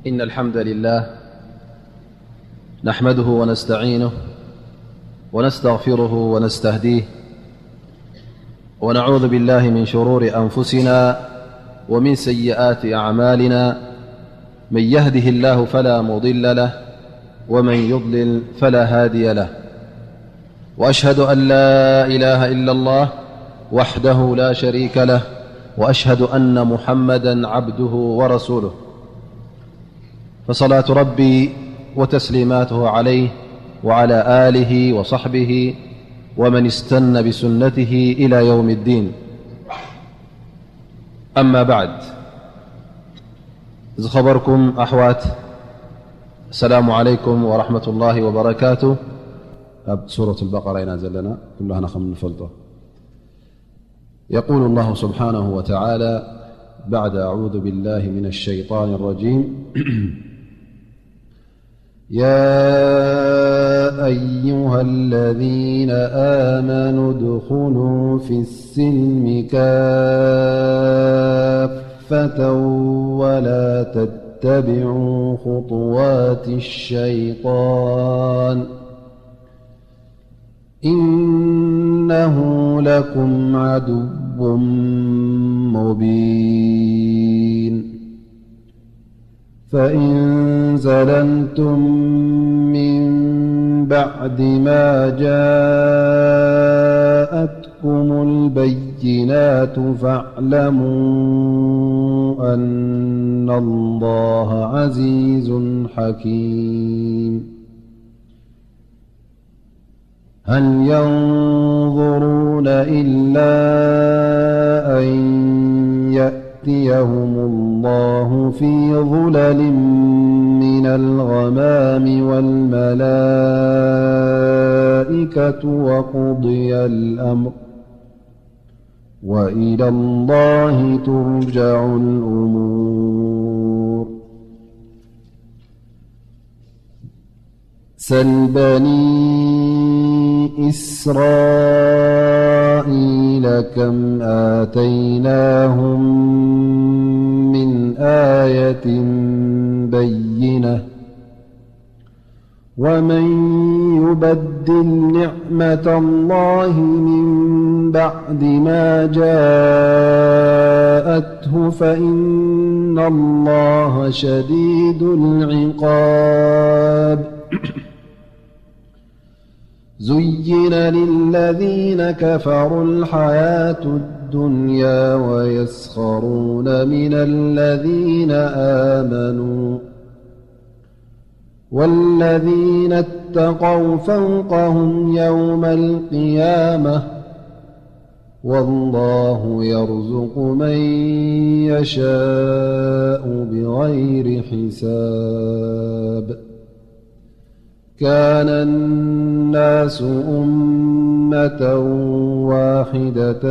إن الحمد لله نحمده ونستعينه ونستغفره ونستهديه، ونعوذ بالله من شرور أنفسنا ومن سيئات أعمالنا. من يهده الله فلا مضل له، ومن يضلل فلا هادي له. وأشهد أن لا إله إلا الله وحده لا شريك له، وأشهد أن محمدا عبده ورسوله. فصلاة ربي وتسليماته عليه وعلى آله وصحبه ومن استن بسنته إلى يوم الدين. أما بعد، ዝኸበርኩም ኣሕዋት፣ السلام عليكم ورحمة الله وبركاته. ኣብ ሱረት البقرة ኢና ዘለና፣ ኩላህና ከም እንፈልጦ። يقول الله سبحانه وتعالى بعد أعوذ بالله من الشيطان الرجيم: يا أيها الذين آمنوا ادخلوا في السلم كافة ولا تتبعوا خطوات الشيطان، إنه لكم عدو مبين. فإن زللتم من بعد ما جاءتكم البينات فاعلموا أن الله عزيز حكيم. هل ينظرون إلا أن يأتيهم الله في ظلل من الغمام والملائكة وقضي الأمر، وإلى الله ترجع الأمور. سل بني إسرائيل كم آتيناهم من آية بينة، ومن يبدل نعمة الله من بعد ما جاءته فإن الله شديد العقاب. زين للذين كفروا الحياة الدنيا ويسخرون من الذين آمنوا، والذين اتقوا فوقهم يوم القيامة، والله يرزق من يشاء بغير حساب. كان الناس أمة واحدة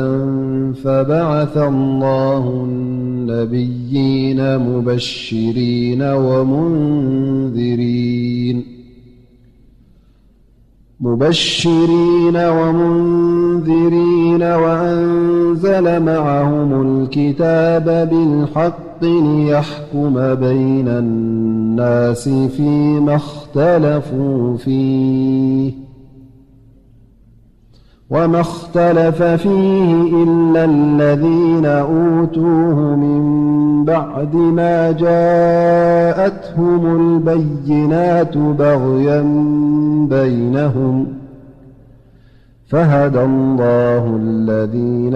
فبعث الله النبيين مبشرين ومنذرين، مبشرين ومنذرين وأنزل معهم الكتاب بالحق ليحكم بين الناس فيما اختلفوا فيه، وما اختلف فيه إلا الذين أوتوه من بعد ما جاءتهم البينات بغيا بينهم، فهدى الله الذين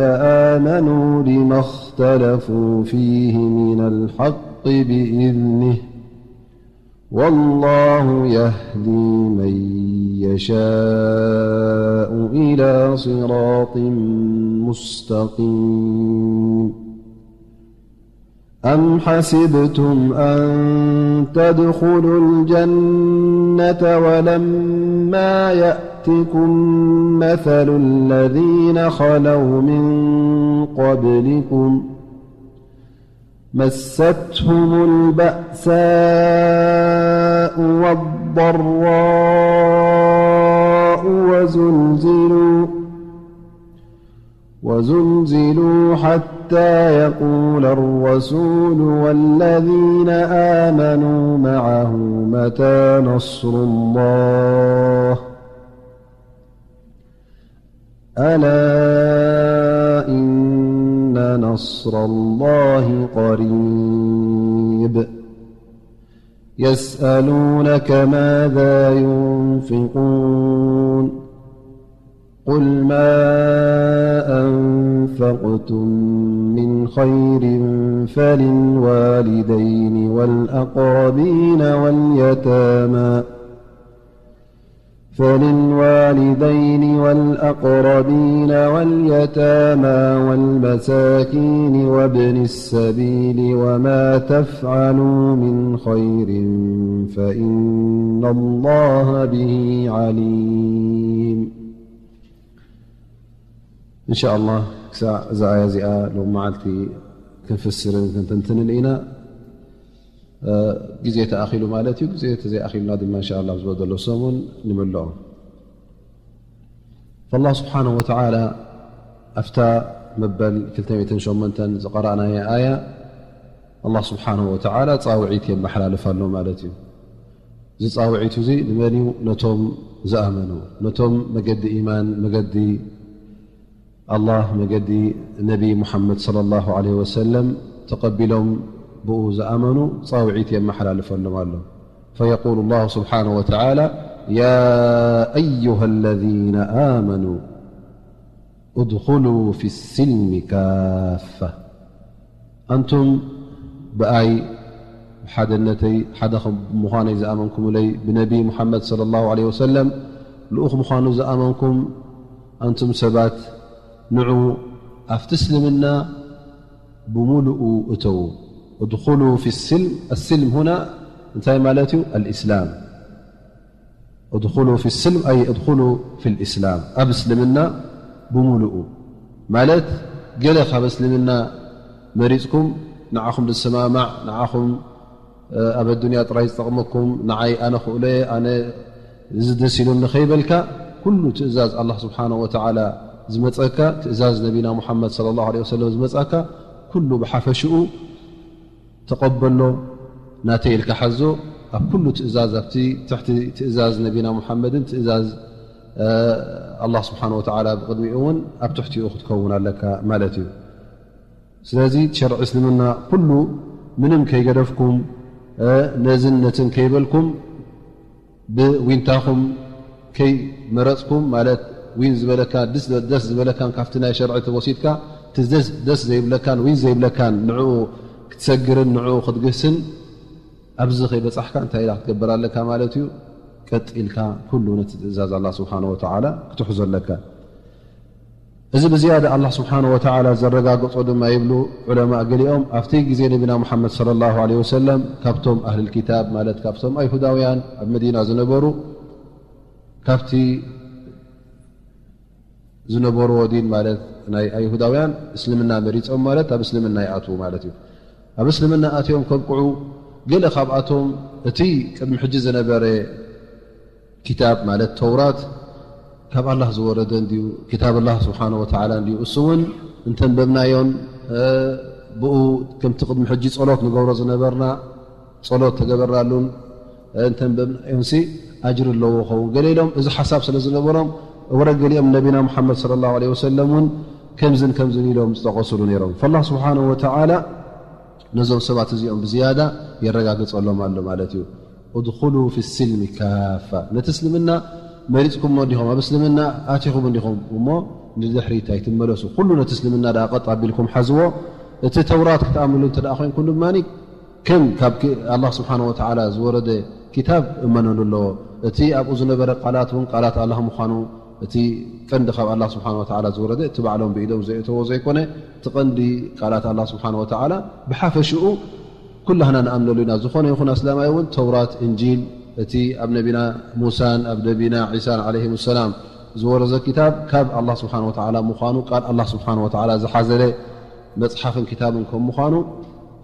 آمنوا لما اختلفوا فيه من الحق بإذنه، والله يهدي من يشاء إلى صراط مستقيم. أم حسبتم أن تدخلوا الجنة ولما يأتكم مثل الذين خلوا من قبلكم، مستهم البأساء والضراء وزلزلوا، وزلزلوا حتى حتى يقول الرسول والذين آمنوا معه متى نصر الله؟ ألا إن نصر الله قريب. يسألونك ماذا ينفقون؟ قل ما أنفقتم من خير فللوالدين والأقربين واليتامى، فللوالدين والأقربين واليتامى والمساكين وابن السبيل وما تفعلوا من خير فإن الله به عليم. إن شاء الله ክሳዕ እዛ ኣያ እዚኣ ሎም መዓልቲ ክንፍስርን ክንትንትንን ኢና። ግዜ ተኣኺሉ ማለት እዩ። ግዜ ተዘይኣኺሉና ድማ እንሻ ኣላ ኣብ ዝበደሎ ሰሙን ንምልኦ። ፈላ ስብሓንሁ ወተዓላ ኣብታ መበል ክልተ ሚእትን ሸሞንተን ዝቐራእናያ ኣያ ኣላ ስብሓንሁ ወተዓላ ፃውዒት የመሓላልፍ ኣሎ ማለት እዩ። እዚ ፃውዒት እዚ ንመን እዩ? ነቶም ዝኣመኑ፣ ነቶም መገዲ ኢማን፣ መገዲ ኣላህ፣ መገዲ ነቢ ሙሓመድ ሰለላሁ ዐለይሂ ወሰለም ተቐቢሎም ብኡ ዝኣመኑ ፃውዒት የመሓላልፈሎም ኣሎ። ፈየቁሉ ላሁ ስብሓነሁ ወተዓላ፣ ያ አዩሃ ለዚነ ኣመኑ ኡድኹሉ ፊ ስልሚ ካፋ። ኣንቱም ብኣይ፣ ብሓደነተይ ሓደ ከም ምዃነይ ዝኣመንኩምለይ፣ ብነቢ ሙሓመድ ሰለላሁ ዐለይሂ ወሰለም ልኡኽ ምዃኑ ዝኣመንኩም ኣንቱም ሰባት፣ ንዑ ኣብቲ እስልምና ብምሉኡ እተዉ። እድኹሉ ፊ ስልም፣ ኣስልም ሁና እንታይ ማለት እዩ? ኣልእስላም። እድኹሉ ፊ ስልም ኣይ እድኹሉ ፊ ልእስላም፣ ኣብ እስልምና ብምሉኡ ማለት፣ ገለ ካብ እስልምና መሪፅኩም፣ ንዓኹም ዝሰማማዕ፣ ንዓኹም ኣብ ኣዱንያ ጥራይ ዝጠቕመኩም፣ ንዓይ ኣነ ክእሎ እየ፣ ኣነ እዚ ደስ ኢሉኒ ከይበልካ፣ ኩሉ ትእዛዝ ኣላህ ስብሓነሁ ወተዓላ ዝመፀካ፣ ትእዛዝ ነቢና ሙሓመድ ሰለላሁ ዐለይሂ ወሰለም ዝመፀካ ኩሉ ብሓፈሽኡ ተቐበሎ፣ ናተይ ኢልካ ሓዞ። ኣብ ኩሉ ትእዛዝ፣ ኣብቲ ትሕቲ ትእዛዝ ነቢና ሙሓመድን ትእዛዝ ኣላህ ስብሓነሁ ወተዓላ ብቕድሚኡ እውን ኣብ ትሕቲኡ ክትከውን ኣለካ ማለት እዩ። ስለዚ ሸርዒ እስልምና ኩሉ ምንም ከይገደፍኩም፣ ነዝን ነትን ከይበልኩም፣ ብዊንታኹም ከይመረፅኩም፣ ማለት ዊን ዝበለካ፣ ደስ ዝበለካን ካብቲ ናይ ሸርዒ ተወሲድካ፣ እቲ ደስ ዘይብለካን ዊን ዘይብለካን ንዕኡ ክትሰግርን ንዕኡ ክትግህስን ኣብዚ ከይበፃሕካ እንታይ ኢላ ክትገብር ኣለካ ማለት እዩ? ቀጥ ኢልካ ኩሉ ነቲ ትእዛዝ ኣላህ ስብሓነሁ ወተዓላ ክትሕዞ ኣለካ። እዚ ብዝያዳ ኣላህ ስብሓነሁ ወተዓላ ዘረጋገጾ ድማ ይብሉ ዑለማእ ገሊኦም፣ ኣብቲ ግዜ ነቢና ሙሓመድ ሰለላሁ ዐለይሂ ወሰለም ካብቶም ኣህልል ኪታብ፣ ማለት ካብቶም ኣይሁዳውያን ኣብ መዲና ዝነበሩ፣ ካብቲ ዝነበርዎ ዲን፣ ማለት ናይ ኣይሁዳውያን፣ እስልምና መሪጾም፣ ማለት ኣብ እስልምና ይኣትዉ ማለት እዩ። ኣብ እስልምና ኣትዮም ከብቅዑ፣ ገለ ካብኣቶም እቲ ቅድሚ ሕጂ ዝነበረ ኪታብ፣ ማለት ተውራት፣ ካብ ኣላህ ዝወረደ እንድዩ፣ ኪታብ ኣላህ ስብሓነ ወተዓላ እንድዩ፣ እሱ እውን እንተንበብናዮን ብኡ ከምቲ ቅድሚ ሕጂ ጸሎት ንገብሮ ዝነበርና ጸሎት ተገበራሉን እንተንበብናዮንሲ ኣጅሪ ኣለዎ ኸውን። ገለ ኢሎም እዚ ሓሳብ ስለ ዝነበሮም፣ ወረ ገሊኦም ነቢና ሙሓመድ ሰለላሁ ዐለይሂ ወሰለም እውን ከምዝን ከምዝን ኢሎም ዝጠቐሱሉ ነይሮም። ፈላህ ስብሓነሁ ወተዓላ ነዞም ሰባት እዚኦም ብዝያዳ የረጋግጸሎም ኣሎ ማለት እዩ። ኡድኹሉ ፊ ስልሚ ካፋ፣ ነቲ እስልምና መሪጽኩሞ እንዲኹም፣ ኣብ እስልምና ኣቲኹም እንዲኹም እሞ ንድሕሪት ኣይትመለሱ። ኩሉ ነቲ እስልምና ደኣ ቀጥ ኣቢልኩም ሓዝዎ። እቲ ተውራት ክትኣምንሉ እንተ ደኣ ኮይንኩም ድማ ከም ካብ ኣላህ ስብሓነ ወተዓላ ዝወረደ ኪታብ እመነሉ ኣለዎ። እቲ ኣብኡ ዝነበረ ቃላት እውን ቃላት ኣላህ ምዃኑ፣ እቲ ቀንዲ ካብ ኣላህ ስብሓነ ወተዓላ ዝወረደ፣ እቲ ባዕሎም ብኢዶም ዘእተዎ ዘይኮነ፣ እቲ ቀንዲ ቃላት ኣላህ ስብሓነ ወተዓላ ብሓፈሽኡ ኩላህና ንኣምነሉ ኢና። ዝኾነ ይኹን ኣስላማይ እውን ተውራት፣ እንጂል፣ እቲ ኣብ ነቢና ሙሳን ኣብ ነቢና ዒሳን ዓለይሂም ሰላም ዝወረዘ ኪታብ ካብ ኣላህ ስብሓነ ወተዓላ ምዃኑ፣ ቃል ኣላህ ስብሓነ ወተዓላ ዝሓዘለ መጽሓፍን ኪታብን ከም ምዃኑ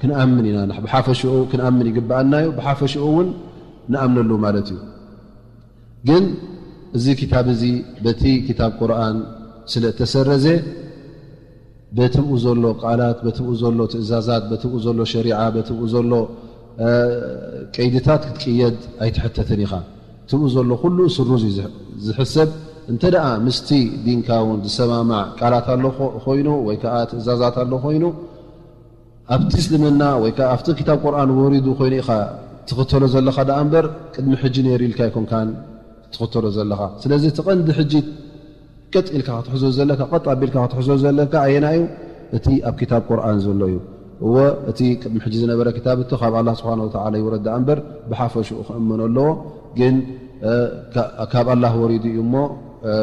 ክንኣምን ኢና። ንሕ-፣ ብሓፈሽኡ ክንኣምን ይግብኣና እዩ። ብሓፈሽኡ እውን ንኣምነሉ ማለት እዩ። ግን እዚ ኪታብ እዚ በቲ ኪታብ ቁርኣን ስለ እተሰረዘ፣ በቲ ብኡ ዘሎ ቃላት፣ በቲ ብኡ ዘሎ ትእዛዛት፣ በቲ ብኡ ዘሎ ሸሪዓ፣ በቲ ብኡ ዘሎ ቀይድታት ክትቅየድ ኣይትሕተትን ኢኻ። እቲ ብኡ ዘሎ ኩሉ ስሩዝ እዩ ዝሕሰብ። እንተ ደኣ ምስቲ ዲንካ እውን ዝሰማማዕ ቃላት ኣሎ ኮይኑ ወይ ከዓ ትእዛዛት ኣሎ ኮይኑ ኣብቲ እስልምና ወይ ከዓ ኣብቲ ክታብ ቁርኣን ወሪዱ ኮይኑ ኢኻ ትኽተሎ ዘለኻ ደኣ እምበር ቅድሚ ሕጂ ነይሩ ኢልካ ኣይኮንካን ትኽተሎ ዘለኻ። ስለዚ እቲ ቀንዲ ሕጂ ቀጥ ኢልካ ክትሕዞ ዘለካ፣ ቀጥ ኣቢልካ ክትሕዞ ዘለካ ኣየና እዩ? እቲ ኣብ ክታብ ቁርኣን ዘሎ እዩ። እወ እቲ ቅድሚ ሕጂ ዝነበረ ክታብ እቶ ካብ ኣላህ ስብሓን ወተዓላ ይውረድ ደኣ እምበር ብሓፈሽኡ ክእመኖ ኣለዎ። ግን ካብ ኣላህ ወሪዱ እዩ እሞ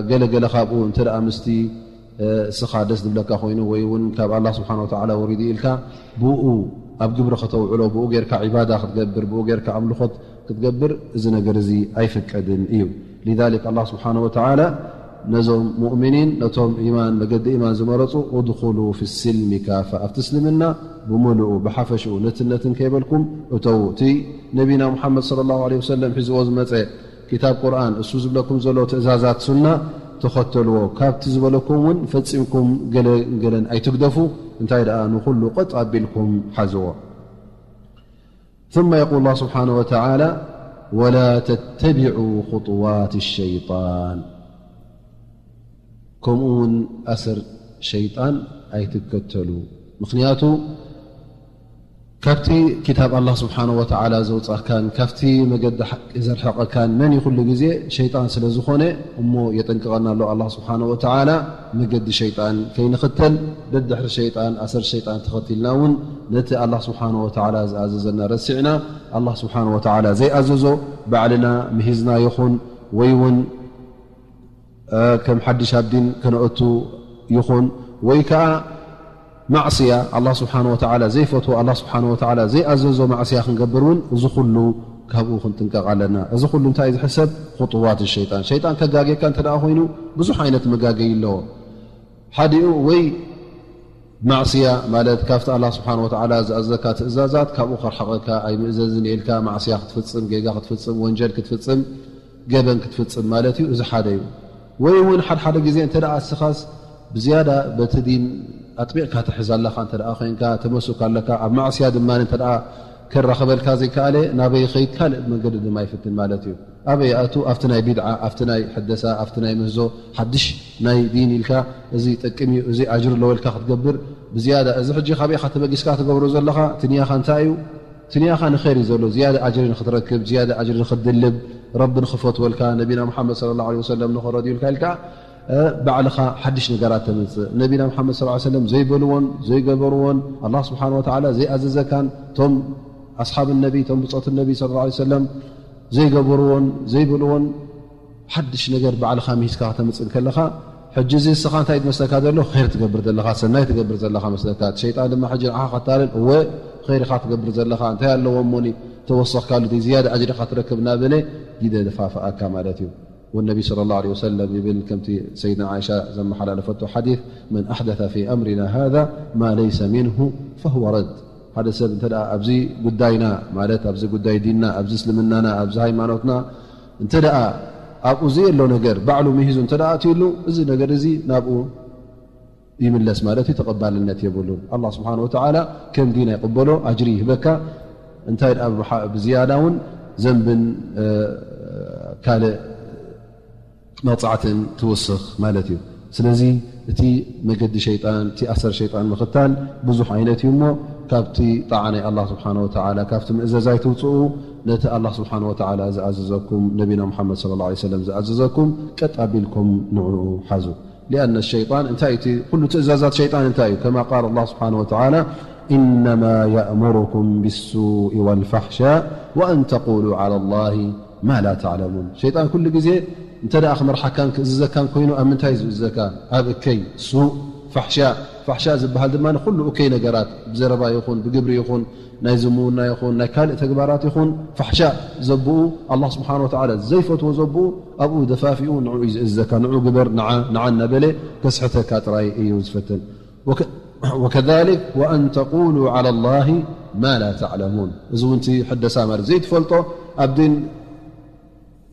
ገለገለ ካብኡ እንተ ደኣ ምስቲ እስኻ ደስ ዝብለካ ኮይኑ ወይ እውን ካብ ኣላህ ስብሓን ወተዓላ ወሪዱ ኢልካ ብኡ ኣብ ግብሪ ከተውዕሎ ብኡ ጌርካ ዒባዳ ክትገብር ብኡ ጌርካ ኣምልኾት ክትገብር እዚ ነገር እዚ ኣይፍቀድን እዩ። ሊዛሊክ ኣላህ ስብሓን ወተዓላ ነዞም ሙእሚኒን ነቶም ኢማን መገዲ ኢማን ዝመረፁ ኡድኹሉ ፊ ስልሚ ካፋ ኣብቲ እስልምና ብምሉኡ ብሓፈሽኡ ነትነትን ከይበልኩም እተው። እቲ ነቢና ሙሓመድ ሰለላሁ ዐለይሂ ወሰለም ሒዝዎ ዝመፀ ክታብ ቁርኣን እሱ ዝብለኩም ዘሎ ትእዛዛት ሱና ተኸተልዎ። ካብቲ ዝበለኩም እውን ፈጺምኩም ገለ ገለን ኣይትግደፉ። እንታይ ደኣ ንኹሉ ቀጥ ኣቢልኩም ሓዝዎ። ثم يقول الله سبحانه وتعالى ولا تتبعوا خطوات الشيطان ከምኡ እውን ኣሰር ሸይጣን ኣይትከተሉ። ምኽንያቱ ካብቲ ክታብ ኣላህ ስብሓን ወተዓላ ዘውፃካን ካብቲ መገዲ ሓቂ ዘርሕቐካን መን እዩ? ኩሉ ግዜ ሸይጣን ስለ ዝኾነ እሞ የጠንቅቐና ኣሎ ኣላህ ስብሓን ወተዓላ መገዲ ሸይጣን ከይንኽተል። ደድሕሪ ሸይጣን ኣሰር ሸይጣን ተኸቲልና እውን ነቲ ኣላህ ስብሓን ወተዓላ ዝኣዘዘና ረሲዕና ኣላህ ስብሓን ወተዓላ ዘይኣዘዞ ባዕልና ምሂዝና ይኹን ወይ እውን ከም ሓድሽ ኣብ ዲን ከነእቱ ይኹን ወይ ከዓ ማዕስያ ኣላህ ስብሓን ወተዓላ ዘይፈትዎ ኣላህ ስብሓን ወተዓላ ዘይኣዘዞ ማዕስያ ክንገብር እውን እዚ ኩሉ ካብኡ ክንጥንቀቕ ኣለና። እዚ ኩሉ እንታይ እዩ ዝሕሰብ? ኹጥዋት ሸይጣን። ሸይጣን ከጋጌካ እንተ ደኣ ኮይኑ ብዙሕ ዓይነት መጋገይ ኣለዎ። ሓዲኡ ወይ ማዕስያ ማለት ካብቲ ኣላህ ስብሓን ወተዓላ ዝኣዘካ ትእዛዛት ካብኡ ከርሕቐካ ኣይምእዘዝን ኢልካ ማዕስያ ክትፍፅም ጌጋ ክትፍፅም ወንጀል ክትፍፅም ገበን ክትፍፅም ማለት እዩ። እዚ ሓደ እዩ። ወይ እውን ሓድሓደ ግዜ እንተ ደኣ እስኻስ ብዝያዳ በቲ ዲን ኣጥቢቕካ ትሕዝ ኣለኻ እንተ ደኣ ኮይንካ ተመሱክ ኣለካ ኣብ ማዕስያ ድማ እንተ ደኣ ከራኸበልካ ዘይከኣለ ናበይ ኸይድ ካልእ መንገዲ ድማ ይፍትን ማለት እዩ። ኣበይ ኣቱ ኣብቲ ናይ ቢድዓ ኣብቲ ናይ ሕደሳ ኣብቲ ናይ ምህዞ ሓድሽ ናይ ዲን ኢልካ እዚ ይጠቅም እዩ እዚ ኣጅር ኣለዎ ኢልካ ክትገብር ብዝያዳ እዚ ሕጂ ካበይካ ተበጊስካ ትገብሮ ዘለኻ ትንያኻ እንታይ እዩ? ትንያኻ ንኸይር እዩ ዘሎ ዝያዳ ኣጅሪ ንክትረክብ ዝያዳ ኣጅሪ ንክትድልብ ረቢ ንክፈትወልካ ነቢና ሙሓመድ ሰለላሁ ዐለይሂ ወሰለም ንኸረድዩልካ ኢልካ ባዕልኻ ሓድሽ ነገራት ተምፅእ። ነቢና ሙሓመድ ሰለላሁ ዐለይሂ ወሰለም ዘይበልዎን ዘይገበርዎን ኣላህ ስብሓን ወተዓላ ዘይኣዘዘካን ቶም ኣስሓብ ነቢ ቶም ብፆት ነቢ ሰለላሁ ዐለይሂ ወሰለም ዘይገበርዎን ዘይበልዎን ሓድሽ ነገር ባዕልኻ ምሂዝካ ከተምፅእ ከለኻ ሕጂ እዚ እስኻ እንታይ ትመስለካ ዘሎ? ኸይር ትገብር ዘለኻ ሰናይ ትገብር ዘለኻ መስለካ። እቲ ሸይጣን ድማ ሕጂ ንዓኻ ከታልል እወ ኸይርኻ ትገብር ዘለኻ እንታይ ኣለዎ እሞኒ ተወሰኽካሉ ዝያዳ ኣጅሪኻ ትረክብ እናበለ ይደፋፍኣካ ማለት እዩ። والنبي صلى الله عليه وسلم يبل كمتي سيدنا عائشة زمحلالفتو حديث من أحدث في أمرنا هذا ما ليس منه فهو رد. ሓደ ሰብ እንተ ደኣ ኣብዚ ጉዳይና ማለት ኣብዚ ጉዳይ ዲንና ኣብዚ እስልምናና ኣብዚ ሃይማኖትና እንተ ደኣ ኣብኡ ዘየሎ ነገር ባዕሉ ምሂዙ እንተ ደኣ ኣትዩሉ እዚ ነገር እዚ ናብኡ ይምለስ ማለት እዩ፣ ተቐባልነት የብሉን። ኣላህ ስብሓን ወተዓላ ከም ዲን ኣይቕበሎ፣ ኣጅሪ ይህበካ። እንታይ ደኣ ብሓ-፣ ብዝያዳ እውን ዘንብን ካልእ መቕፃዕትን ትውስኽ ማለት እዩ። ስለዚ እቲ መገዲ ሸይጣን እቲ ኣሰር ሸይጣን ምኽታል ብዙሕ ዓይነት እዩ እሞ ካብቲ ጣዓ ናይ ኣላህ ስብሓን ወተዓላ ካብቲ ምእዘዝ ኣይትውፅኡ። ነቲ ኣላህ ስብሓን ወተዓላ ዝኣዘዘኩም ነቢና ሙሓመድ ሰለላሁ ዐለይሂ ወሰለም ዝኣዘዘኩም ቀጥ ኣቢልኩም ንዕኡ ሓዙ። ሊኣነ ሸይጣን እንታይ እቲ ኩሉ ትእዛዛት ሸይጣን እንታይ እዩ? ከማ ቃል ኣላህ ስብሓን ወተዓላ إنما يأمركم بالسوء والفحشاء وأن تقولوا على الله ما لا تعلمون. ሸይጣን ኩሉ ግዜ እንተ ደኣ ክመርሓካን ክእዝዘካን ኮይኑ ኣብ ምንታይ እዩ ዝእዝዘካ? ኣብ እከይ ሱእ ፋሕሻ። ፋሕሻ ዝበሃል ድማ ኩሉ እከይ ነገራት ብዘረባ ይኹን ብግብሪ ይኹን ናይ ዝምውና ይኹን ናይ ካልእ ተግባራት ይኹን ፋሕሻ ዘብኡ ኣላህ ስብሓን ወተዓላ ዘይፈትዎ ዘብኡ ኣብኡ ደፋፊኡ ንዑ እዩ ዝእዝዘካ። ንዑ ግበር ንዓ ንዓ እናበለ ከስሕተካ ጥራይ እዩ ዝፈትን። وك-، وكذلك وأن تقولوا على الله ما لا تعلمون. እዚ እውን እቲ ሕደሳ ማለት ዘይትፈልጦ ኣብ ዲን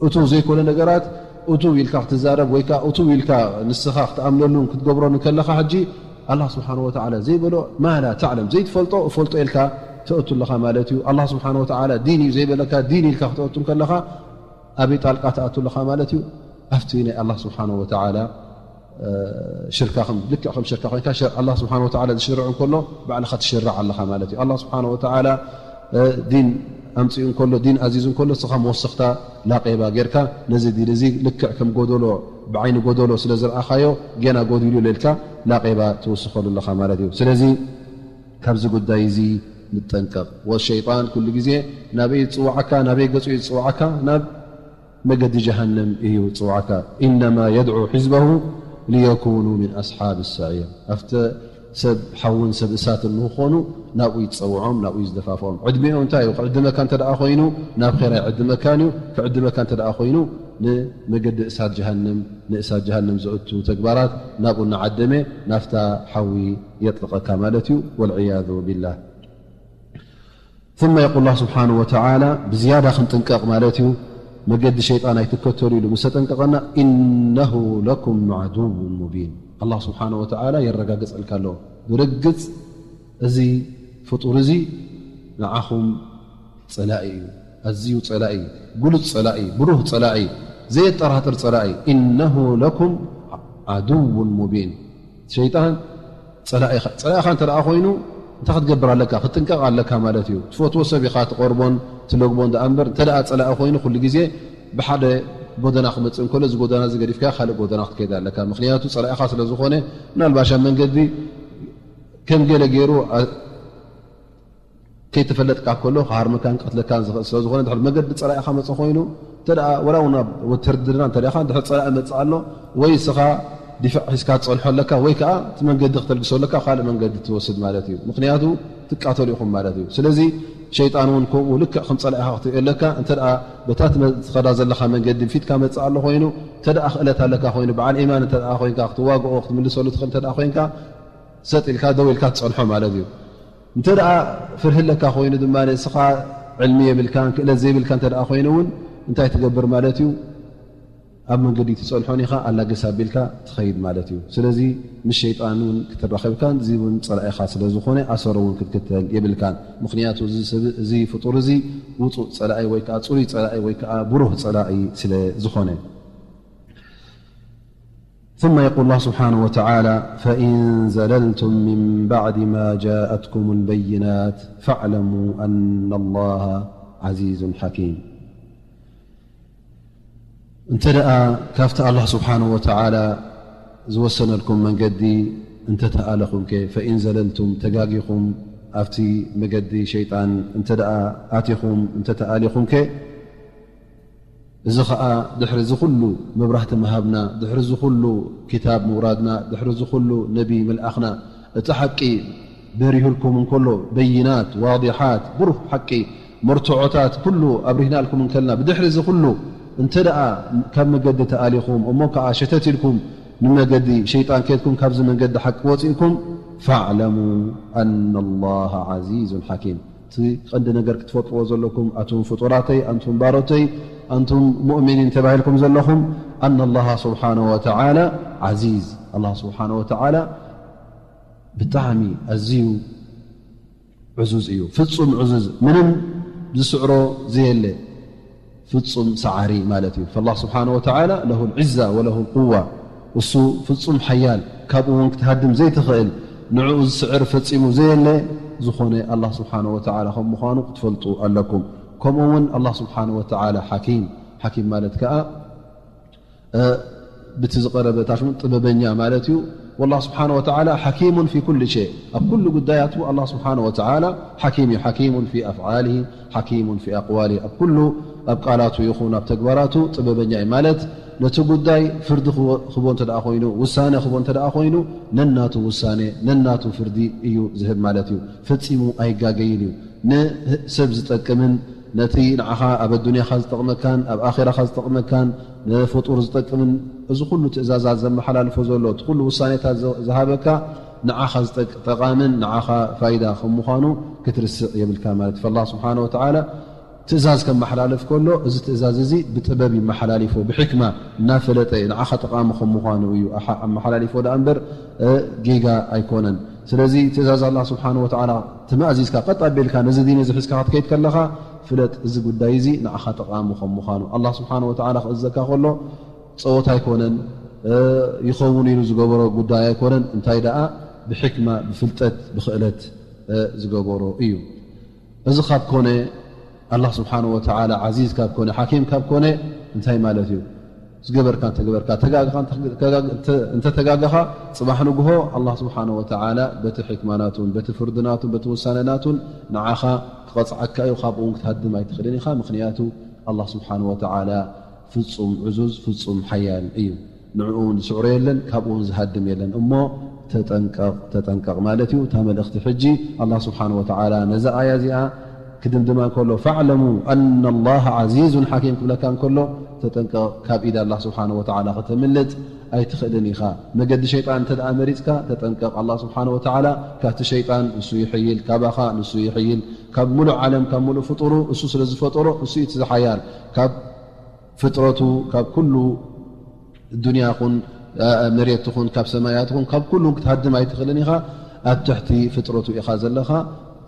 እቱ ዘይኮነ ነገራት እቱ ኢልካ ክትዛረብ ወይ ከዓ እቱ ኢልካ ንስኻ ክትኣምነሉን ክትገብሮን ከለኻ ሕጂ ኣላህ ስብሓን ወተዓላ ዘይበሎ፣ ማ ላ ተዕለም፣ ዘይትፈልጦ እፈልጦ ኢልካ ትእቱ ኣለኻ ማለት እዩ። ኣላህ ስብሓን ወተዓላ ዲን እዩ ዘይበለካ ዲን ኢልካ ክትእቱ ከለኻ ኣበይ ጣልቃ ትኣቱ ኣለኻ ማለት እዩ? ኣብቲ ናይ ኣላህ ስብሓን ወተዓላ ሽርካ፣ ልክዕ ከም ሽርካ ኮይንካ ኣላህ ስብሓን ወተዓላ ዝሽርዕ እንከሎ ባዕልኻ ትሽርዕ ኣለኻ ማለት እዩ። ኣላህ ስብሓን ወተዓላ ዲን ኣምፅኡ እንከሎ፣ ዲን ኣዚዙ እንከሎ፣ ንስኻ መወሰኽታ ላቄባ ጌርካ ነዚ ዲን እዚ ልክዕ ከም ጎደሎ፣ ብዓይኒ ጎደሎ ስለ ዝረኣኻዮ ጌና ጎዲሉ ኢልካ ላቄባ ትውስኸሉ ኣለኻ ማለት እዩ። ስለዚ ካብዚ ጉዳይ እዚ ንጠንቀቕ። ወሸይጣን ኩሉ ግዜ ናበይ ዝፅውዓካ? ናበይ ገፁ እዩ ዝፅውዓካ? ናብ መገዲ ጀሃነም እዩ ዝፅውዓካ። ኢነማ የድዑ ሕዝበሁ ሊየኩኑ ምን ኣስሓብ ሰዒር። ኣብቲ ሰብ ሓውን ሰብ እሳትን ንክኾኑ ናብኡ ይፀውዖም፣ ናብኡ እዩ ዝደፋፍኦም። ዕድሚኡ እንታይ እዩ? ክዕድመካ እንተ ደኣ ኮይኑ ናብ ኼራ ይዕድመካን እዩ። ክዕድመካ እንተ ደኣ ኮይኑ ንመገዲ እሳት ጀሃነም፣ ንእሳት ጀሃነም ዘእቱ ተግባራት ናብኡ እናዓደመ ናብታ ሓዊ የጥልቐካ ማለት እዩ። ወልዕያዙ ቢላህ። ثم يقول الله سبحانه وتعالى، ብዝያዳ ክንጥንቀቕ ማለት እዩ፣ መገዲ ሸይጣን ኣይትከተሉ ኢሉ ምስ ኣጠንቀቐና፣ إنه لكم عدو مبين። ኣላህ ስብሓነ ወተዓላ የረጋግጸልካ ኣሎ። ብርግጽ እዚ ፍጡር እዚ ንዓኹም ጸላኢ እዩ። ኣዝዩ ጸላኢ፣ ግሉጽ ጸላኢ፣ ብሩህ ጸላኢ፣ ዘየጠራጥር ጸላኢ። إنه لكم عدو مبين። ሸይጣን ጸላኢኻ፣ ጸላኢኻ እንተ ደኣ ኮይኑ እንታይ ክትገብር ኣለካ? ክትጥንቀቕ ኣለካ ማለት እዩ። ትፈትዎ ሰብ ኢኻ ትቐርቦን ትለግቦን ደኣ እምበር፣ እንተ ደኣ ጸላኢ ኮይኑ ኩሉ ግዜ ብሓደ ጎደና ክመጽእ እንከሎ፣ እዚ ጎደና እዚ ገዲፍካ ካልእ ጎደና ክትከይድ ኣለካ። ምኽንያቱ ጸላኢኻ ስለ ዝኾነ፣ ምናልባሽ ኣብ መንገዲ ከም ገለ ገይሩ ኣ-፣ ከይተፈለጥካ ከሎ ክሃርመካን ክቐትለካን ዝኽእል ስለ ዝኾነ፣ ድሕሪ መገዲ ጸላኢኻ መጸ ኮይኑ፣ እንተ ደኣ ወላ እውን ኣብ ውትድርና እንተ ደኣ ኢኻ፣ ድሕሪ ጸላኢ መጽእ ኣሎ፣ ወይ እስኻ ዲፋዕ ሒዝካ ትጸንሖ ኣለካ፣ ወይ ከኣ እቲ መንገዲ ክተልግሶ ኣለካ፣ ካልእ መንገዲ ትወስድ ማለት እዩ። ምኽንያቱ ትቃተሉ ኢኹም ማለት እዩ። ስለዚ ሸይጣን እውን ከምኡ ልክዕ ከም ጸላኢኻ ክትሪኦ ኣለካ። እንተ ደኣ በታ ትመ-፣ ትኸዳ ዘለኻ መንገዲ ፊትካ መጽእ ኣሎ ኮይኑ፣ እንተ ደኣ ክእለት ኣለካ ኮይኑ፣ በዓል ኢማን እንተ ደኣ ኮይንካ፣ ክትዋግኦ ክትምልሰሉ ትኽእል እንተ ደኣ ኮይንካ፣ ሰጥ ኢልካ ደው ኢልካ ትጸንሖ ማለት እዩ። እንተ ደኣ ፍርሂ ኣለካ ኮይኑ ድማ ንስኻ ዕልሚ የብልካን ክእለት ዘይብልካ እንተ ደኣ ኮይኑ እውን እንታይ ትገብር ማለት እዩ? ኣብ መንገዲ ትጸንሖን ኢኻ፣ ኣላግስ ኣቢልካ ትኸይድ ማለት እዩ። ስለዚ ምስ ሸይጣን እውን ክትራኸብካን እዚ እውን ጸላኢኻ ስለ ዝኾነ ኣሰሩ እውን ክትክተል የብልካን። ምኽንያቱ እዚ ሰብ፣ እዚ ፍጡር እዚ ውጹእ ጸላኢ ወይ ከኣ ጽሩይ ጸላኢ ወይ ከኣ ብሩህ ጸላኢ ስለ ዝኾነ። ثم يقول الله سبحانه وتعالى: فإن زللتم من بعد ما جاءتكم البينات فاعلموا أن الله عزيز حكيم. እንተ ደኣ ካብቲ ኣላህ ስብሓንሁ ወተዓላ ዝወሰነልኩም መንገዲ እንተ ተኣለኹምከ፣ ፈኢን ዘለልቱም፣ ተጋጊኹም ኣብቲ መገዲ ሸይጣን እንተ ደኣ ኣቲኹም፣ እንተ ተኣሊኹምከ፣ እዚ ኸኣ ድሕሪ እዚ ኹሉ መብራህቲ ምሃብና፣ ድሕሪ እዚ ኹሉ ኪታብ ምውራድና፣ ድሕሪ እዚ ኹሉ ነቢ ምልኣኽና፣ እቲ ሓቂ በሪሁልኩም እንከሎ፣ በይናት፣ ዋዲሓት፣ ብሩህ ሓቂ፣ መርትዖታት ኩሉ ኣብሪህናልኩም እንከልና፣ ብድሕሪ እዚ ኩሉ እንተ ደኣ ካብ መገዲ ተኣሊኹም፣ እሞ ከኣ ሸተት ኢልኩም ንመገዲ ሸይጣን ከድኩም፣ ካብዚ መንገዲ ሓቂ ወጺእኩም፣ ፈዕለሙ ኣነ ላሃ ዓዚዙን ሓኪም። እቲ ቀንዲ ነገር ክትፈልጥዎ ዘለኩም፣ ኣቱም ፍጡራተይ፣ ኣንቱም ባሮተይ፣ ኣንቱም ሙእሚኒን ተባሂልኩም ዘለኹም፣ ኣነ ላሃ ስብሓነ ወተዓላ ዓዚዝ፣ ኣላህ ስብሓነ ወተዓላ ብጣዕሚ ኣዝዩ ዕዙዝ እዩ። ፍጹም ዕዙዝ፣ ምንም ዝስዕሮ ዘየለ ፍጹም ሰዓሪ ማለት እዩ። ፈላህ ስብሓነ ወተዓላ ለሁል ዒዛ ወለሁል ቁዋ፣ እሱ ፍጹም ሓያል፣ ካብኡ እውን ክትሃድም ዘይትኽእል፣ ንዕኡ ዝስዕር ፈጺሙ ዘየለ ዝኾነ ኣላህ ስብሓነ ወተዓላ ከም ምዃኑ ክትፈልጡ ኣለኩም። ከምኡ እውን ኣላህ ስብሓነ ወተዓላ ሓኪም፣ ሓኪም ማለት ከኣ እ፣ ብቲ ዝቐረበ ታሽሙ ጥበበኛ ማለት እዩ። ወላህ ስብሓነ ወተዓላ ሓኪሙን ፊ ኩል ሸይ፣ ኣብ ኩሉ ጉዳያቱ ኣላህ ስብሓነ ወተዓላ ሓኪም እዩ። ሓኪሙን ፊ ኣፍዓሊሂ፣ ሓኪሙን ፊ ኣቅዋሊሂ፣ ኣብ ኩሉ፣ ኣብ ቃላቱ ይኹን ኣብ ተግባራቱ ጥበበኛ እዩ። ማለት ነቲ ጉዳይ ፍርዲ ክቦ-፣ ክቦ እንተ ደኣ ኮይኑ፣ ውሳነ ክቦ እንተ ደኣ ኮይኑ፣ ነናቱ ውሳነ፣ ነናቱ ፍርዲ እዩ ዝህብ ማለት እዩ። ፈጺሙ ኣይጋገይን እዩ። ንሰብ ዝጠቅምን ነቲ ንዓኻ ኣብ ኣዱንያኻ ዝጠቕመካን ኣብ ኣኼራኻ ዝጠቕመካን ንፍጡር ዝጠቅምን እዚ ኩሉ ትእዛዛት ዘመሓላልፎ ዘሎ፣ እቲ ኩሉ ውሳኔታት ዘ-፣ ዝሃበካ ንዓኻ ዝጠቅ-፣ ጠቓምን ንዓኻ ፋይዳ ከም ምዃኑ ክትርስዕ የብልካ ማለት እዩ። ፈላህ ስብሓነ ወተዓላ እቲ ትእዛዝ ከመሓላልፍ ከሎ፣ እዚ ትእዛዝ እዚ ብጥበብ ይመሓላልፎ፣ ብሕክማ እናፈለጠ ንዓኻ ጠቓሚ ከም ምዃኑ እዩ ኣሓ-፣ ኣመሓላልፎ ደኣ እምበር፣ እ፣ ጌጋ ኣይኮነን። ስለዚ ትእዛዝ ኣላህ ስብሓን ወተዓላ ተማእዚዝካ፣ ቀጥ ኣቢልካ ነዚ ዲን እዚ ሒዝካ ክትከይድ ከለኻ፣ ፍለጥ፣ እዚ ጉዳይ እዚ ንዓኻ ጠቓሚ ከም ምዃኑ። ኣላህ ስብሓን ወተዓላ ክእዘካ ከሎ፣ ጸወታ ኣይኮነን፣ እ፣ ይኸውን ኢሉ ዝገበሮ ጉዳይ ኣይኮነን። እንታይ ደኣ፣ ብሕክማ፣ ብፍልጠት፣ ብኽእለት፣ እ፣ ዝገበሮ እዩ። እዚ ካብ ኮነ፣ ኣላህ ስብሓነ ወተዓላ ዓዚዝ ካብ ኮነ፣ ሓኪም ካብ ኮነ፣ እንታይ ማለት እዩ? ዝገበርካ እንተገበርካ፣ ተጋግኻ እንተ-፣ ተጋግ-፣ እንተ-፣ እንተተጋገኻ፣ ጽባሕ ንግሆ ኣላህ ስብሓነ ወተዓላ በቲ ሕክማ ናቱን፣ በቲ ፍርዲ ናቱን፣ በቲ ውሳነ ናቱን ንዓኻ ክቐጽዓካ እዩ። ካብኡ እውን ክትሃድም ኣይትኽእልን ኢኻ። ምኽንያቱ ኣላህ ስብሓነ ወተዓላ ፍጹም ዕዙዝ፣ ፍጹም ሓያል እዩ። ንዕኡ እውን ዝስዕሮ የለን፣ ካብኡ እውን ዝሃድም የለን። እሞ ተጠንቀቕ፣ ተጠንቀቕ ማለት እዩ። እታ መልእኽቲ ሕጂ ኣላህ ስብሓነ ወተዓላ ነዛ ኣያ እዚኣ ክድምድማ እንከሎ፣ "ፈዕለሙ ኣነ ላሃ ዓዚዙን ሓኪም" ክብለካ እንከሎ፣ ተጠንቀቕ፣ ካብ ኢድ ኣላህ ስብሓነ ወተዓላ ከተምልጥ ኣይትኽእልን ኢኻ። መገዲ ሸይጣን እንተ ደኣ መሪጽካ፣ ተጠንቀቕ። ኣላህ ስብሓነ ወተዓላ ካብቲ ሸይጣን ንሱ ይሕይል፣ ካባኻ ንሱ ይሕይል፣ ካብ ሙሉእ ዓለም፣ ካብ ሙሉእ ፍጡሩ እሱ ስለ ዝፈጠሮ፣ እሱ እዩ እቲ ዝሓያል። ካብ ፍጥረቱ፣ ካብ ኩሉ ዱንያ ኹን፣ እ፣ መሬት ትኹን፣ ካብ ሰማያት ኹን፣ ካብ ኩሉ ክትሃድም ኣይትኽእልን ኢኻ። ኣብ ትሕቲ ፍጥረቱ ኢኻ ዘለኻ።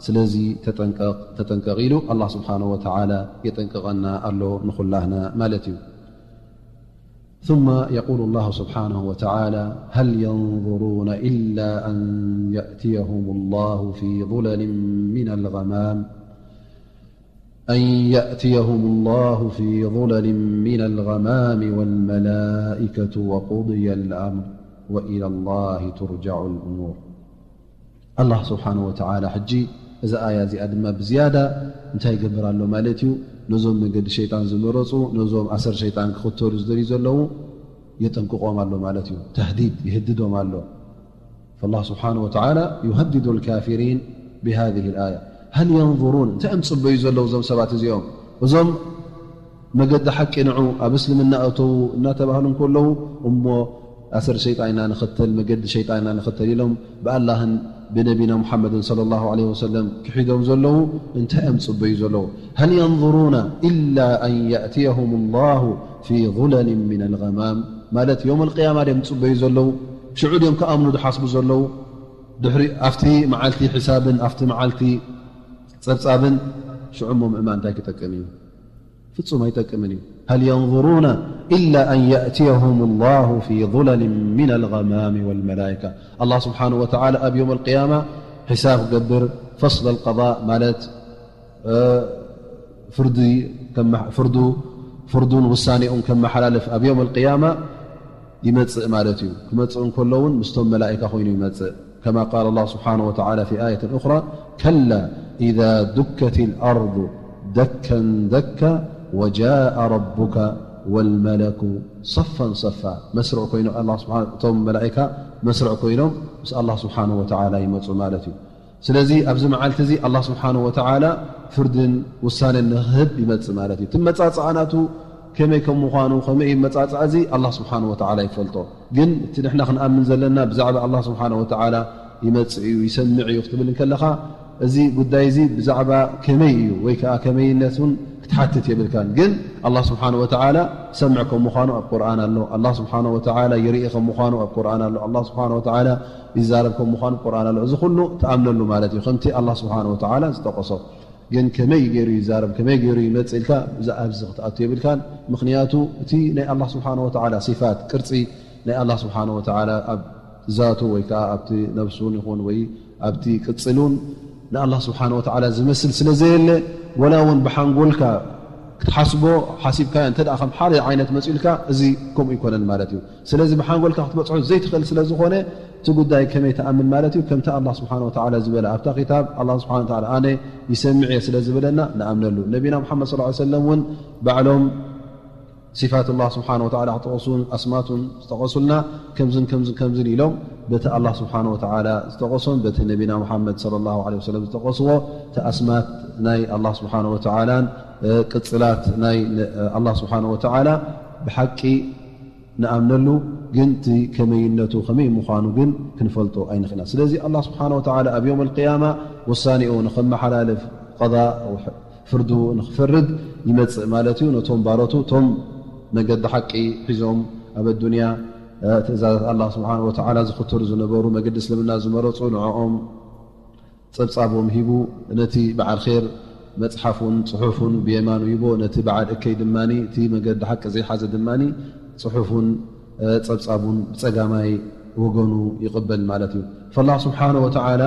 ስለዚ ተጠንቀቕ፣ ተጠንቀቕ ኢሉ ኣላህ ስብሓነሁ ወተዓላ የጠንቅቐና ኣሎ ንኹላህና ማለት እዩ። ثم يقول الله سبحانه وتعالى: هل ينظرون إلا أن يأتيهم الله في ظلل من الغمام أن يأتيهم الله في ظلل من الغمام والملائكة وقضي الأمر وإلى الله ترجع الأمور. ኣላህ ስብሓነሁ ወተዓላ ሕጂ እዛ ኣያ እዚኣ ድማ ብዝያዳ እንታይ ይገብር ኣሎ ማለት እዩ? ነዞም መገዲ ሸይጣን ዝመረጹ፣ ነዞም ኣሰር ሸይጣን ክኽተሉ ዝደልዩ ዘለዉ የጠንቅቖም ኣሎ ማለት እዩ። ተህዲድ ይህድዶም ኣሎ። فالله سبحانه وتعالى يهدد الكافرين بهذه الآية. هل ينظرون؟ እንታይ እዮም ዝጽበዩ ዘለዉ እዞም ሰባት እዚኦም? እዞም መገዲ ሓቂ ንዑ፣ ኣብ እስልምና እተዉ እናተባህሉ እንከለዉ፣ እሞ ኣሰር ሸይጣን ኢና ንኽተል፣ መገዲ ሸይጣን ኢና ንኽተል ኢሎም ብኣላህን ብነቢና ሙሓመድን ሰለላሁ ዐለይሂ ወሰለም ክሒዶም ዘለዉ እንታይ እዮም ዝጽበዩ ዘለዉ? هل ينظرون إلا أن يأتيهم الله في ظلل من الغمام؟ ማለት የውመል ቅያማ ድዮም ዝጽበዩ ዘለዉ? ሽዑ ድዮም ክኣምኑ ዝሓስቡ ዘለዉ? ድሕሪ ኣብቲ መዓልቲ ሕሳብን ኣብቲ መዓልቲ ጸብጻብን ሽዑ እሞ ምእማን እንታይ ክጠቅም እዩ? ፍጹም ኣይጠቅምን እዩ። هل ينظرون إلا أن يأتيهم الله في ظلل من الغمام والملائكة. ኣላህ ስብሓነሁ ወተዓላ ኣብ የውመል ቅያማ ሒሳብ ክገብር፣ ፈስለል ቀዳእ ማለት፣ እ፣ ፍርዲ ከመ-፣ ፍርዱ፣ ፍርዱን ውሳኔኡን ከመሓላልፍ ኣብ የውመል ቅያማ ይመጽእ ማለት እዩ። ክመጽእ እንከሎ እውን ምስቶም መላኢካ ኮይኑ ይመጽእ። كما قال الله سبحانه وتعالى في آية أخرى: كلا إذا دكت الأرض دكا دكا وجاء ربك والملك صفا صفا. መስርዕ ኮይኑ ኣላህ ስብሓነ-፣ እቶም መላኢካ መስርዕ ኮይኖም ምስ ኣላህ ስብሓነሁ ወተዓላ ይመጹ ማለት እዩ። ስለዚ ኣብዚ መዓልቲ እዚ ኣላህ ስብሓነሁ ወተዓላ ፍርድን ውሳኔን ንኽህብ ይመጽእ ማለት እዩ። እቲ መጻጽዓ ናቱ ከመይ ከም ምዃኑ፣ ከመይ እዩ መጻጽዓ እዚ ኣላህ ስብሓነሁ ወተዓላ ይፈልጦ። ግን እቲ ንሕና ክንኣምን ዘለና ብዛዕባ ኣላህ ስብሓነሁ ወተዓላ ይመጽእ እዩ፣ ይሰምዕ እዩ ክትብል እንከለኻ፣ እዚ ጉዳይ እዚ ብዛዕባ ከመይ እዩ ወይ ከኣ ከመይነቱን ክትሓትት የብልካን። ግን ኣላህ ስብሓነሁ ወተዓላ ሰምዕ ከም ምዃኑ ኣብ ቁርኣን ኣሎ። ኣላህ ስብሓነሁ ወተዓላ ይርኢ ከም ምዃኑ ኣብ ቁርኣን ኣሎ። ኣላህ ስብሓነሁ ወተዓላ ይዛረብ ከም ምዃኑ ቁርኣን ኣሎ። እዚ ኩሉ ትኣምነሉ ማለት እዩ፣ ከምቲ ኣላህ ስብሓነሁ ወተዓላ ዝጠቐሶ። ግን ከመይ ገይሩ ይዛረብ፣ ከመይ ገይሩ ይመጽእ ኢልካ እዛ ኣብዚ ክትኣቱ የብልካን። ምኽንያቱ እቲ ናይ ኣላህ ስብሓነሁ ወተዓላ ሲፋት፣ ቅርጺ ናይ ኣላህ ስብሓነሁ ወተዓላ ኣብ ዛቱ ወይ ከኣ ኣብቲ ነብሱን ይኹን ወይ ኣብቲ ቅጽሉን ንኣላህ ስብሓነሁ ወተዓላ ዝመስል ስለ ዘየለ፣ ወላ እውን ብሓንጎልካ ክትሓስቦ ሓሲብካዮ እንተ ደኣ ከም ሓደ ዓይነት መጺኡልካ፣ እዚ ከምኡ ይኮነን ማለት እዩ። ስለዚ ብሓንጎልካ ክትበጽሖ ዘይትኽእል ስለ ዝኾነ፣ እቲ ጉዳይ ከመይ ትኣምን ማለት እዩ? ከምቲ ኣላህ ስብሓነሁ ወተዓላ ዝበለ ኣብታ ኪታብ፣ ኣላህ ስብሓነሁ ወተዓላ ኣነ ይሰምዕ እየ ስለ ዝበለና ንኣምነሉ። ነቢና ሙሓመድ ሰለላሁ ዐለይሂ ወሰለም እውን ባዕሎም ሲፋት ኣላህ ስብሓነሁ ወተዓላ ክጠቐሱን ኣስማቱን ዝጠቐሱልና ከምዝን ከምዝን ከምዝን ኢሎም በቲ ኣላህ ስብሓነሁ ወተዓላ ዝጠቐሶን በቲ ነቢና ሙሓመድ ሰለላሁ ዐለይሂ ወሰለም ዝጠቐስዎ እቲ ኣስማት ናይ ኣላህ ስብሓነሁ ወተዓላን፣ እ፣ ቅጽላት ናይ ነ-፣ ኣላህ ስብሓነሁ ወተዓላ ብሓቂ ንኣምነሉ፣ ግን እቲ ከመይነቱ ከመይ ምዃኑ ግን ክንፈልጦ ኣይንኽእልና። ስለዚ ኣላህ ስብሓነሁ ወተዓላ ኣብ የውመል ቅያማ ውሳኔኡ ንኸመሓላልፍ፣ ቀዳ፣ ፍርዱ ንኽፈርድ ይመጽእ ማለት እዩ። ነቶም ባሮቱ እቶም መገዲ ሓቂ ሒዞም ኣብ ኣዱንያ ትእዛዛት ኣላህ ስብሓን ወተዓላ ዝኽተሉ ዝነበሩ፣ መገዲ እስልምና ዝመረጹ ንዕኦም ጸብጻቦም ሂቡ፣ ነቲ በዓል ኼር መጽሓፉን ጽሑፉን ብየማኑ ሂቦ፣ ነቲ በዓል እከይ ድማ፣ እቲ መገዲ ሓቂ ዘይሓዘ ድማ ጽሑፉን ጸብጻቡን ብጸጋማይ ወገኑ ይቕበል ማለት እዩ። ፈላህ ስብሓነ ወተዓላ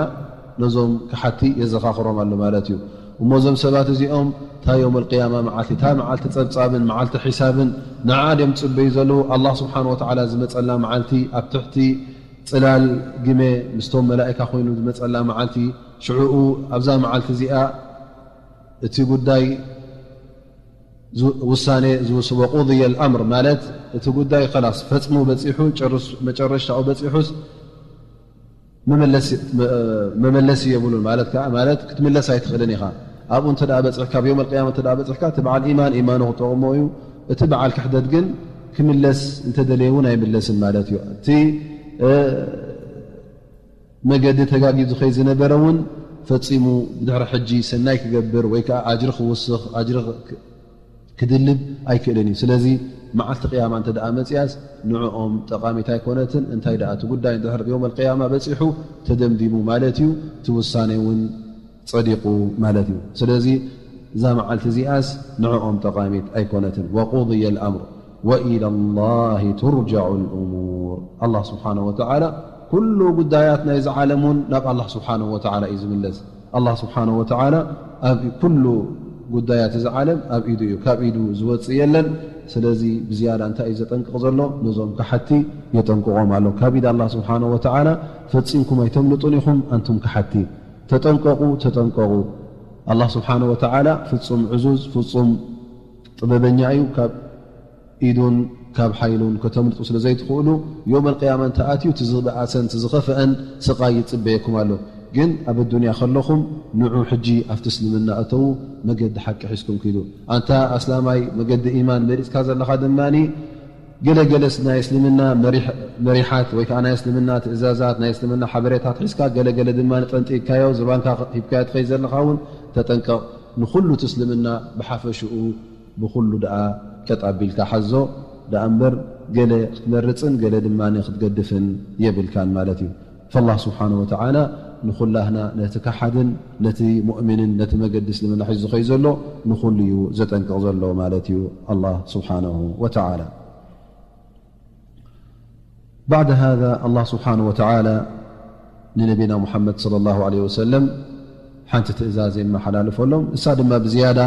ነዞም ክሓቲ የዘኻኽሮም ኣሎ ማለት እዩ። እሞ እዞም ሰባት እዚኦም እታ የውመል ቅያማ መዓልቲ፣ እታ መዓልቲ ጸብጻብን መዓልቲ ሒሳብን ንዓ ድዮም ዝጽበዩ ዘለዉ። ኣላህ ስብሓነ ወተዓላ ዝመጸላ መዓልቲ ኣብ ትሕቲ ጽላል ግመ ምስቶም መላእካ ኮይኑ ዝመጸላ መዓልቲ፣ ሽዕኡ ኣብዛ መዓልቲ እዚኣ እቲ ጉዳይ ዝ-፣ ውሳኔ ዝውስ-፣ ወቁድየ ልኣምር ማለት እቲ ጉዳይ ከላስ ፈጽሙ በጺሑ፣ ጨርስ-፣ መጨረሽታኡ በጺሑስ መመለሲ፣ መ-፣ መመለሲ የብሉን ማለት ከኣ፣ ማለት ክትምለስ ኣይትኽእልን ኢኻ። ኣብኡ እንተ ደኣ በጺሕካ፣ ኣብ የውመል ቅያማ እንተ ደኣ በጺሕካ፣ እቲ በዓል ኢማን ኢማኑ ክጠቕሞ እዩ። እቲ በዓል ክሕደት ግን ክምለስ እንተደለየ እውን ኣይምለስን ማለት እዩ። እቲ፣ እ፣ መገዲ ተጋጊ ዝኸይ ዝነበረ እውን ፈጺሙ ብድሕሪ ሕጂ ሰናይ ክገብር ወይ ከኣ ኣጅሪ ክውስኽ፣ ኣጅሪ ክ-፣ ክድልብ ኣይክእልን እዩ። ስለዚ መዓልቲ ቅያማ እንተ ደኣ መጽያስ ንዕኦም ጠቓሚት ኣይኮነትን። እንታይ ደኣ እቲ ጉዳይ እንድሕር የውመል ቅያማ በጺሑ ተደምዲሙ ማለት እዩ። እቲ ውሳኔ እውን ጸዲቑ ማለት እዩ። ስለዚ እዛ መዓልቲ እዚኣስ ንዕኦም ጠቓሚት ኣይኮነትን። ወቁድየ ልኣምር ወኢላ ላሂ ቱርጃዑ ልእሙር። ኣላህ ስብሓነ ወተዓላ ኩሉ ጉዳያት ናይዚ ዓለም እውን ናብ ኣላህ ስብሓነ ወተዓላ እዩ ዝምለስ። ኣላህ ስብሓነ ወተዓላ ኣብ ኩሉ ጉዳያት እዚ ዓለም ኣብ ኢዱ እዩ፣ ካብ ኢዱ ዝወፅእ የለን። ስለዚ ብዝያዳ እንታይ እዩ ዘጠንቅቕ ዘሎ? ነዞም ከሓቲ የጠንቅቖም ኣሎ። ካብ ኢድ ኣላህ ስብሓነ ወተዓላ ፈጺምኩም ኣይተምልጡን ኢኹም ኣንቱም ከሓቲ። ተጠንቀቑ፣ ተጠንቀቑ። ኣላህ ስብሓነ ወተዓላ ፍጹም ዕዙዝ፣ ፍጹም ጥበበኛ እዩ። ካብ ኢዱን ካብ ሓይሉን ከተምልጡ ስለ ዘይትኽእሉ፣ ዮመል ቅያማ እንተ ኣትዩ፣ እቲ ዝበኣሰን እቲ ዝኸፍአን ስቓይ ይጽበየኩም ኣሎ። ግን ኣብ ኣዱንያ ከለኹም፣ ንዑ ሕጂ ኣብቲ እስልምና እተዉ፣ መገዲ ሓቂ ሒዝኩም ኪዱ። ኣንታ ኣስላማይ፣ መገዲ ኢማን መሪጽካ ዘለኻ ድማኒ፣ ገለገለስ ናይ እስልምና መሪሕ-፣ መሪሓት ወይ ከዓ ናይ እስልምና ትእዛዛት፣ ናይ እስልምና ሓበሬታት ሒዝካ፣ ገለገለ ድማ ጠንጢግካዮ፣ ዝባንካ ሂብካዮ ትኸይድ ዘለኻ እውን ተጠንቀቕ። ንኹሉ እቲ እስልምና ብሓፈሽኡ ብኹሉ ደኣ ቀጥ ኣቢልካ ሓዞ ደኣ እምበር፣ ገለ ክትመርጽን ገለ ድማ ክትገድፍን የብልካን ማለት እዩ። ፈላህ ስብሓነ ወተዓላ ንኹላህና፣ ነቲ ከሓድን ነቲ ሙእሚንን ነቲ መገዲ እስልምና ሒዙ ዝኸይ ዘሎ ንኹሉ እዩ ዘጠንቅቕ ዘሎ ማለት እዩ ኣላህ ስብሓነሁ ወተዓላ። ባዕድ ሃዛ ኣላህ ስብሓነ ወተዓላ ንነቢና ሙሓመድ ሰለላሁ ዐለይሂ ወሰለም ሓንቲ ትእዛዝ የመሓላልፈሎም። እሳ ድማ ብዝያዳ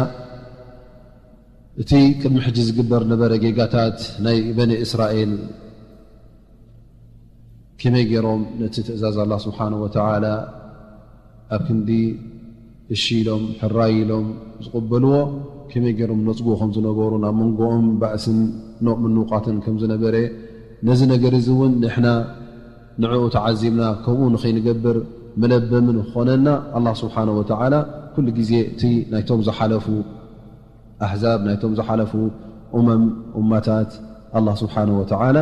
እቲ ቅድሚ ሕጂ ዝግበር ነበረ ጌጋታት ናይ በኒ እስራኤል ከመይ ገይሮም ነቲ ትእዛዝ ኣላህ ስብሓነሁ ወተዓላ ኣብ ክንዲ እሺ ኢሎም፣ ሕራይ ኢሎም ዝቕበልዎ፣ ከመይ ገይሮም ነጽግኡ ከም ዝነበሩ፣ ናብ መንጎኦም ባእስን ኖቕ ምንውቃትን ከም ዝነበረ፣ ነዚ ነገር እዚ እውን ንሕና ንዕኡ ተዓዚብና ከምኡ ንኸይንገብር መለበሚ ንክኾነና፣ ኣላህ ስብሓነሁ ወተዓላ ኩሉ ግዜ እቲ ናይቶም ዝሓለፉ ኣሕዛብ፣ ናይቶም ዝሓለፉ ኡመም፣ ኡማታት፣ ኣላህ ስብሓነሁ ወተዓላ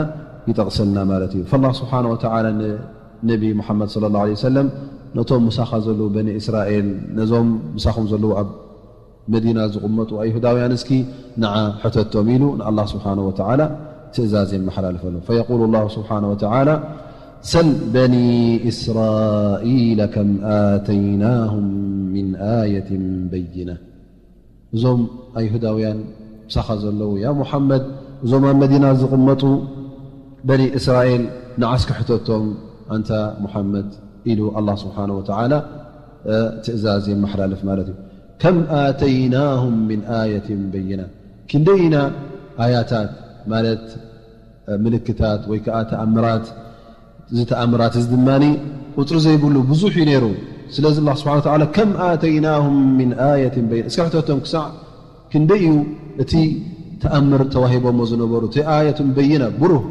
ይጠቕሰልና ማለት እዩ። ፈላህ ስብሓነሁ ወተዓላ ንነቢ ሙሓመድ ሰለላሁ ዐለይሂ ወሰለም፣ ነቶም ምሳኻ ዘለዉ በኒ እስራኤል፣ ነዞም ምሳኹም ዘለዉ ኣብ መዲና ዝቕመጡ ኣይሁዳውያን እስኪ ንዓ ሕተቶም ኢሉ ንኣላህ ስብሓነሁ ወተዓላ ትእዛዝ የመሓላልፈሎም። ፈየቁሉ ላሁ ስብሓነሁ ወተዓላ፣ ሰል በኒ እስራኢለ ከም ኣተይናሁም ሚን ኣየትን በይና። እዞም ኣይሁዳውያን ምሳኻ ዘለዉ፣ ያ ሙሓመድ፣ እዞም ኣብ መዲና ዝቕመጡ በኒ እስራኤል ንዓ እስኪ ሕተቶም፣ ኣንታ ሙሓመድ፣ ኢሉ ኣላህ ስብሓነሁ ወተዓላ፣ እ፣ ትእዛዝ የመሓላልፍ ማለት እዩ። ከም ኣተይናሁም ሚን ኣየትን በይና፣ ክንደይ ኢና ኣያታት ማለት ምልክታት ወይ ከዓ ተኣምራት፣ እዚ ተኣምራት እዚ ድማ ቁፅሪ ዘይብሉ ብዙሕ እዩ ነይሩ። ስለዚ ኣላህ ስብሓነ ወተዓላ ከም ኣተይናሁም ሚን ኣየትን በይና፣ እስኪ ሕተቶም ክሳዕ ክንደይ እዩ እቲ ተኣምር ተዋሂቦሞ ዝነበሩ፣ እቲ ኣየቱን በይና ብሩህ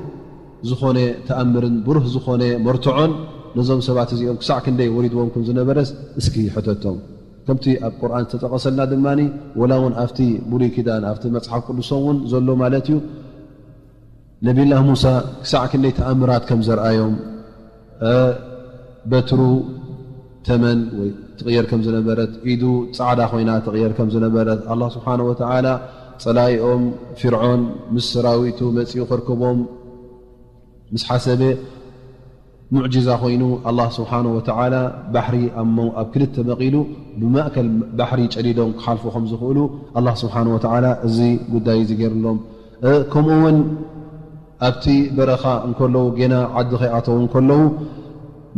ዝኾነ ተኣምርን ብሩህ ዝኾነ መርትዖን ነዞም ሰባት እዚኦም ክሳዕ ክንደይ ወሪድዎም ከም ዝነበረስ እስኪ ሕተቶም። ከምቲ ኣብ ቁርኣን ዝተጠቐሰልና ድማ፣ ወላ እውን ኣብቲ ብሉይ ኪዳን፣ ኣብቲ መፅሓፍ ቅዱሶም እውን ዘሎ ማለት እዩ፣ ነቢላህ ሙሳ ክሳዕ ክንደይ ተኣምራት ከም ዘርኣዮም፣ እ፣ በትሩ ተመን ወይ ትቕየር ከም ዝነበረት፣ ኢዱ ጻዕዳ ኮይና ትቕየር ከም ዝነበረት፣ ኣላህ ስብሓነ ወተዓላ ጸላኢኦም ፊርዖን ምስ ሰራዊቱ መጺኡ ከርከቦም ምስ ሓሰበ፣ ሙዕጂዛ ኮይኑ፣ ኣላህ ስብሓነ ወተዓላ ባሕሪ ኣብ መው-፣ ኣብ ክልተ መቒሉ ብማእከል ባሕሪ ጨዲዶም ክሓልፉ ከም ዝኽእሉ ኣላህ ስብሓነ ወተዓላ እዚ ጉዳይ እዚ ገይሩሎም። እ፣ ከምኡ እውን ኣብቲ በረኻ እንከለዉ፣ ጌና ዓዲ ከይኣተዉ እንከለዉ፣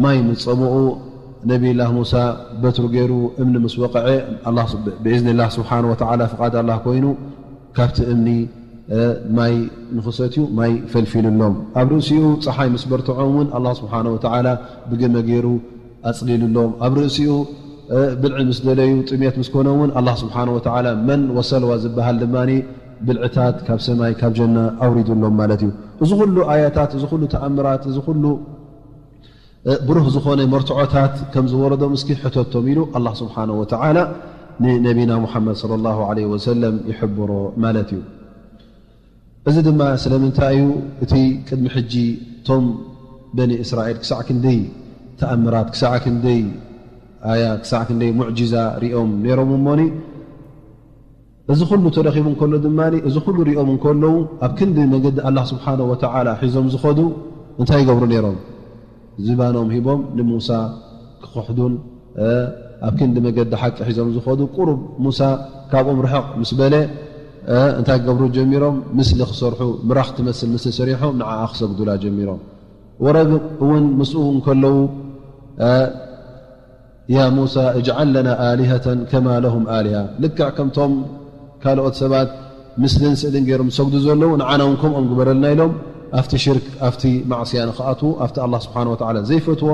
ማይ ምስ ጸምኡ፣ ነቢይላህ ሙሳ በትሩ ገይሩ እምኒ ምስ ወቕዐ፣ ኣላህ ስ-፣ ብኢዝኒላህ ስብሓነ ወተዓላ፣ ፍቓድ ኣላህ ኮይኑ፣ ካብቲ እምኒ፣ እ፣ ማይ ንኽሰትዩ ማይ ፈልፊሉሎም። ኣብ ርእሲኡ ጸሓይ ምስ በርትዖም እውን ኣላህ ስብሓነ ወተዓላ ብግመ ገይሩ ኣጽሊሉሎም። ኣብ ርእሲኡ፣ እ፣ ብልዒ ምስ ደለዩ፣ ጥሜት ምስ ኮኖም እውን ኣላህ ስብሓነ ወተዓላ መን ወሰልዋ ዝበሃል ድማኒ ብልዕታት ካብ ሰማይ ካብ ጀና ኣውሪዱሎም ማለት እዩ። እዚ ኩሉ ኣያታት፣ እዚ ኩሉ ተኣምራት፣ እዚ ኩሉ፣ እ፣ ብሩህ ዝኾነ መርትዖታት ከም ዝወረዶም እስኪ ሕተቶም ኢሉ ኣላህ ስብሓነ ወተዓላ ንነቢና ሙሓመድ ሰለላሁ ዐለይሂ ወሰለም ይሕብሮ ማለት እዩ። እዚ ድማ ስለምንታይ እዩ? እቲ ቅድሚ ሕጂ እቶም በኒ እስራኤል ክሳዕ ክንደይ ተኣምራት፣ ክሳዕ ክንደይ ኣያ፣ ክሳዕ ክንደይ ሙዕጂዛ ሪኦም ነይሮም እሞኒ፣ እዚ ኩሉ ተረኺቡ እንከሎ ድማ፣ እዚ ኩሉ ሪኦም እንከለዉ፣ ኣብ ክንዲ መገዲ ኣላህ ስብሓነሁ ወተዓላ ሒዞም ዝኸዱ እንታይ ይገብሩ ነይሮም? ዝባኖም ሂቦም ንሙሳ ክኽሕዱን፣ እ፣ ኣብ ክንዲ መገዲ ሓቂ ሒዞም ዝኸዱ፣ ቁሩብ ሙሳ ካብኦም ርሕቕ ምስ በለ፣ እ፣ እንታይ ክገብሩ ጀሚሮም? ምስሊ ክሰርሑ፣ ምራኽ ትመስል ምስሊ ሰሪሖም ንዓኣ ክሰግዱላ ጀሚሮም። ወረግ እውን ምስኡ እንከለዉ፣ እ፣ ያ ሙሳ እጅዓል ለና ኣሊሀተን ከማ ለሁም ኣሊሃ፣ ልክዕ ከምቶም ካልኦት ሰባት ምስልን ስእልን ገይሮም ዝሰግዱ ዘለዉ፣ ንዓና እውን ከምኦም ግበረልና ኢሎም፣ ኣብቲ ሽርክ፣ ኣብቲ ማዕስያ ንኽኣትዉ፣ ኣብቲ ኣላህ ስብሓነ ወተዓላ ዘይፈትዎ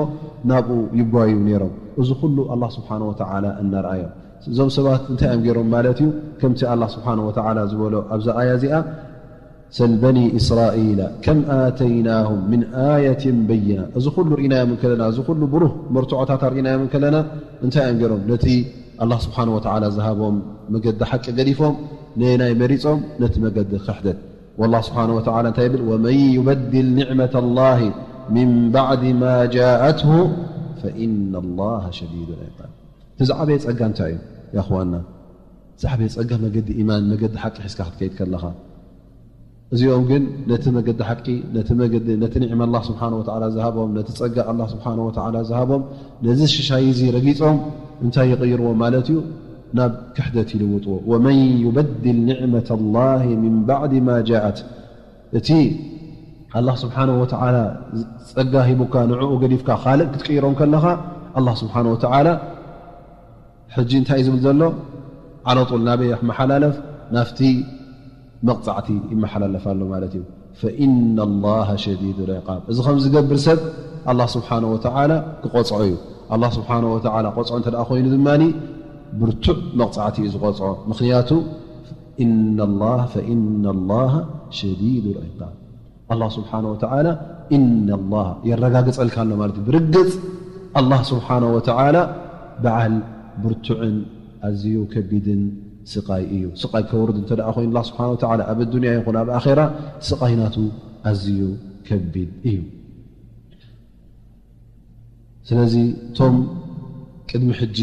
ናብኡ ይጓዩ ነይሮም። እዚ ኩሉ ኣላህ ስብሓነ ወተዓላ እናረኣዮም። እዞም ሰባት እንታይ እዮም ገይሮም ማለት እዩ? ከምቲ ኣላህ ስብሓነ ወተዓላ ዝበሎ ኣብዛ ኣያ እዚኣ፣ ሰል በኒ እስራኢላ ከም ኣተይናሁም ምን ኣየትን በይና። እዚ ኩሉ ርኢናዮም እንከለና፣ እዚ ኩሉ ብሩህ መርትዖታት ኣርኢናዮም እንከለና፣ እንታይ እዮም ገይሮም? ነቲ ኣላህ ስብሓነ ወተዓላ ዝሃቦም መገዲ ሓቂ ገዲፎም፣ ነየናይ መሪጾም? ነቲ መገዲ ክሕደት። ወላህ ስብሓነ ወተዓላ እንታይ ይብል? ወመን ዩበድል ኒዕመተ ላሂ ሚን ባዕዲ ማ ጃኣትሁ ፈኢነ ላሃ ሸዲዱ ልዕቃብ። እቲ ዝዓበየ ጸጋ እንታይ እዩ? ያኽዋና፣ ዝዓበየ ጸጋ መገዲ ኢማን፣ መገዲ ሓቂ ሒዝካ ክትከይድ ከለኻ። እዚኦም ግን ነቲ መገዲ ሓቂ፣ ነቲ መገዲ፣ ነቲ ኒዕማ ኣላህ ስብሓነ ወተዓላ ዝሃቦም፣ ነቲ ጸጋ ኣላህ ስብሓነ ወተዓላ ዝሃቦም፣ ነዚ ሽሻይ እዚ ረጊጾም እንታይ ይቕይርዎ ማለት እዩ? ናብ ክሕደት ይልውጥዎ። ወመን ዩበድል ኒዕመተ ላሂ ሚን ባዕዲ ማ ጃኣት፣ እቲ ኣላህ ስብሓነ ወተዓላ ጸጋ ሂቡካ ንዕኡ ገዲፍካ ካልእ ክትቅይሮም ከለኻ፣ ኣላህ ስብሓነ ወተዓላ ሕጂ እንታይ እዩ ዝብል ዘሎ? ዓለጡል ናበይ ይመሓላለፍ? ናብቲ መቕጻዕቲ ይመሓላለፍ ኣሎ ማለት እዩ። ፈኢነ ላሃ ሸዲዱ ልዕቃብ። እዚ ከም ዝገብር ሰብ ኣላህ ስብሓነ ወተዓላ ክቆጽዖ እዩ። ኣላህ ስብሓነ ወተዓላ ቆጽዖ እንተ ደኣ ኮይኑ ድማ ብርቱዕ መቕጻዕቲ እዩ ዝቆጽዖ። ምኽንያቱ ኢነ ላሃ፣ ፈኢነ ላሃ ሸዲዱ ልዕቃብ። ኣላህ ስብሓነ ወተዓላ ኢነ ላሃ የረጋግጸልካ ኣሎ ማለት እዩ። ብርግጽ ኣላህ ስብሓነ ወተዓላ በዓል ብርቱዕን ኣዝዩ ከቢድን ስቓይ እዩ። ስቓይ ከወርድ እንተ ደኣ ኮይኑ ኣላህ ስብሓነ ወተዓላ ኣብ ኣዱንያ ይኹን ኣብ ኣኼራ ስቓይ ናቱ ኣዝዩ ከቢድ እዩ። ስለዚ እቶም ቅድሚ ሕጂ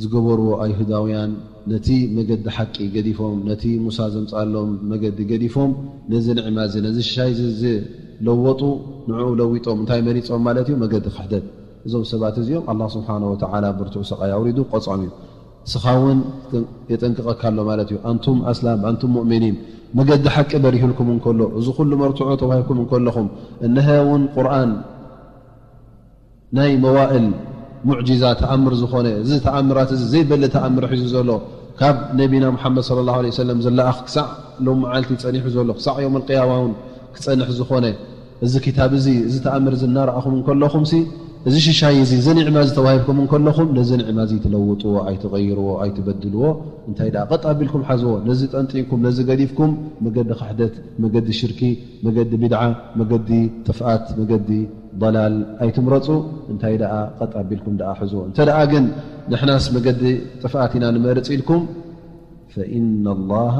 ዝገበርዎ ኣይሁዳውያን ነቲ መገዲ ሓቂ ገዲፎም፣ ነቲ ሙሳ ዘምጽኣሎም መገዲ ገዲፎም፣ ነዚ ንዕማ እዚ፣ ነዚ ሽሻይ እዚ ዝለወጡ፣ ንዕኡ ለዊጦም እንታይ መሪጾም ማለት እዩ? መገዲ ክሕደት። እዞም ሰባት እዚኦም ኣላህ ስብሓነ ወተዓላ ብርቱዕ ስቓይ ኣውሪዱ ቆጽዖም እዩ። ንስኻ እውን የጠንቅቐካ ኣሎ ማለት እዩ። ኣንቱም ኣስላም፣ ኣንቱም ሙእሚኒን፣ መገዲ ሓቂ በሪሁልኩም እንከሎ፣ እዚ ኩሉ መርትዖ ተዋሂብኩም እንከለኹም፣ እነሀ እውን ቁርኣን ናይ መዋእል ሙዕጂዛ ተኣምር ዝኾነ፣ እዚ ተኣምራት እዚ ዘይበሊ ተኣምር ሒዙ ዘሎ፣ ካብ ነቢና ሙሓመድ ሰለላሁ ዐለይሂ ወሰለም ዝለኣኽ ክሳዕ ሎም መዓልቲ ጸኒሑ ዘሎ፣ ክሳዕ ዮም ኣልቅያማ እውን ክጸንሕ ዝኾነ፣ እዚ ኪታብ እዚ፣ እዚ ተኣምር እዚ እናረኣኹም እንከለኹምሲ፣ እዚ ሽሻይ እዚ፣ እዚ ኒዕማ እዚ ተዋሂብኩም እንከለኹም፣ ነዚ ኒዕማ እዚ ትለውጥዎ፣ ኣይትቐይርዎ፣ ኣይትበድልዎ። እንታይ ደኣ፣ ቀጥ ኣቢልኩም ሓዝዎ። ነዚ ጠንጢንኩም፣ ነዚ ገዲፍኩም፣ መገዲ ክሕደት፣ መገዲ ሽርኪ፣ መገዲ ቢድዓ፣ መገዲ ጥፍኣት፣ መገዲ ضላል ኣይትምረጹ። እንታይ ደኣ፣ ቀጥ ኣቢልኩም ደኣ ሕዝዎ። እንተ ደኣ ግን ንሕናስ መገዲ ጥፍኣት ኢና ንመርጽ ኢልኩም፣ ፈኢነ ላሃ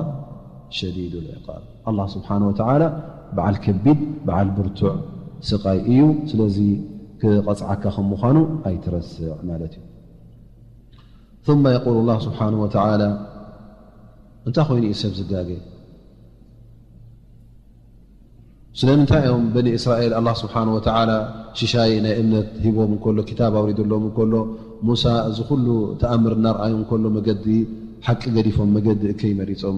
ሸዲዱ ልዕቃብ። ኣላህ ስብሓነ ወተዓላ በዓል ከቢድ፣ በዓል ብርቱዕ ስቓይ እዩ። ስለዚ ክቐጽዓካ ከም ምዃኑ ኣይትረስዕ ማለት እዩ። ثم يقول الله سبحانه وتعالى، እንታይ ኮይኑ እዩ ሰብ ዝጋገ? ስለምንታይ እዮም በኒ እስራኤል ኣላህ ስብሓን ወተዓላ ሽሻይ ናይ እምነት ሂቦም እንከሎ፣ ክታብ ኣውሪዱሎም እንከሎ፣ ሙሳ እዚ ኩሉ ተኣምር እናርኣዩ እንከሎ፣ መገዲ ሓቂ ገዲፎም፣ መገዲ እከይ መሪጾም፣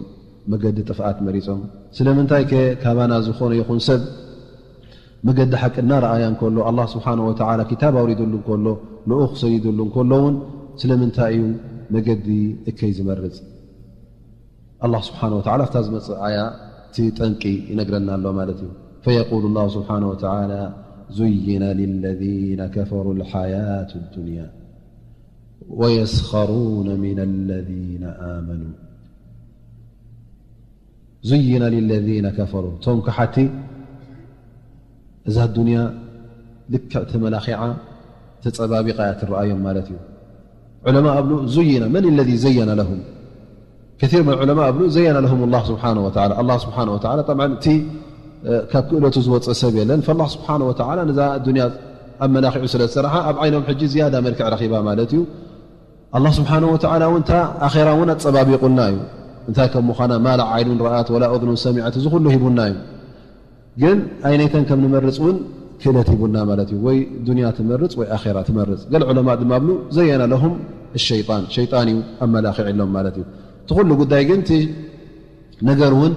መገዲ ጥፍኣት መሪጾም? ስለምንታይ ከ ካባና ዝኾነ ይኹን ሰብ መገዲ ሓቂ እናረኣያ እንከሎ፣ ኣላህ ስብሓን ወተዓላ ክታብ ኣውሪዱሉ እንከሎ፣ ልኡኽ ሰይዱሉ እንከሎ እውን ስለምንታይ እዩ መገዲ እከይ ዝመርጽ? ኣላህ ስብሓን ወተዓላ ኣብታ ዝመጽእ ኣያ እቲ ጠንቂ ይነግረና ኣሎ ማለት እዩ። فيقول الله سبحانه وتعالى: زين للذين كفروا الحياة الدنيا ويسخرون من الذين آمنوا. زين للذين كفروا، እቶም ከሓቲ እዛ ዱንያ ልክዕ ተመላኺዓ ተጸባቢቓ እያ ትረኣዮም ማለት እዩ። ዑለማ ኣብሉ ዙይና መን ለዚ ዘየነ ለሁም ከሲር ምን ዑለማ ኣብሉ ዘየነ ለሁም ኣላህ ስብሓነ ወተዓላ። ኣላህ ስብሓነ ወተዓላ ጠብዓን እቲ ካብ ክእለቱ ዝወፀ ሰብ የለን። ፈላህ ስብሓነ ወተዓላ ነዛ ዱንያ ኣመላኺዑ ስለ ዝሰረሓ ኣብ ዓይኖም ሕጂ ዝያዳ መልክዕ ረኺባ ማለት እዩ። ኣላህ ስብሓነ ወተዓላ እውን እታ ኣኼራ እውን ኣፀባቢቑልና እዩ። እንታይ ከም ምዃና ማላ ዓይኑን ረኣት ወላ እዝኑን ሰሚዐት እዚ ኩሉ ሂቡና እዩ። ግን ኣይነይተን ከም ንመርፅ እውን ክእለት ሂቡና ማለት እዩ። ወይ ዱንያ ትመርፅ ወይ ኣኼራ ትመርፅ። ገለ ዑለማ ድማ ብሉ ዘየነ ለሁም ሸይጣን፣ ሸይጣን እዩ ኣመላኺዕሎም ማለት እዩ። እቲ ኩሉ ጉዳይ ግን እቲ ነገር እውን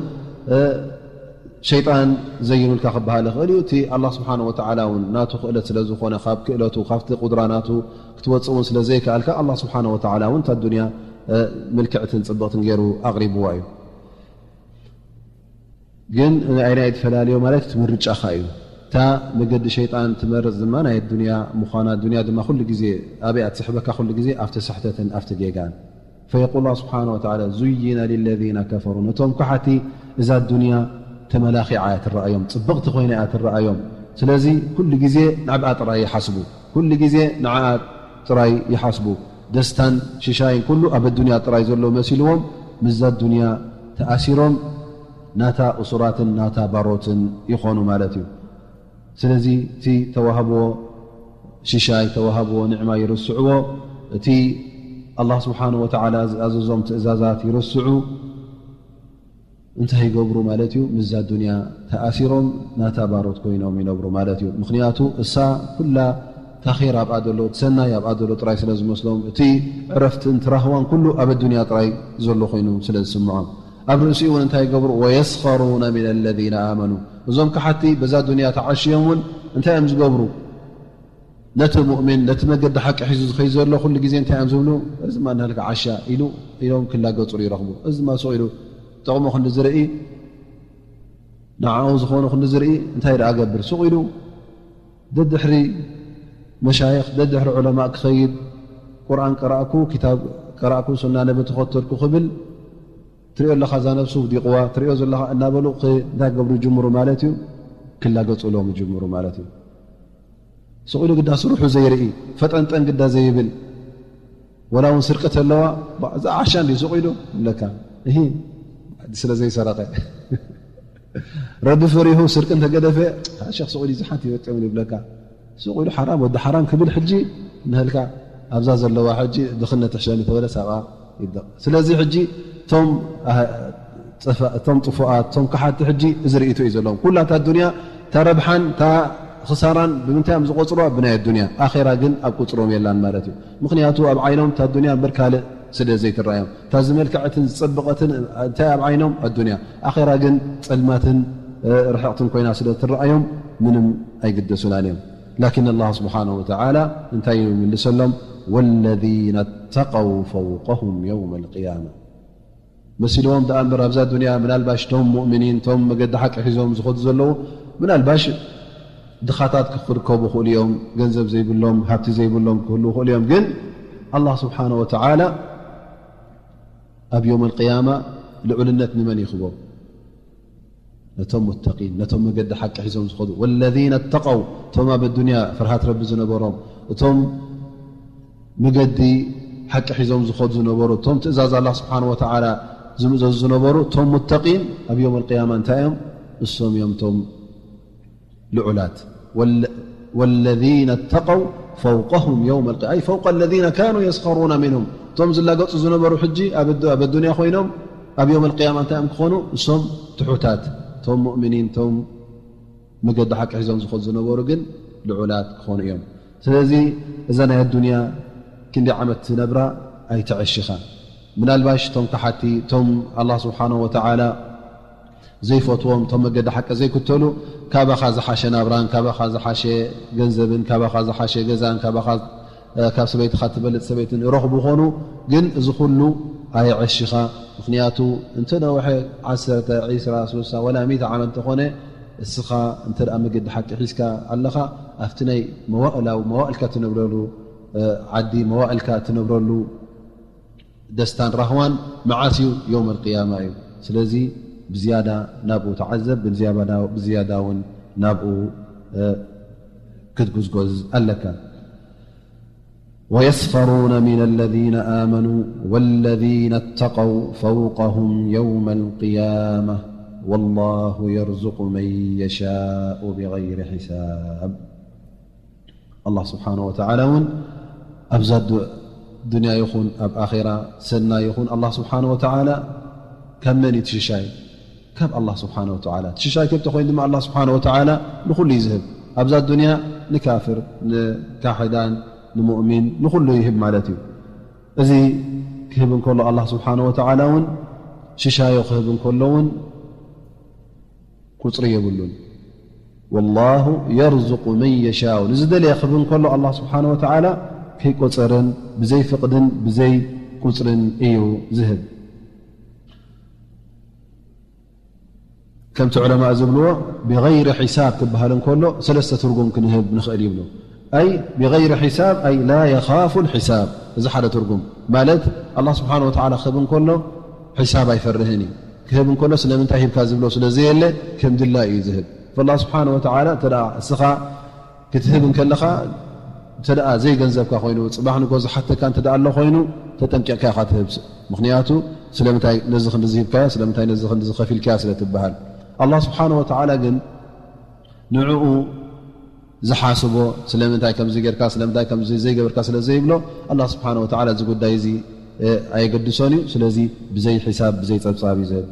ሸይጣን ዘይኑልካ ክበሃል ይኽእል እዩ። እቲ ኣላህ ስብሓነ ወተዓላ እውን ናቱ ክእለት ስለ ዝኾነ ካብ ክእለቱ ካብቲ ቁድራ ናቱ ክትወፅእ እውን ስለ ዘይከኣልካ ኣላህ ስብሓነ ወተዓላ እውን እታ ዱንያ ምልክዕትን ፅብቕትን ገይሩ ኣቕሪብዋ እዩ። ግን ኣይናይ ትፈላለዮ ማለት እቲ ምርጫኻ እዩ። እታ መገዲ ሸይጣን ትመርፅ ድማ ናይ ዱንያ ምዃና፣ ዱንያ ድማ ኩሉ ግዜ ኣበይ እያ ትስሕበካ? ኩሉ ግዜ ኣብቲ ስሕተትን ኣብቲ ጌጋን። ፈየቁል ላህ ስብሓነ ወተዓላ ዙይነ ሊለዚነ ከፈሩ፣ ነቶም ከሓቲ እዛ ዱንያ ተመላኺዓ እያ ትረኣዮም፣ ፅብቕቲ ኮይና እያ ትረኣዮም። ስለዚ ኩሉ ግዜ ናብኣ ጥራይ ይሓስቡ፣ ኩሉ ግዜ ንዓኣ ጥራይ ይሓስቡ። ደስታን ሽሻይን ኩሉ ኣብ ኣዱንያ ጥራይ ዘሎ መሲልዎም ምስዛ ዱንያ ተኣሲሮም ናታ እሱራትን ናታ ባሮትን ይኾኑ ማለት እዩ። ስለዚ እቲ ተዋህብዎ ሽሻይ፣ ተዋህብዎ ንዕማ ይርስዕዎ፣ እቲ ኣላህ ስብሓነ ወተዓላ ዝኣዘዞም ትእዛዛት ይርስዑ። እንታይ ይገብሩ ማለት እዩ? ምስዛ ዱንያ ተኣሲሮም ናታ ባሮት ኮይኖም ይነብሩ ማለት እዩ። ምኽንያቱ እሳ ኩላ ታኼር ኣብኣ ዘሎ፣ እቲ ሰናይ ኣብኣ ዘሎ ጥራይ ስለ ዝመስሎም፣ እቲ ዕረፍትን ትራህዋን ኩሉ ኣብ ኣዱንያ ጥራይ ዘሎ ኮይኑ ስለ ዝስምዖም። ኣብ ርእሲኡ እውን እንታይ ይገብሩ? ወየስኸሩነ ሚነ ለዚነ ኣመኑ። እዞም ከሓቲ በዛ ዱንያ ተዓሽዮም እውን እንታይ እዮም ዝገብሩ? ነቲ ሙእሚን፣ ነቲ መገዲ ሓቂ ሒዙ ዝኸይ ዘሎ ኩሉ ግዜ እንታይ እዮም ዝብሉ? እዚ ድማ እናሃልካ ዓሻ ኢሉ ኢሎም ክላገጹሉ ይረኽቡ። እዚ ድማ ሱቕ ኢሉ ጥቕሙ ክንዲ ዝርኢ፣ ንዓኡ ዝኾኑ ክንዲ ዝርኢ እንታይ ደኣ ገብር? ሱቕ ኢሉ ደድሕሪ መሻይኽ፣ ደድሕሪ ዑለማእ ክኸይድ፣ ቁርኣን ቀራእኩ፣ ክታብ ቀራእኩ፣ ሱና ነቢ ተኸተልኩ ክብል ትሪኦ ኣለኻ። እዛ ነብሱ ውዲቕዋ ትሪኦ ዘለኻ እናበሉ ክ-፣ እንታይ ገብሩ ይጅምሩ ማለት እዩ? ክላገጹሎም ይጅምሩ ማለት እዩ። ሱቕ ኢሉ ግዳ ስርሑ ዘይርኢ፣ ፈጠንጠን ግዳ ዘይብል፣ ወላ እውን ስርቂ ተለዋ፣ "ባ-፣ እዛ ዓሻ እንዲ ሱቕ ኢሉ?" ይብለካ። እሂ፣ ስለ ዘይሰረቐ። ረቢ ፈሪሁ ስርቂ እንተገደፈ፣ "ሸኽ ሱቕ ኢሉ እዚ ሓንቲ ይወጥም" ይብለካ። ሱቕ ኢሉ ሓራም፣ ወዲ ሓራም ክብል ሕጂ ንህልካ ኣብዛ ዘለዋ ሕጂ ድኽነት ትሕሸኒ ተበለ ሳብኣ ይብደቕ። ስለዚ ሕጂ እቶም ኣህ-፣ ጥፋ-፣ እቶም ጥፉኣት፣ እቶም ከሓድቲ ሕጂ እዚ ርእይቶ እዩ ዘለዎም። ኩላ እታ ዱንያ፣ እታ ረብሓን እታ ክሳራን ብምንታይ እዮም ዝቖጽርዋ? ብናይ ኣዱንያ። ኣኼራ ግን ኣብ ቁጽሮም የላን ማለት እዩ። ምኽንያቱ ኣብ ዓይኖም እታ ዱንያ እምበር ካልእ ስለ ዘይትረኣዮም። እታ ዝመልከዐትን ዝጸበቐትን እንታይ ኣብ ዓይኖም? ኣዱንያ። ኣኼራ ግን ጸልማትን፣ እ፣ ርሕቕትን ኮይና ስለ ትረኣዮም ምንም ኣይግደሱላን እዮም። ላኪን ኣላህ ስብሓነሁ ወተዓላ እንታይ ኢሉ ይምልሰሎም? ወለዚነ ተቀው ፈውቀሁም የውመል ቅያማ። መሲልዎም ደኣ እምበር ኣብዛ ዱንያ ምናልባሽ እቶም ሙእሚኒን፣ እቶም መገዲ ሓቂ ሒዞም ዝኸዱ ዘለዉ፣ ምናልባሽ ድኻታት ክርከቡ ይኽእሉ እዮም፣ ገንዘብ ዘይብሎም፣ ሃብቲ ዘይብሎም ክህልዉ ይኽእሉ እዮም። ግን ኣላህ ስብሓነሁ ወተዓላ ኣብ የውመል ቅያማ ልዑልነት ንመን ይኽቦ? ነቶም ሙተቂን፣ ነቶም መገዲ ሓቂ ሒዞም ዝኸዱ። ወለዚነ ተቀው፣ እቶም ኣብ ኣዱንያ ፍርሃት ረቢ ዝነበሮም፣ እቶም መገዲ ሓቂ ሒዞም ዝኸዱ ዝነበሩ፣ እቶም ትእዛዝ ኣላህ ስብሓነሁ ወተዓላ ዝምእዘዙ ዝነበሩ፣ እቶም ሙተቂን ኣብ የውመል ቅያማ እንታይ እዮም? እሶም እዮም እቶም ልዑላት። ወለ-፣ ወለዚነ ተቀው ፈውቀሁም የውመል ቅያ-፣ ኣይ ፈውቀ ለዚነ ካኑ የስኸሩነ ሚንሁም። እቶም ዝላገጹ ዝነበሩ ሕጂ ኣብ ኣዱ-፣ ኣብ ኣዱንያ ኮይኖም ኣብ የውመል ቅያማ እንታይ እዮም ክኾኑ? እሶም ትሑታት፣ እቶም ሙእሚኒን፣ እቶም መገዲ ሓቂ ሒዞም ዝኸዱ ዝነበሩ ግን ልዑላት ክኾኑ እዮም። ስለዚ እዛ ናይ ኣዱንያ ክንደይ ዓመት ትነብራ ኣይትዐሽኻ። ምናልባሽ እቶም ከሓቲ፣ እቶም ኣላህ ስብሓነሁ ወተዓላ ዘይፈትዎም፣ እቶም መገዲ ሓቂ ዘይክተሉ፣ ካባኻ ዝሓሸ ናብራን ካባኻ ዝሓሸ ገንዘብን ካባኻ ዝሓሸ ገዛን ካባኻ፣ እ፣ ካብ ሰበይትኻ ትበልጽ ሰበይትን ይረኽቡ ኾኑ። ግን እዚ ኩሉ ኣየዐሽኻ። ምኽንያቱ እንተ ነውሐ ዓሰርተ፣ ዒስራ፣ ስልሳ ወላ ሚእቲ ዓመት እንተኾነ፣ እስኻ እንተ ደኣ መገዲ ሓቂ ሒዝካ ኣለኻ፣ ኣብቲ ናይ መዋእላዊ፣ መዋእልካ ትነብረሉ፣ እ፣ ዓዲ፣ መዋእልካ ትነብረሉ ደስታን ራህዋን መዓስ እዩ? የውመል ቅያማ እዩ። ስለዚ ብዝያዳ ናብኡ ተዓዘብ፣ ብዝያዳ፣ ብዝያዳ እውን ናብኡ፣ እ፣ ክትጉዝጎዝ ኣለካ። ويسخرون من الذين آمنوا والذين اتقوا فوقهم يوم القيامة والله يرزق من يشاء بغير حساب. ኣላህ ስብሓነ ወተዓላ እውን ኣብዛ ዱ-፣ ዱንያ ይኹን ኣብ ኣኼራ፣ ሰናይ ይኹን፣ ኣላህ ስብሓነ ወተዓላ ካብ መን እዩ ትሽሻይ? ካብ ኣላህ ስብሓነ ወተዓላ። ትሽሻይ ከብቲ ኮይኑ ድማ ኣላህ ስብሓነ ወተዓላ ንኹሉ እዩ ዝህብ። ኣብዛ ዱንያ ንካፍር፣ ንካሕዳን፣ ንሙእሚን፣ ንኹሉ ይህብ ማለት እዩ። እዚ ክህብ እንከሎ ኣላህ ስብሓነ ወተዓላ እውን ሽሻዮ ክህብ እንከሎ እውን ቁጽሪ የብሉን። ወላሁ የርዙቁ መን የሻኡ፣ ንዝደለየ ክህብ እንከሎ ኣላህ ስብሓነ ወተዓላ ከይቆጸርን ብዘይ ፍቕድን ብዘይ ቁጽርን እዩ ዝህብ። ከምቲ ዑለማእ ዝብልዎ ብገይሪ ሒሳብ ክበሃል እንከሎ ሰለስተ ትርጉም ክንህብ ንኽእል ይብሉ። ኣይ ብገይሪ ሒሳብ ኣይ ላ የኻፉ ልሒሳብ። እዚ ሓደ ትርጉም ማለት ኣላህ ስብሓነ ወተዓላ ክህብ እንከሎ ሒሳብ ኣይፈርህን እዩ። ክህብ እንከሎ ስለምንታይ ሂብካ ዝብሎ ስለ ዘየለ ከም ድላዩ እዩ ዝህብ። ፈላህ ስብሓነ ወተዓላ እንተ ደኣ እስኻ ክትህብ እንከለኻ እንተ ደኣ ዘይገንዘብካ ኮይኑ፣ ጽባሕ ንጎ ዝሓተካ እንተ ደኣ ኣሎ ኮይኑ፣ ተጠንቂቕካ ኢኻ ትህብ። ምኽንያቱ ስለምንታይ ነዚ ክንዲ ዝሂብካዮ፣ ስለምንታይ ነዚ ክንዲ ዝኸፊልካዮ ስለ ትበሃል። ኣላህ ስብሓነ ወተዓላ ግን ንዕኡ ዝሓስቦ ስለምንታይ ከምዚ ጌርካ፣ ስለምንታይ ከምዚ ዘይገበርካ ስለ ዘይብሎ፣ ኣላህ ስብሓነ ወተዓላ እዚ ጉዳይ እዚ፣ እ፣ ኣየገድሶን እዩ። ስለዚ ብዘይ ሒሳብ፣ ብዘይ ጸብጻብ እዩ ዝህብ።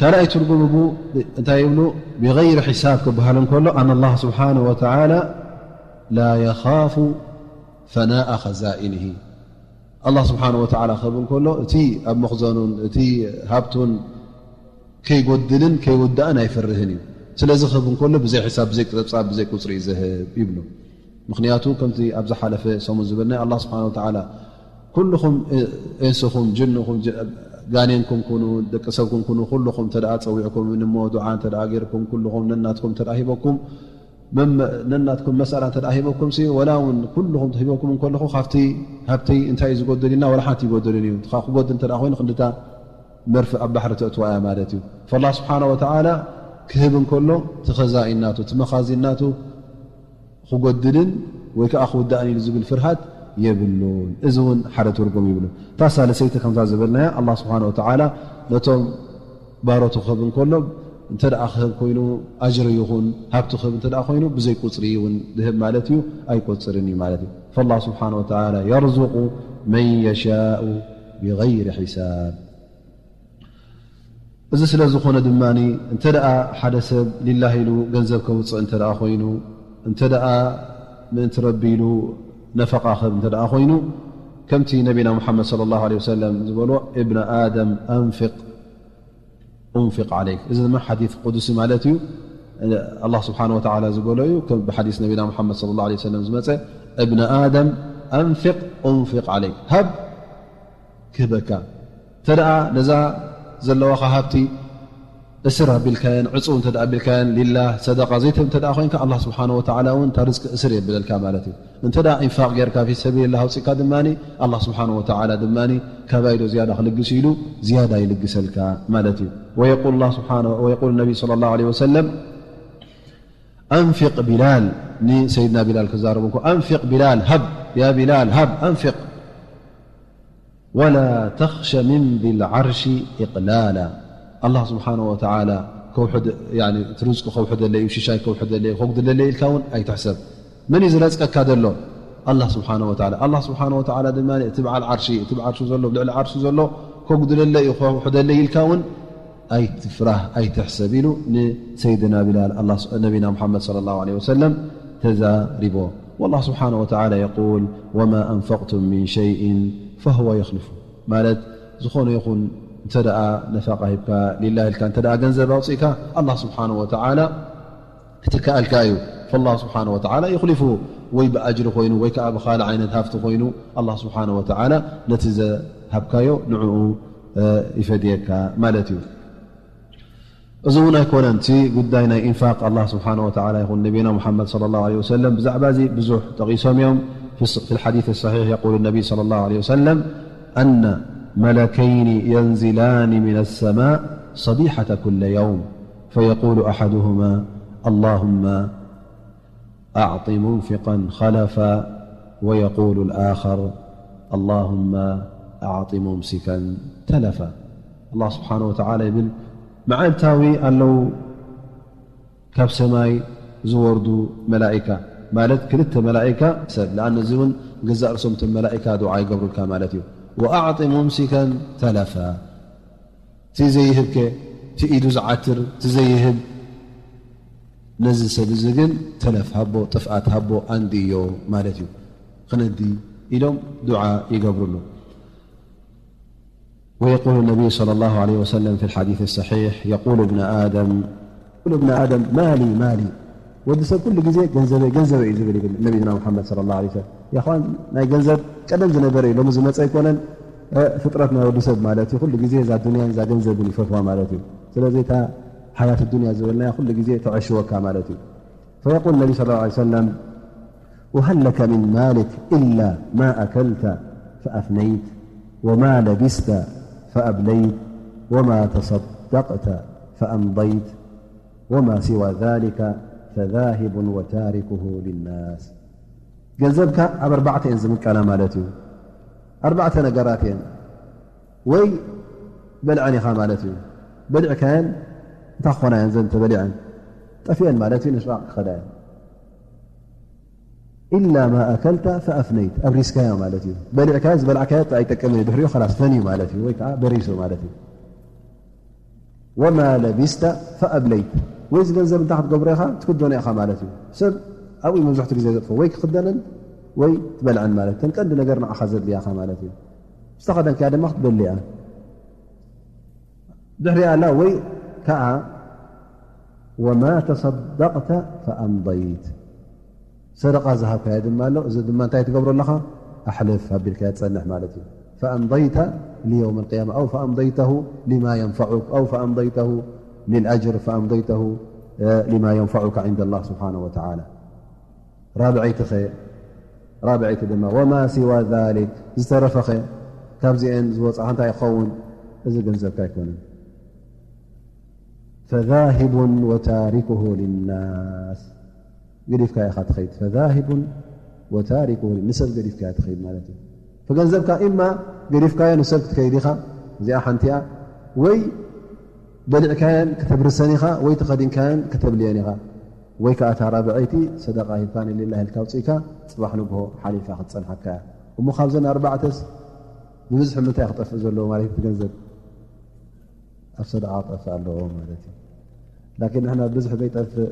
ካልኣይ ትርጉም እቡ እንታይ ይብሉ? ብገይሪ ሒሳብ ክበሃል እንከሎ፣ ኣነ ኣላህ ስብሓነ ወተዓላ ላ የኻፉ ፈናኣ ኸዛኢንሂ። ኣላህ ስብሓነ ወተዓላ ክህብ እንከሎ፣ እቲ ኣብ መኽዘኑን እቲ ሃብቱን ከይጎድልን ከይውዳእን ኣይፈርህን እዩ። ስለዚ ክህብ እንከሎ፣ ብዘይ ሒሳብ፣ ብዘይ ጸብጻብ፣ ብዘይ ቁጽሪ እዩ ዝህብ ይብሉ። ምኽንያቱ ከምቲ ኣብ ዝሓለፈ ሰሙን ዝበልናዮ፣ ኣላህ ስብሓነ ወተዓላ ኩልኹም፣ እ-፣ እንስኹም፣ ጅንኹም፣ ጅ-፣ ጋኔንኩም ኩኑ፣ ደቂ ሰብኩም ኩኑ፣ ኩልኹም እንተ ደኣ ጸዊዕኩም እሞ ዱዓ እንተ ደኣ ጌርኩም፣ ኩልኹም ነናትኩም እንተ ደኣ ሂበኩም፣ መም-፣ ነናትኩም መስኣላ እንተ ደኣ ሂበኩም ሲ፣ ወላ እውን ኩልኹም ሂበኩም እንከለኹ፣ ካብቲ ሃብተይ እንታይ እዩ ዝጎድል ኢልና፣ ወላ ሓንቲ ይጎድልን እዩ። እቲ ኸኣ ክጎድል እንተ ደኣ ኮይኑ፣ ክንድታ መርፍእ ኣብ ባሕሪ ተእትዋ እያ ማለት እዩ። ፈላህ ስብሓነ ወተዓላ ክህብ እንከሎ፣ እቲ ኸዛኢን ናቱ፣ እቲ መኻዚን ናቱ፣ ክጎድልን ወይ ከኣ ክውዳእን ኢሉ ዝብል ፍርሃት የብሉን። እዚ እውን ሓደ ትርጉም ይብሉ። እታ ሳልሰይቲ ከምዛ ዝበልናያ፣ ኣላህ ስብሓነ ወተዓላ ነቶም ባሮቱ ክህብ እንከሎ፣ እንተ ደኣ ክህብ ኮይኑ፣ ኣጅሪ ይኹን ሃብቲ ክህብ እንተ ደኣ ኮይኑ፣ ብዘይ ቁጽሪ እውን ዝህብ ማለት እዩ፣ ኣይቆጽርን እዩ ማለት እዩ። ፈላህ ስብሓነ ወተዓላ የርዙቁ መን የሻኡ ብገይሪ ሒሳብ። እዚ ስለ ዝኾነ ድማ፣ እንተ ደኣ ሓደ ሰብ ሊላህ ኢሉ ገንዘብ ከውጽእ እንተ ደኣ ኮይኑ፣ እንተ ደኣ ምእንቲ ረቢ ኢሉ ነፈቃ ክህብ እንተ ደኣ ኮይኑ፣ ከምቲ ነቢና ሙሓመድ ሰለላሁ ዐለይሂ ወሰለም ዝበልዎ፣ "እብነ ኣደም ኣንፊቅ ኡንፊቅ ዐለይክ።" እዚ ድማ ሓዲስ ቁዱሲ ማለት እዩ። ኣላህ ስብሓነ ወተዓላ ዝበሎ እዩ። ከም ብሓዲስ ነቢና ሙሓመድ ሰለላሁ ዐለይሂ ወሰለም ዝመጸ፣ "እብነ ኣደም ኣንፊቅ ኡንፊቅ ዐለይክ።" ሃብ ክህበካ። እንተ ደኣ ነዛ ዘለዋኻ ሃብቲ እስር ኣቢልካየን፣ ዕጹው እንተ ደኣ ኣቢልካየን፣ ሊላህ ሰደቃ ዘይትህብ እንተ ደኣ ኮይንካ፣ ኣላህ ስብሓነ ወተዓላ እውን እታ ርዝቂ እስር የብለልካ ማለት እዩ። እንተ ደኣ ኢንፋቅ ጌርካ፣ ፊ ሰቢልላህ ኣውጺእካ ድማ፣ ኣላህ ስብሓነ ወተዓላ ድማ ካባይ ዶ ዝያዳ ክልግስ ኢሉ ዝያዳ ይልግሰልካ ማለት እዩ። ወየቁል ኣላህ ስብሓነ፣ ወየቁል ነቢ ሰለላሁ ዐለይሂ ወሰለም፣ ኣንፊቅ ቢላል፣ ንሰይድና ቢላል ክዛረቡ እኮ፣ ኣንፊቅ ቢላል፣ ሃብ፣ ያ ቢላል፣ ሃብ፣ ኣንፊቅ። ወላ ተኽሸ ምን ዚል ዓርሺ ኢቕላላ። ኣላህ ስብሓነ ወተዓላ ከውሕድ፣ ያኒ፣ እቲ ርዝቂ ከውሕደለይ እዩ፣ ሽሻይ ከውሕደለይ እዩ፣ ከጉድለለይ ኢልካ እውን ኣይትሕሰብ። መን እዩ ዝረዝቀካ ዘሎ? ኣላህ ስብሓነ ወተዓላ። ኣላህ ስብሓነ ወተዓላ ድማ እቲ በዓል ዓርሺ፣ እቲ በዓል ዓርሺ ዘሎ፣ ኣብ ልዕሊ ዓርሺ ዘሎ ከጉድለለይ እዩ፣ ከውሕደለይ ኢልካ እውን ኣይትፍራህ፣ ኣይትሕሰብ ኢሉ ንሰይድና ቢላል ኣላህ ስ-፣ ነቢና ሙሓመድ ሰለላሁ ዐለይሂ ወሰለም ተዛሪቦ። ወላህ ስብሓነ ወተዓላ የቁል፣ "ወማ ኣንፈቅቱም ሚን ሸይእን ፈሁወ የኽልፉ።" ማለት ዝኾነ ይኹን እንተ ደኣ ነፋቃ ሂብካ፣ ሊላህ ኢልካ እንተ ደኣ ገንዘብ ኣውፅእካ፣ ኣላህ ስብሓነ ወተዓላ ክትከኣልካ እዩ። ፈላህ ስብሓነ ወተዓላ ዩኽሊፉ፣ ወይ ብኣጅሪ ኮይኑ ወይ ከዓ ብኻልእ ዓይነት ሃፍቲ ኮይኑ ኣላህ ስብሓነ ወተዓላ ነቲ ዘሃብካዮ ንዕኡ፣ እ፣ ይፈድየካ ማለት እዩ። እዚ እውን ኣይኮነን እቲ ጉዳይ ናይ ኢንፋቅ። ኣላህ ስብሓነ ወተዓላ ይኹን ነቢና ሙሓመድ ሰለላሁ ዐለይሂ ወሰለም ብዛዕባ እዚ ብዙሕ ጠቒሶም እዮም። ፊ ስ-፣ ፊል ሓዲስ ሰሒሕ የቁሉ ነቢ ሰለላሁ ዐለይሂ ወሰለም፣ "ኣነ መለከይኒ የንዚላኒ ሚነ ሰማእ ሰቢሐተ ኩለ የውም፣ ፈየቁሉ ኣሐዱሁማ፣ ኣላሁመ ኣዕጢ ሙንፊቀን ኸለፋ፣ ወየቁሉ ልኣኸር፣ ኣላሁመ ኣዕጢ ሙምሲከን ተለፋ።" ኣላህ ስብሓነ ወተዓላ ይብል፣ መዓልታዊ ኣለዉ ካብ ሰማይ ዝወርዱ መላኢካ፣ ማለት ክልተ መላኢካ ሰብ፣ ለኣነ እዚ እውን ገዛእ ርእሶም እቶም መላኢካ ዱዓ ይገብሩልካ ማለት እዩ። ወኣዕጢ ሙምሲከን ተለፋ፣ እቲ ዘይህብከ፣ እቲ ኢዱ ዝዓትር፣ እቲ ዘይህብ፣ ነዚ ሰብ እዚ ግን ተለፍ ሃቦ፣ ጥፍኣት ሃቦ፣ ኣንድዮ ማለት እዩ። ክነዲ ኢሎም ዱዓ ይገብሩሉ። ويقول النبي صلى الله عليه وسلم في الحديث الصحيح، يقول ابن آدم، يقول ابن آدم، ما لي، ما لي። ወዲ ሰብ ኩሉ ግዜ ገንዘበይ፣ ገንዘበይ እዩ ዝብል ይብል ነቢና ሙሓመድ ሰለላሁ ዐለይሂ ወሰለም። የእኽዋን፣ ናይ ገንዘብ ቀደም ዝነበረ እዩ፣ ሎሚ ዝመፀ ኣይኮነን። እ፣ ፍጥረት ናይ ወዲ ሰብ ማለት እዩ። ኩሉ ግዜ እዛ ዱንያን እዛ ገንዘብን ይፈትዋ ማለት እዩ። ስለዚ እታ ሓያት ዱንያ ዝበልናያ ኩሉ ግዜ ተዐሽወካ ማለት እዩ። فيقول النبي صلى الله عليه وسلم، وهل لك من مالك إلا ما أكلت فأفنيت، وما لبست فأبليت، وما تصدقت فأمضيت، وما سوى ذلك فذاهب وتاركه للناس. ገንዘብካ ኣብ ኣርባዕተ እየን ዝምቀላ ማለት እዩ። ኣርባዕተ ነገራት እየን። ወይ በልዐን ኢኻ ማለት እዩ። በሊዕካየን እንታይ ክኾና እየን? ዘን ተበሊዐን ጠፊአን ማለት እዩ። ንስኻ ክኸዳ እየን። ኢላ ማ ኣከልታ ፈኣፍነይት፣ ኣብሪስካዮ ማለት እዩ። በሊዕካዮ፣ ዝበላዕካዮ ኣይጠቅምን እዩ፣ ድሕሪኡ ኸላስ ፈንዩ ማለት እዩ፣ ወይ ከዓ በሪሱ ማለት እዩ። ወማ ለቢስተ ፈኣብለይት፣ ወይ እዚ ገንዘብ እንታይ ክትገብሮ ኢኻ? ትክደኖ ኢኻ ማለት እዩ። ሰብ ኣብኡ መብዛሕትኡ ግዜ ዘጥፎ ወይ ክክደነን ወይ ትበልዐን ማለት እዩ። እተን ቀንዲ ነገር ንዓኻ ዘድልያኻ ማለት እዩ። ዝተኸደንካያ ድማ ክትበልያ። ድሕሪኣ ኣላ ወይ ከዓ ወማ ተሰደቅተ ፈኣምضይት፣ ሰደቃ ዝሃብካዮ ድማ ኣሎ። እዚ ድማ እንታይ ትገብሮ ኣለኻ? ኣሕልፍ ኣቢልካዮ ትጸንሕ ማለት እዩ። ፈኣምضይተ ሊየውም القيامة أو فأمضيته لما ينفعك أو فأمضيته للأجر فأمضيته لما ينفعك عند الله سبحانه وتعالى። ራብዐይቲ ኸ? ራብዐይቲ ድማ ወማ ሲዋ ዛሊክ፣ ዝተረፈ ኸ? ካብዚአን ዝወፅኣ እንታይ ይኸውን? እዚ ገንዘብካ ኣይኮነን። ፈዛሂቡን ወታሪኩሁ ሊናስ፣ ገዲፍካ ኢኻ ትኸይድ። ፈዛሂቡን ወታሪኩሁ ሊ-፣ ንሰብ ገዲፍካ ትኸይድ ማለት እዩ። ፈገንዘብካ ኢማ ገዲፍካዮ ንሰብ ክትከይድ ኢኻ፣ እዚኣ ሓንቲ እያ፣ ወይ በሊዕካየን ከተብርሰን ኢኻ፣ ወይ ተኸዲንካየን ከተብልየን ኢኻ። ወይ ከዓ እታ ራብዐይቲ ሰደቃ ሂብካ ንሊላህ ኢልካ ኣውፂእካ ፅባሕ ንግሆ ሓሊፋ ክትፀንሓካ እያ። እሞ ካብዘን ኣርባዕተስ ብብዝሒ ምንታይ ክጠፍእ ዘለዎ ማለት እዩ? እቲ ገንዘብ ኣብ ሰደቃ ክጠፍእ ኣለዎ ማለት እዩ። ላኪን ንሕና ብብዝሒ ዘይጠፍእ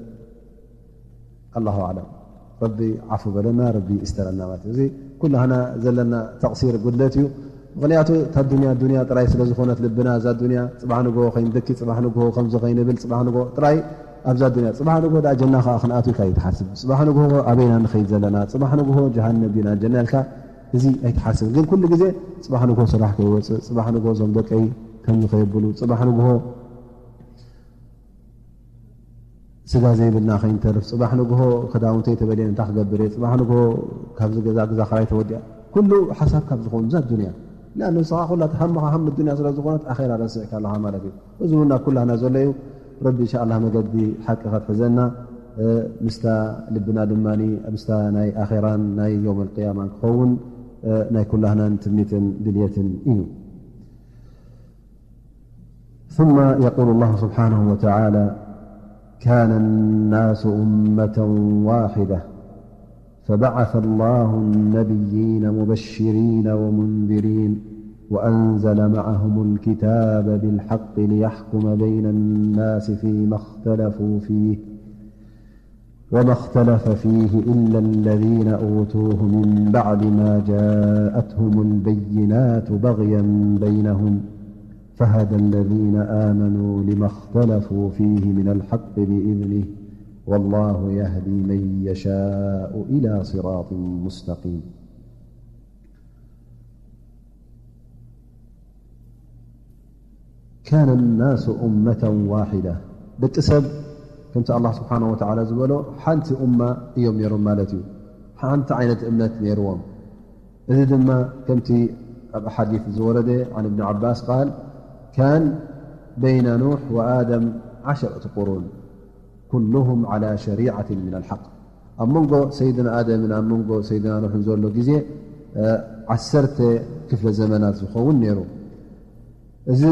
ኣላሁ ኣዕለም። ረቢ ዓፉ በለና፣ ረቢ ይስተረና ማለት እዩ። እዚ ኩላህና ዘለና ተቕሲር ጉድለት እዩ። ምኽንያቱ እታ ዱንያ ዱንያ ጥራይ ስለ ዝኾነት ልብና እዛ ዱንያ፣ ጽባሕ ንግሆ ከይንብኪ፣ ጽባሕ ንግሆ ከምዚ ከይንብል፣ ጽባሕ ንግሆ ጥራይ ኣብዛ ዱንያ። ጽባሕ ንግሆ ደኣ ጀና ከኣ ክንኣቱ ኢልካ ኣይትሓስብ። ጽባሕ ንግሆ ኣበይና ንኸይድ ዘለና፣ ጽባሕ ንግሆ ጀሃነም ዲና ጀና ኢልካ እዚ ኣይትሓስብ። ግን ኩሉ ግዜ ጽባሕ ንግሆ ስራሕ ከይወጽእ፣ ጽባሕ ንግሆ እዞም ደቀይ ከምዚ ከየብሉ፣ ጽባሕ ንግሆ ስጋ ዘይብልና ከይንተርፍ፣ ጽባሕ ንግሆ ክዳውንተይ ተበልየን እንታይ ክገብር እየ፣ ጽባሕ ንግሆ ካብዚ ገዛ፣ ገዛ ክራይ ተወዲኣ፣ ኩሉ ሓሳብ ካብ ዝኾኑ እዛ ዱንያ። ለኣን ንስኻ ኩላ ሃምኻ ሃም ዱንያ ስለ ዝኾነት ኣኼራ ረሲዕካ ኣለኻ ማለት እዩ። እዚ እውን ኣብ ኩላህና ዘሎ እዩ። ረቢ እንሻ ኣላህ መገዲ ሓቂ ከትሕዘና፣ እ፣ ምስታ ልብና ድማ ምስታ ናይ ኣኼራን ናይ የውመል ቅያማን ክኸውን፣ እ፣ ናይ ኩላህናን ትምኒትን ድልየትን እዩ። ثم يقول الله سبحانه وتعالى: كان الناس أمة واحدة فبعث الله النبيين مبشرين ومنذرين وأنزل معهم الكتاب بالحق ليحكم بين الناس فيما اختلفوا فيه وما اختلف فيه إلا الذين أوتوه من بعد ما جاءتهم البينات بغيا بينهم فهدى الذين آمنوا لما اختلفوا فيه من الحق بإذنه والله يهدي من يشاء إلى صراط مستقيم. كان الناس أمة واحدة. ደቂ ሰብ ከምቲ ኣላህ ስብሓነ ወተዓላ ዝበሎ ሓንቲ ኡማ እዮም ነይሮም ማለት እዩ። ሓንቲ ዓይነት እምነት ነይርዎም። እዚ ድማ ከምቲ ኣብ ሓዲት ዝወረደ عن ابن عباس قال كان بين نوح وآدم عشرة قرون كلهم على شريعة من الحق ኣብ መንጎ ሰይድና ኣደምን ኣብ መንጎ ሰይድና ኑሕን ዘሎ ግዜ ዓሰርተ ክፍለ ዘመናት ዝኸውን ነይሩ። እዚ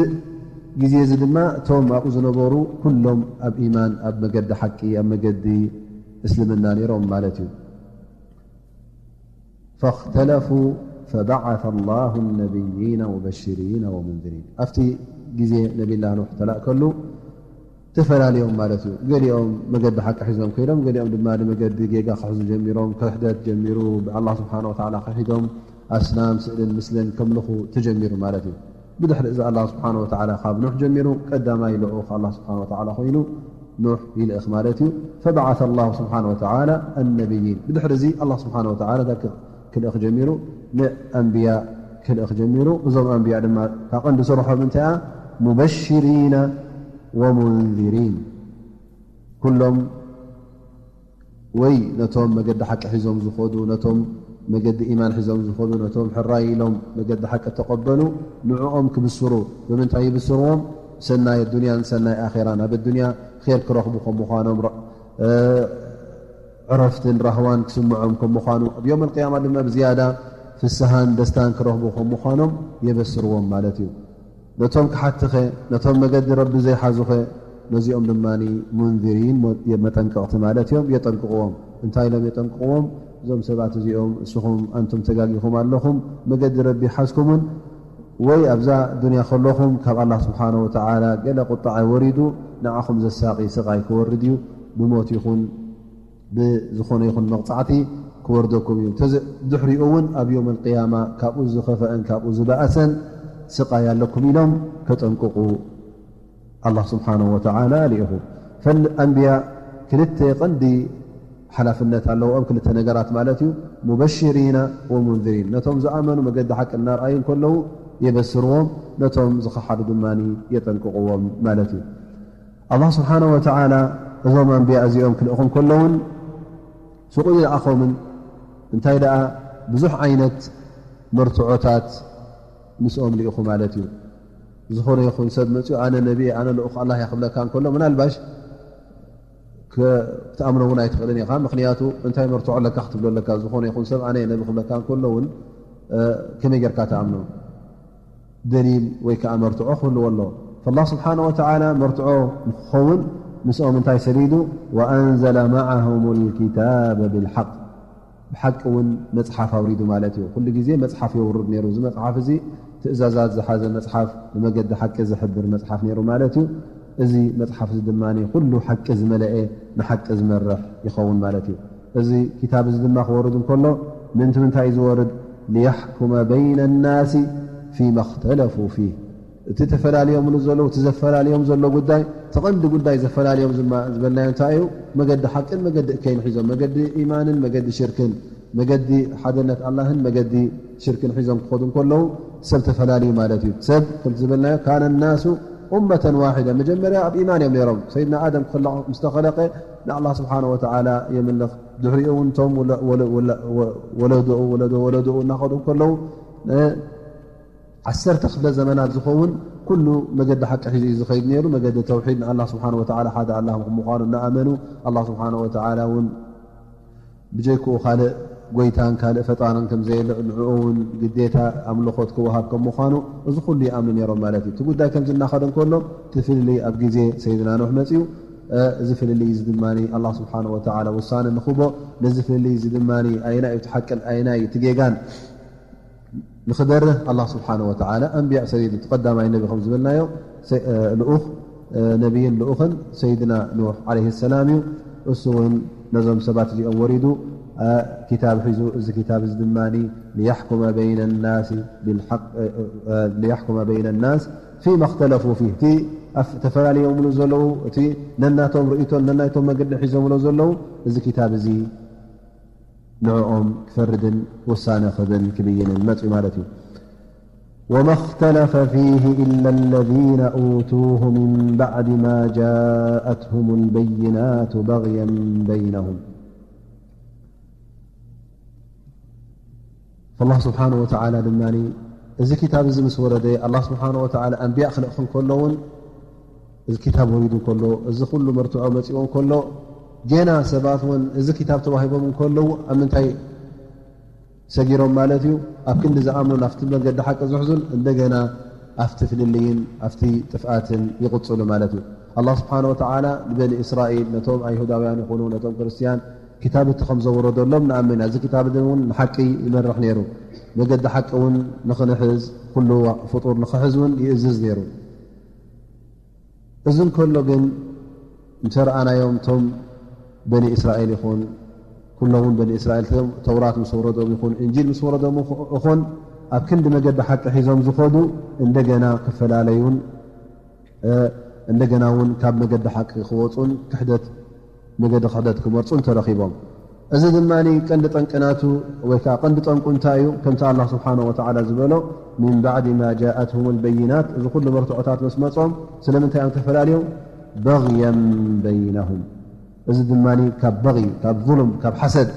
ግዜ እዚ ድማ እቶም ኣብኡ ዝነበሩ ኩሎም ኣብ ኢማን ኣብ መገዲ ሓቂ ኣብ መገዲ እስልምና ነይሮም ማለት እዩ። فاختلفوا فبعث الله النبيين مبشرين ومنذرين ኣብቲ ግዜ ነቢላ ኑሕ ተላእከሉ ተፈላለዮም ማለት እዩ። ገሊኦም መገዲ ሓቂ ሒዞም ከይዶም፣ ገሊኦም ድማ ንመገዲ ጌጋ ክሕዙ ጀሚሮም። ክሕደት ጀሚሩ፣ ብኣላህ ስብሓነ ወተዓላ ክሒዶም ኣስናም ስእልን ምስልን ከምልኹ ተጀሚሩ ማለት እዩ። ብድሕሪ እዚ ኣላህ ስብሓነ ወተዓላ ካብ ኑሕ ጀሚሩ ቀዳማይ ልኡኽ ኣላህ ስብሓነ ወተዓላ ኮይኑ ኑሕ ይልእኽ ማለት እዩ። فبعث الله سبحانه وتعالى النبيين ብድሕሪ እዚ ኣላህ ስብሓነ ወተዓላ እንታይ ክልእኽ ጀሚሩ? ንኣንብያ ክልእኽ ጀሚሩ። እዞም ኣንብያ ድማ እታ ቀንዲ ስርሖም እንታይ እያ? مبشرين ومنذرين ኩሎም ወይ ነቶም መገዲ ሓቂ ሒዞም ዝኸዱ፣ ነቶም መገዲ ኢማን ሒዞም ዝኸዱ፣ ነቶም ሕራይ ኢሎም መገዲ ሓቂ እተቐበሉ ንዕኦም ክብስሩ። ብምንታይ ይብስርዎም? ሰናይ ኣዱንያን ሰናይ ኣኼራን። ኣብ ኣዱንያ ኼር ክረኽቡ ከም ምዃኖም፣ ረ- እ፣ ዕረፍትን ራህዋን ክስምዖም ከም ምዃኑ፣ ኣብ ዮም ኣልቅያማ ድማ ብዝያዳ ፍስሃን ደስታን ክረኽቡ ከም ምዃኖም የበስርዎም ማለት እዩ። ነቶም ክሓትኸ፣ ነቶም መገዲ ረቢ ዘይሓዙኸ፣ ነዚኦም ድማ ሙንዚሪን፣ መጠንቀቕቲ ማለት እዮም፣ የጠንቅቕዎም። እንታይ ኢሎም የጠንቅቕዎም? እዞም ሰባት እዚኦም፣ እስኹም ኣንቱም ተጋጊኹም ኣለኹም፣ መገዲ ረቢ ሓዝኩምን ወይ ኣብዛ ዱንያ ከለኹም ካብ ኣላህ ስብሓነ ወተዓላ ገለ ቁጣዐ ወሪዱ ንዓኹም ዘሳቒ ስቓይ ክወርድ እዩ፣ ብሞት ይኹን ብዝኾነ ይኹን መቕጻዕቲ ክወርደኩም እዩ። ተዚ-፣ ድሕሪኡ እውን ኣብ ዮም ኣልቅያማ ካብኡ ዝኸፈአን ካብኡ ዝበኣሰን ስቓይ ኣለኩም ኢሎም ከጠንቅቑ ኣላህ ስብሓነሁ ወተዓላ ልኢኹ። ፈልኣንብያ ክልተ ቀንዲ ሓላፍነት ኣለዎም፣ ክልተ ነገራት ማለት እዩ። ሙበሽሪና ወሙንዚሪን፣ ነቶም ዝኣመኑ መገዲ ሓቂ እናርኣዩ እንከለዉ የበስርዎም፣ ነቶም ዝኸሓዱ ድማ የጠንቅቕዎም ማለት እዩ። ኣላህ ስብሓነሁ ወተዓላ እዞም ኣንብያ እዚኦም ክልእኹም ከለውን ሱቕ ይልኣኾምን እንታይ ደኣ ብዙሕ ዓይነት መርትዖታት ምስኦም ልኢኹ ማለት እዩ። ዝኾነ ይኹን ሰብ መፂኡ ኣነ ነቢ እየ፣ ኣነ ልኡኽ ኣላህ እየ ክብለካ እንከሎ ምናልባሽ ክ-፣ ክትኣምኖ እውን ኣይትኽእልን ኢኻ። ምኽንያቱ እንታይ መርትዖ ኣለካ ክትብሎ ኣለካ። ዝኾነ ይኹን ሰብ ኣነ እየ ነቢ ክብለካ እንከሎ እውን እ፣ ከመይ ጌርካ ትኣምኖ? ደሊል ወይ ከዓ መርትዖ ክህልዎ ኣለዎ። ፈላህ ስብሓነ ወተዓላ መርትዖ ንክኸውን ምስኦም እንታይ ሰዲዱ? ወኣንዘለ መዓሁም ልኪታበ ብልሓቅ፣ ብሓቂ እውን መፅሓፍ ኣውሪዱ ማለት እዩ። ኩሉ ግዜ መፅሓፍ የውርድ ነይሩ። እዚ መፅሓፍ እዚ ትእዛዛት ዝሓዘ መፅሓፍ፣ ንመገዲ ሓቂ ዝሕብር መፅሓፍ ነይሩ ማለት እዩ። እዚ መፅሓፍ እዚ ድማ ኩሉ ሓቂ ዝመለአ፣ ንሓቂ ዝመርሕ ይኸውን ማለት እዩ። እዚ ኪታብ እዚ ድማ ክወርድ እንከሎ ምእንቲ ምንታይ እዩ ዝወርድ? ሊያሕኩመ በይነ ናሲ ፊማ እኽተለፉ ፊህ፣ እቲ ተፈላልዮምሉ ዘለዉ፣ እቲ ዘፈላልዮም ዘሎ ጉዳይ፣ እቲ ቀንዲ ጉዳይ ዘፈላልዮም ዝማ-፣ ዝበልናዮ እንታይ እዩ? መገዲ ሓቅን መገዲ እከይን ሒዞም፣ መገዲ ኢማንን መገዲ ሽርክን፣ መገዲ ሓደነት ኣላህን መገዲ ሽርክን ሒዞም ክኸዱ እንከለዉ ሰብ ተፈላልዩ ማለት እዩ። ሰብ ከምቲ ዝበልናዮ ካነ ናሱ ኡመተን ዋሒዳ፣ መጀመርያ ኣብ ኢማን እዮም ነይሮም። ሰይድና ኣደም ክኽለቕ ምስ ተኸለቐ ንኣላህ ስብሓነ ወተዓላ የምልኽ። ድሕሪኡ እውን እቶም ወለ-፣ ወለ-፣ ወለ-፣ ወ-፣ ወለዶኡ፣ ወለዶ ወለዶኡ እናኸዱ እንከለዉ፣ እ፣ ዓሰርተ ክፍለ ዘመናት ዝኸውን ኩሉ መገዲ ሓቂ ሒዙ እዩ ዝኸይድ ነይሩ። መገዲ ተውሒድ፣ ንኣላህ ስብሓነ ወተዓላ ሓደ ኣላህ ምዃኑ እናኣመኑ፣ ኣላህ ስብሓነ ወተዓላ እውን ብጀይክኡ ካልእ ጎይታን ካልእ ፈጣርን ከም ዘየለ፣ ንዕኡ እውን ግዴታ ኣምልኾት ክወሃብ ከም ምዃኑ፣ እዚ ኩሉ ይኣምኑ ነይሮም ማለት እዩ። እቲ ጉዳይ ከምዚ እናኸደ እንከሎ፣ እቲ ፍልልይ ኣብ ግዜ ሰይድና ኖህ መጺኡ። እዚ ፍልልይ እዚ ድማ ኣላህ ስብሓን ወተዓላ ውሳነ ንኽቦ፣ ነዚ ፍልልይ እዚ ድማ ኣየናይ እቲ ሓቅን ኣየናይ እቲ ጌጋን ንኽበርህ ኣላህ ስብሓን ወተዓላ ኣንብያ ሰዲዱ። እቲ ቀዳማይ ነቢ ከም ዝበልናዮ ልኡኽ ነቢይን ልኡኽን ሰይድና ኑሕ ዓለይሂ ሰላም እዩ። እሱ እውን ነዞም ሰባት እዚኦም ወሪዱ ኪታብ ሒዙ፣ እዚ ኪታብ እዚ ድማ ሊያሕኩመ በይነ ናሲ ፊማ እኽተለፉ ፊህ፣ እቲ ተፈላለዮምሉ ዘለዉ፣ እቲ ነናቶም ርእይቶን ነናይቶም መገዲ ሒዞምሎ ዘለዉ፣ እዚ ኪታብ እዚ ንዕኦም ክፈርድን ውሳነ ክብን ክብይንን መፅኡ ማለት እዩ። وما اختلف فيه إلا الذين أوتوه من بعد ما جاءتهم البينات بغيا بينهم. ኣላህ ስብሓን ወተዓላ ድማ እዚ ኪታብ እዚ ምስ ወረደ፣ ኣላህ ስብሓን ወተዓላ ኣንብያ ክልእኽ እንከሎ እውን፣ እዚ ኪታብ ወሪዱ እንከሎ፣ እዚ ኩሉ መርትዖ መፂኡ እንከሎ፣ ጌና ሰባት እውን እዚ ኪታብ ተዋሂቦም እንከለዉ ኣብ ምንታይ ሰጊሮም ማለት እዩ? ኣብ ክንዲ ዝኣምኑን ኣብቲ መገዲ ሓቂ ዝሕዙን፣ እንደገና ኣብቲ ፍልልይን ኣብቲ ጥፍኣትን ይቕፅሉ ማለት እዩ። ኣላህ ስብሓን ወተዓላ ንበኒ እስራኤል፣ ነቶም ኣይሁዳውያን ይኹኑ ነቶም ክርስትያን፣ ኪታብ እቲ ከም ዘወረደሎም ንኣምን። እዚ ኪታብ እዚ እውን ንሓቂ ይመርሕ ነይሩ። መገዲ ሓቂ እውን ንኽንሕዝ፣ ኩሉ ፍጡር ንኽሕዝ እውን ይእዝዝ ነይሩ። እዚ እንከሎ ግን፣ እንተ ረኣናዮም፣ እቶም በኒ እስራኤል ይኹን፣ ኩሎም እውን በኒ እስራኤል፣ እቶም ተውራት ምስ ወረዶም ይኹን፣ እንጂል ምስ ወረዶም ይኹን፣ ኣብ ክንዲ መገዲ ሓቂ ሒዞም ዝኸዱ፣ እንደገና ክፈላለዩን፣ እ፣ እንደገና እውን ካብ መገዲ ሓቂ ክወፁን፣ ክሕደት፣ መገዲ ክሕደት ክመርፁን ተረኺቦም። እዚ ድማ ቀንዲ ጠንቂ ናቱ፣ ወይ ከዓ ቀንዲ ጠንቁ እንታይ እዩ? ከምቲ ኣላህ ስብሓነ ወተዓላ ዝበሎ፣ ሚን ባዕዲ ማ ጃኣትሁም ልበይናት፣ እዚ ኩሉ መርትዖታት ምስ መጾም፣ ስለምንታይ እዮም ተፈላለዮም? በግየን በይነሁም። እዚ ድማ ካብ በግይ፣ ካብ ዙሉም፣ ካብ ሓሰድ፣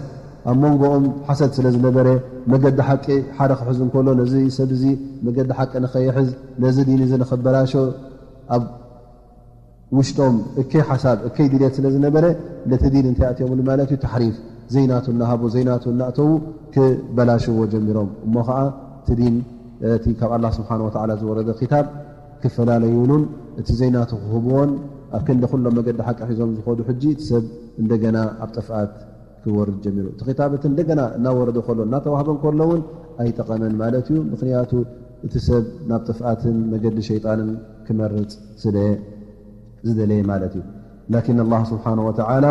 ኣብ መንጎኦም ሓሰድ ስለ ዝነበረ፣ መገዲ ሓቂ ሓደ ክሕዝ እንከሎ፣ ነዚ ሰብ እዚ መገዲ ሓቂ ንኸይሕዝ፣ ነዚ ዲን እዚ ንኸበላሾ፣ ኣብ ውሽጦም እከይ ሓሳብ፣ እከይ ድልየት ስለ ዝነበረ፣ ነቲ ዲን እንታይ ኣእትዮምሉ ማለት እዩ? ተሕሪፍ፣ ዘይናቱ እናሃቡ፣ ዘይናቱ እናእተዉ ክበላሽዎ ጀሚሮም። እሞ ኸዓ እቲ ዲን፣ እቲ ካብ ኣላህ ስብሓነ ወተዓላ ዝወረደ ኪታብ ክፈላለዩሉን፣ እቲ ዘይናቱ ክህብዎን፣ ኣብ ክንዲ ኩሎም መገዲ ሓቂ ሒዞም ዝኸዱ፣ ሕጂ እቲ ሰብ እንደገና ኣብ ጥፍኣት ክወርድ ጀሚሩ። እቲ ክታብ እቲ እንደገና እናወረደ ከሎ፣ እናተዋህበ እንከሎ እውን ኣይጠቐመን ማለት እዩ። ምኽንያቱ እቲ ሰብ ናብ ጥፍኣትን መገዲ ሸይጣንን ክመርጽ ስለ ዝደለየ ማለት እዩ። ላኪን ኣላህ ስብሓነ ወተዓላ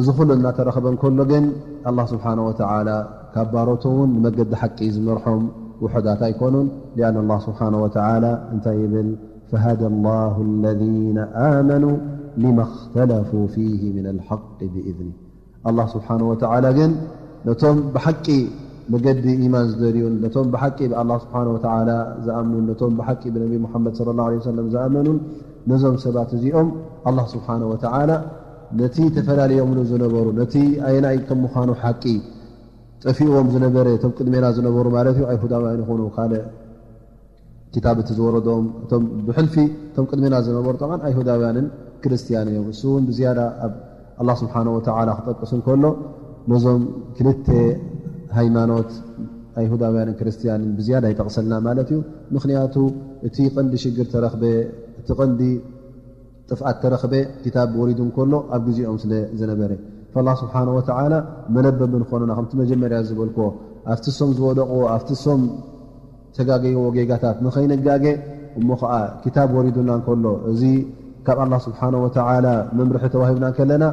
እዚ ኩሉ እናተረኸበ እንከሎ ግን፣ ኣላህ ስብሓነ ወተዓላ ካብ ባሮቱ እውን ንመገዲ ሓቂ ዝመርሖም ውሑዳት ኣይኮኑን። ሊኣን ኣላህ ስብሓነ ወተዓላ እንታይ ይብል? ፈሃደ ላሁ ለዚነ ኣመኑ ሊመ እኽተለፉ ፊሂ ሚነል ሓቂ ብኢዝኒ። ኣላህ ስብሓነ ወተዓላ ግን ነቶም ብሓቂ መገዲ ኢማን ዝደልዩን፣ ነቶም ብሓቂ ብኣላህ ስብሓነ ወተዓላ ዝኣምኑን፣ ነቶም ብሓቂ ብነቢ ሙሓመድ ሰለላሁ ዐለይሂ ወሰለም ዝኣመኑን፣ ነዞም ሰባት እዚኦም ኣላህ ስብሓነ ወተዓላ ነቲ ተፈላልዮምሉ ዝነበሩ፣ ነቲ ኣየናይ ከም ምዃኑ ሓቂ ጠፊእዎም ዝነበረ፣ እቶም ቅድሜና ዝነበሩ ማለት እዩ፣ ኣይሁዳውያን ይኹኑ ካልእ ኪታብ እቲ ዝወረዶም፣ እቶም ብሕልፊ፣ እቶም ቅድሜና ዝነበሩ ጠብዓን ኣይሁዳውያንን ክርስትያን እዮም። እሱ እውን ብዝያዳ ኣብ ኣላህ ስብሓነ ወተዓላ ክጠቅስ እንከሎ፣ ነዞም ክልተ ሃይማኖት ኣይሁዳውያንን ክርስትያንን ብዝያዳ ይጠቕሰልና ማለት እዩ። ምኽንያቱ እቲ ቀንዲ ሽግር ተረኽበ፣ እቲ ቀንዲ ጥፍኣት ተረኽበ ኪታብ ወሪዱ እንከሎ ኣብ ግዜኦም ስለ ዝነበረ። ፈላህ ስብሓነ ወተዓላ መለበቢ ንኾኑና፣ ከምቲ መጀመርያ ዝበልክዎ፣ ኣብቲ እሶም ዝወደቕዎ፣ ኣብቲ እሶም ተጋገይዎ ጌጋታት ንኸይንጋገ፣ እሞ ኸዓ ኪታብ ወሪዱና እንከሎ፣ እዚ ካብ ኣላህ ስብሓነ ወተዓላ መምርሒ ተዋሂብና እንከለና፣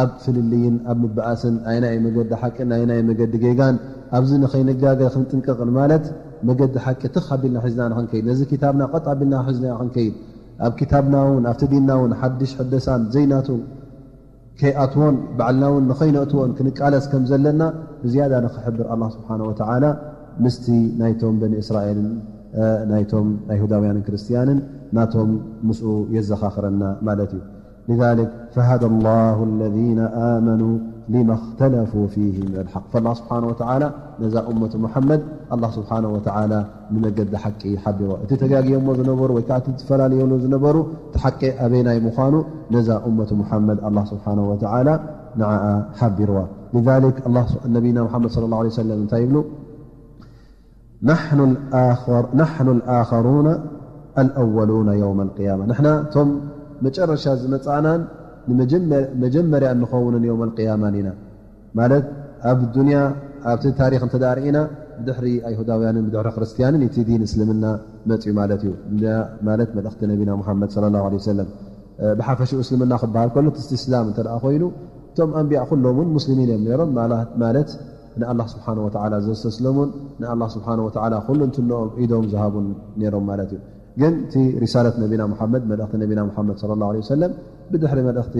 ኣብ ፍልልይን ኣብ ምብኣስን፣ ኣየናይ መገዲ ሓቅን ኣየናይ መገዲ ጌጋን፣ ኣብዚ ንኸይንጋገ ክንጥንቀቕ ንማለት፣ መገዲ ሓቂ ትኽ ኣቢልና ሒዝና ንኽንከይድ፣ ነዚ ኪታብና ቀጥ ኣቢልና ሒዝና ክንከይድ፣ ኣብ ኪታብና እውን ኣብቲ ዲንና እውን ሓድሽ ሕደሳን ዘይናቱ ከይኣትዎን ባዕልና እውን ንኸይነእትዎን ክንቃለስ ከም ዘለና ብዝያዳ ንኽሕብር ኣላህ ስብሓነ ወተዓላ ምስቲ ናይቶም በኒ እስራኤልን፣ እ፣ ናይቶም ኣይሁዳውያንን ክርስትያንን ናቶም ምስኡ የዘኻኽረና ማለት እዩ። لذلك فهدى الله الذين آمنوا لما اختلفوا فيه من الحق. ፈላህ ስብሓነ ወተዓላ ነዛ ኡመቱ ሙሓመድ ኣላህ ስብሓነ ወተዓላ ንመገዲ ሓቂ ሓቢርዋ። እቲ ተጋግዮሞ ዝነበሩ ወይ ከዓ እቲ ዝፈላለዮሉ ዝነበሩ እቲ ሓቂ ኣበይናይ ምዃኑ ነዛ ኡመቱ ሙሓመድ ኣላህ ስብሓነ ወተዓላ ንዓኣ ሓቢርዋ። لذلك ኣላህ ስ-፣ ነቢና ሙሓመድ ሰለላሁ ዐለይሂ ወሰለም እንታይ ይብሉ? نحن الآخر-، نحن الآخرون الأولون يوم القيامة. ንሕና እቶም መጨረሻ ዝመጻእናን ንመጀመርያ እንኸውንን የውመል ቅያማን ኢና። ማለት ኣብ ዱንያ ኣብቲ ታሪኽ እንተ ደኣ ርኢና ብድሕሪ ኣይሁዳውያንን ብድሕሪ ክርስትያንን እቲ ዲን እስልምና መጽዩ ማለት እዩ። ማለት መልእኽቲ ነቢና ሙሓመድ ሰለላሁ ዐለይሂ ወሰለም ብሓፈሽኡ እስልምና ክበሃል ከሎ እቲ እስላም እንተ ደኣ ኮይኑ እቶም ኣንቢያ ኩሎም እውን ሙስሊሚን እዮም ነይሮም። ማለት ንኣላህ ስብሓን ወተዓላ ዘስተስለሙን ንኣላህ ስብሓን ወተዓላ ኩሉ እንትንኦም ኢዶም ዝሃቡን ነይሮም ማለት እዩ። ግን እቲ ሪሳለት ነቢና ሙሓመድ፣ መልእኽቲ ነቢና ሙሓመድ ሰለላሁ ዐለይሂ ወሰለም ብድሕሪ መልእኽቲ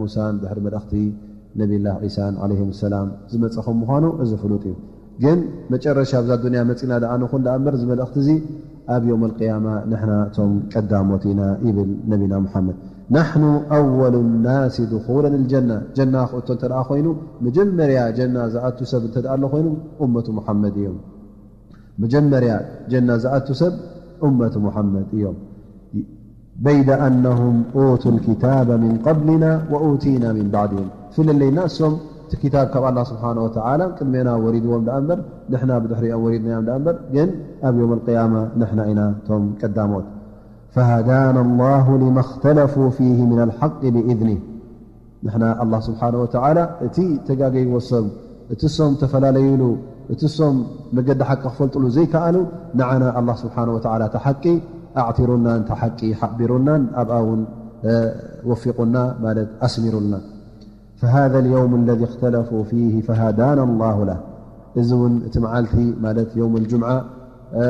ሙሳን ድሕሪ መልእኽቲ ነቢላህ ዒሳን ዓለይሂም ሰላም ዝመፀ ከም ምዃኑ እዚ ፍሉጥ እዩ። ግን መጨረሻ ኣብዛ ዱንያ መፂና ደኣ ንኹን ደኣ እምበር እዚ መልእኽቲ እዚ ኣብ የውም ኣልቅያማ ንሕና እቶም ቀዳሞት ኢና ይብል ነቢና ሙሓመድ። ናሕኑ ኣወሉ ናሲ ድኹለን ልጀና፣ ጀና ክእቶ እንተ ደኣ ኮይኑ መጀመርያ ጀና ዝኣቱ ሰብ እንተ ደኣ ኣሎ ኮይኑ እመቱ ሙሓመድ እዮም። መጀመርያ ጀና ዝኣቱ ሰብ እመት ሙሓመድ እዮም። በይደ ኣነሁም ኡቱ ልኪታበ ምን ቀብልና ወኡቲና ምን ባዕድህም። ፍልለይና እሶም እቲ ኪታብ ካብ ኣላ ስብሓን ወተዓላ ቅድሜና ወሪድዎም ደኣ እምበር ንሕና ብድሕሪኦም ወሪድናዮም ደኣ እምበር ግን ኣብ የውም ኣልቅያማ ንሕና ኢና እቶም ቀዳሞት። ፈሃዳና ላሁ ሊማ እኽተለፉ ፊህ ምን ኣልሓቂ ብኢዝኒህ። ንሕና ኣላህ ስብሓነ ወተዓላ እቲ ተጋገይዎ ሰብ፣ እቲ ሶም ተፈላለዩሉ፣ እቲ ሶም መገዲ ሓቂ ክፈልጥሉ ዘይከኣሉ፣ ንዓና ኣላህ ስብሓነ ወተዓላ እቲ ሓቂ ኣዕቲሩናን፣ እቲ ሓቂ ሓቢሩናን፣ ኣብኣ እውን፣ እ፣ ወፊቑና ማለት ኣስሚሩልና። فهذا اليوم الذي اختلفوا فيه فهدانا الله له። እዚ እውን እቲ መዓልቲ ማለት የውም ልጁምዓ፣ እ፣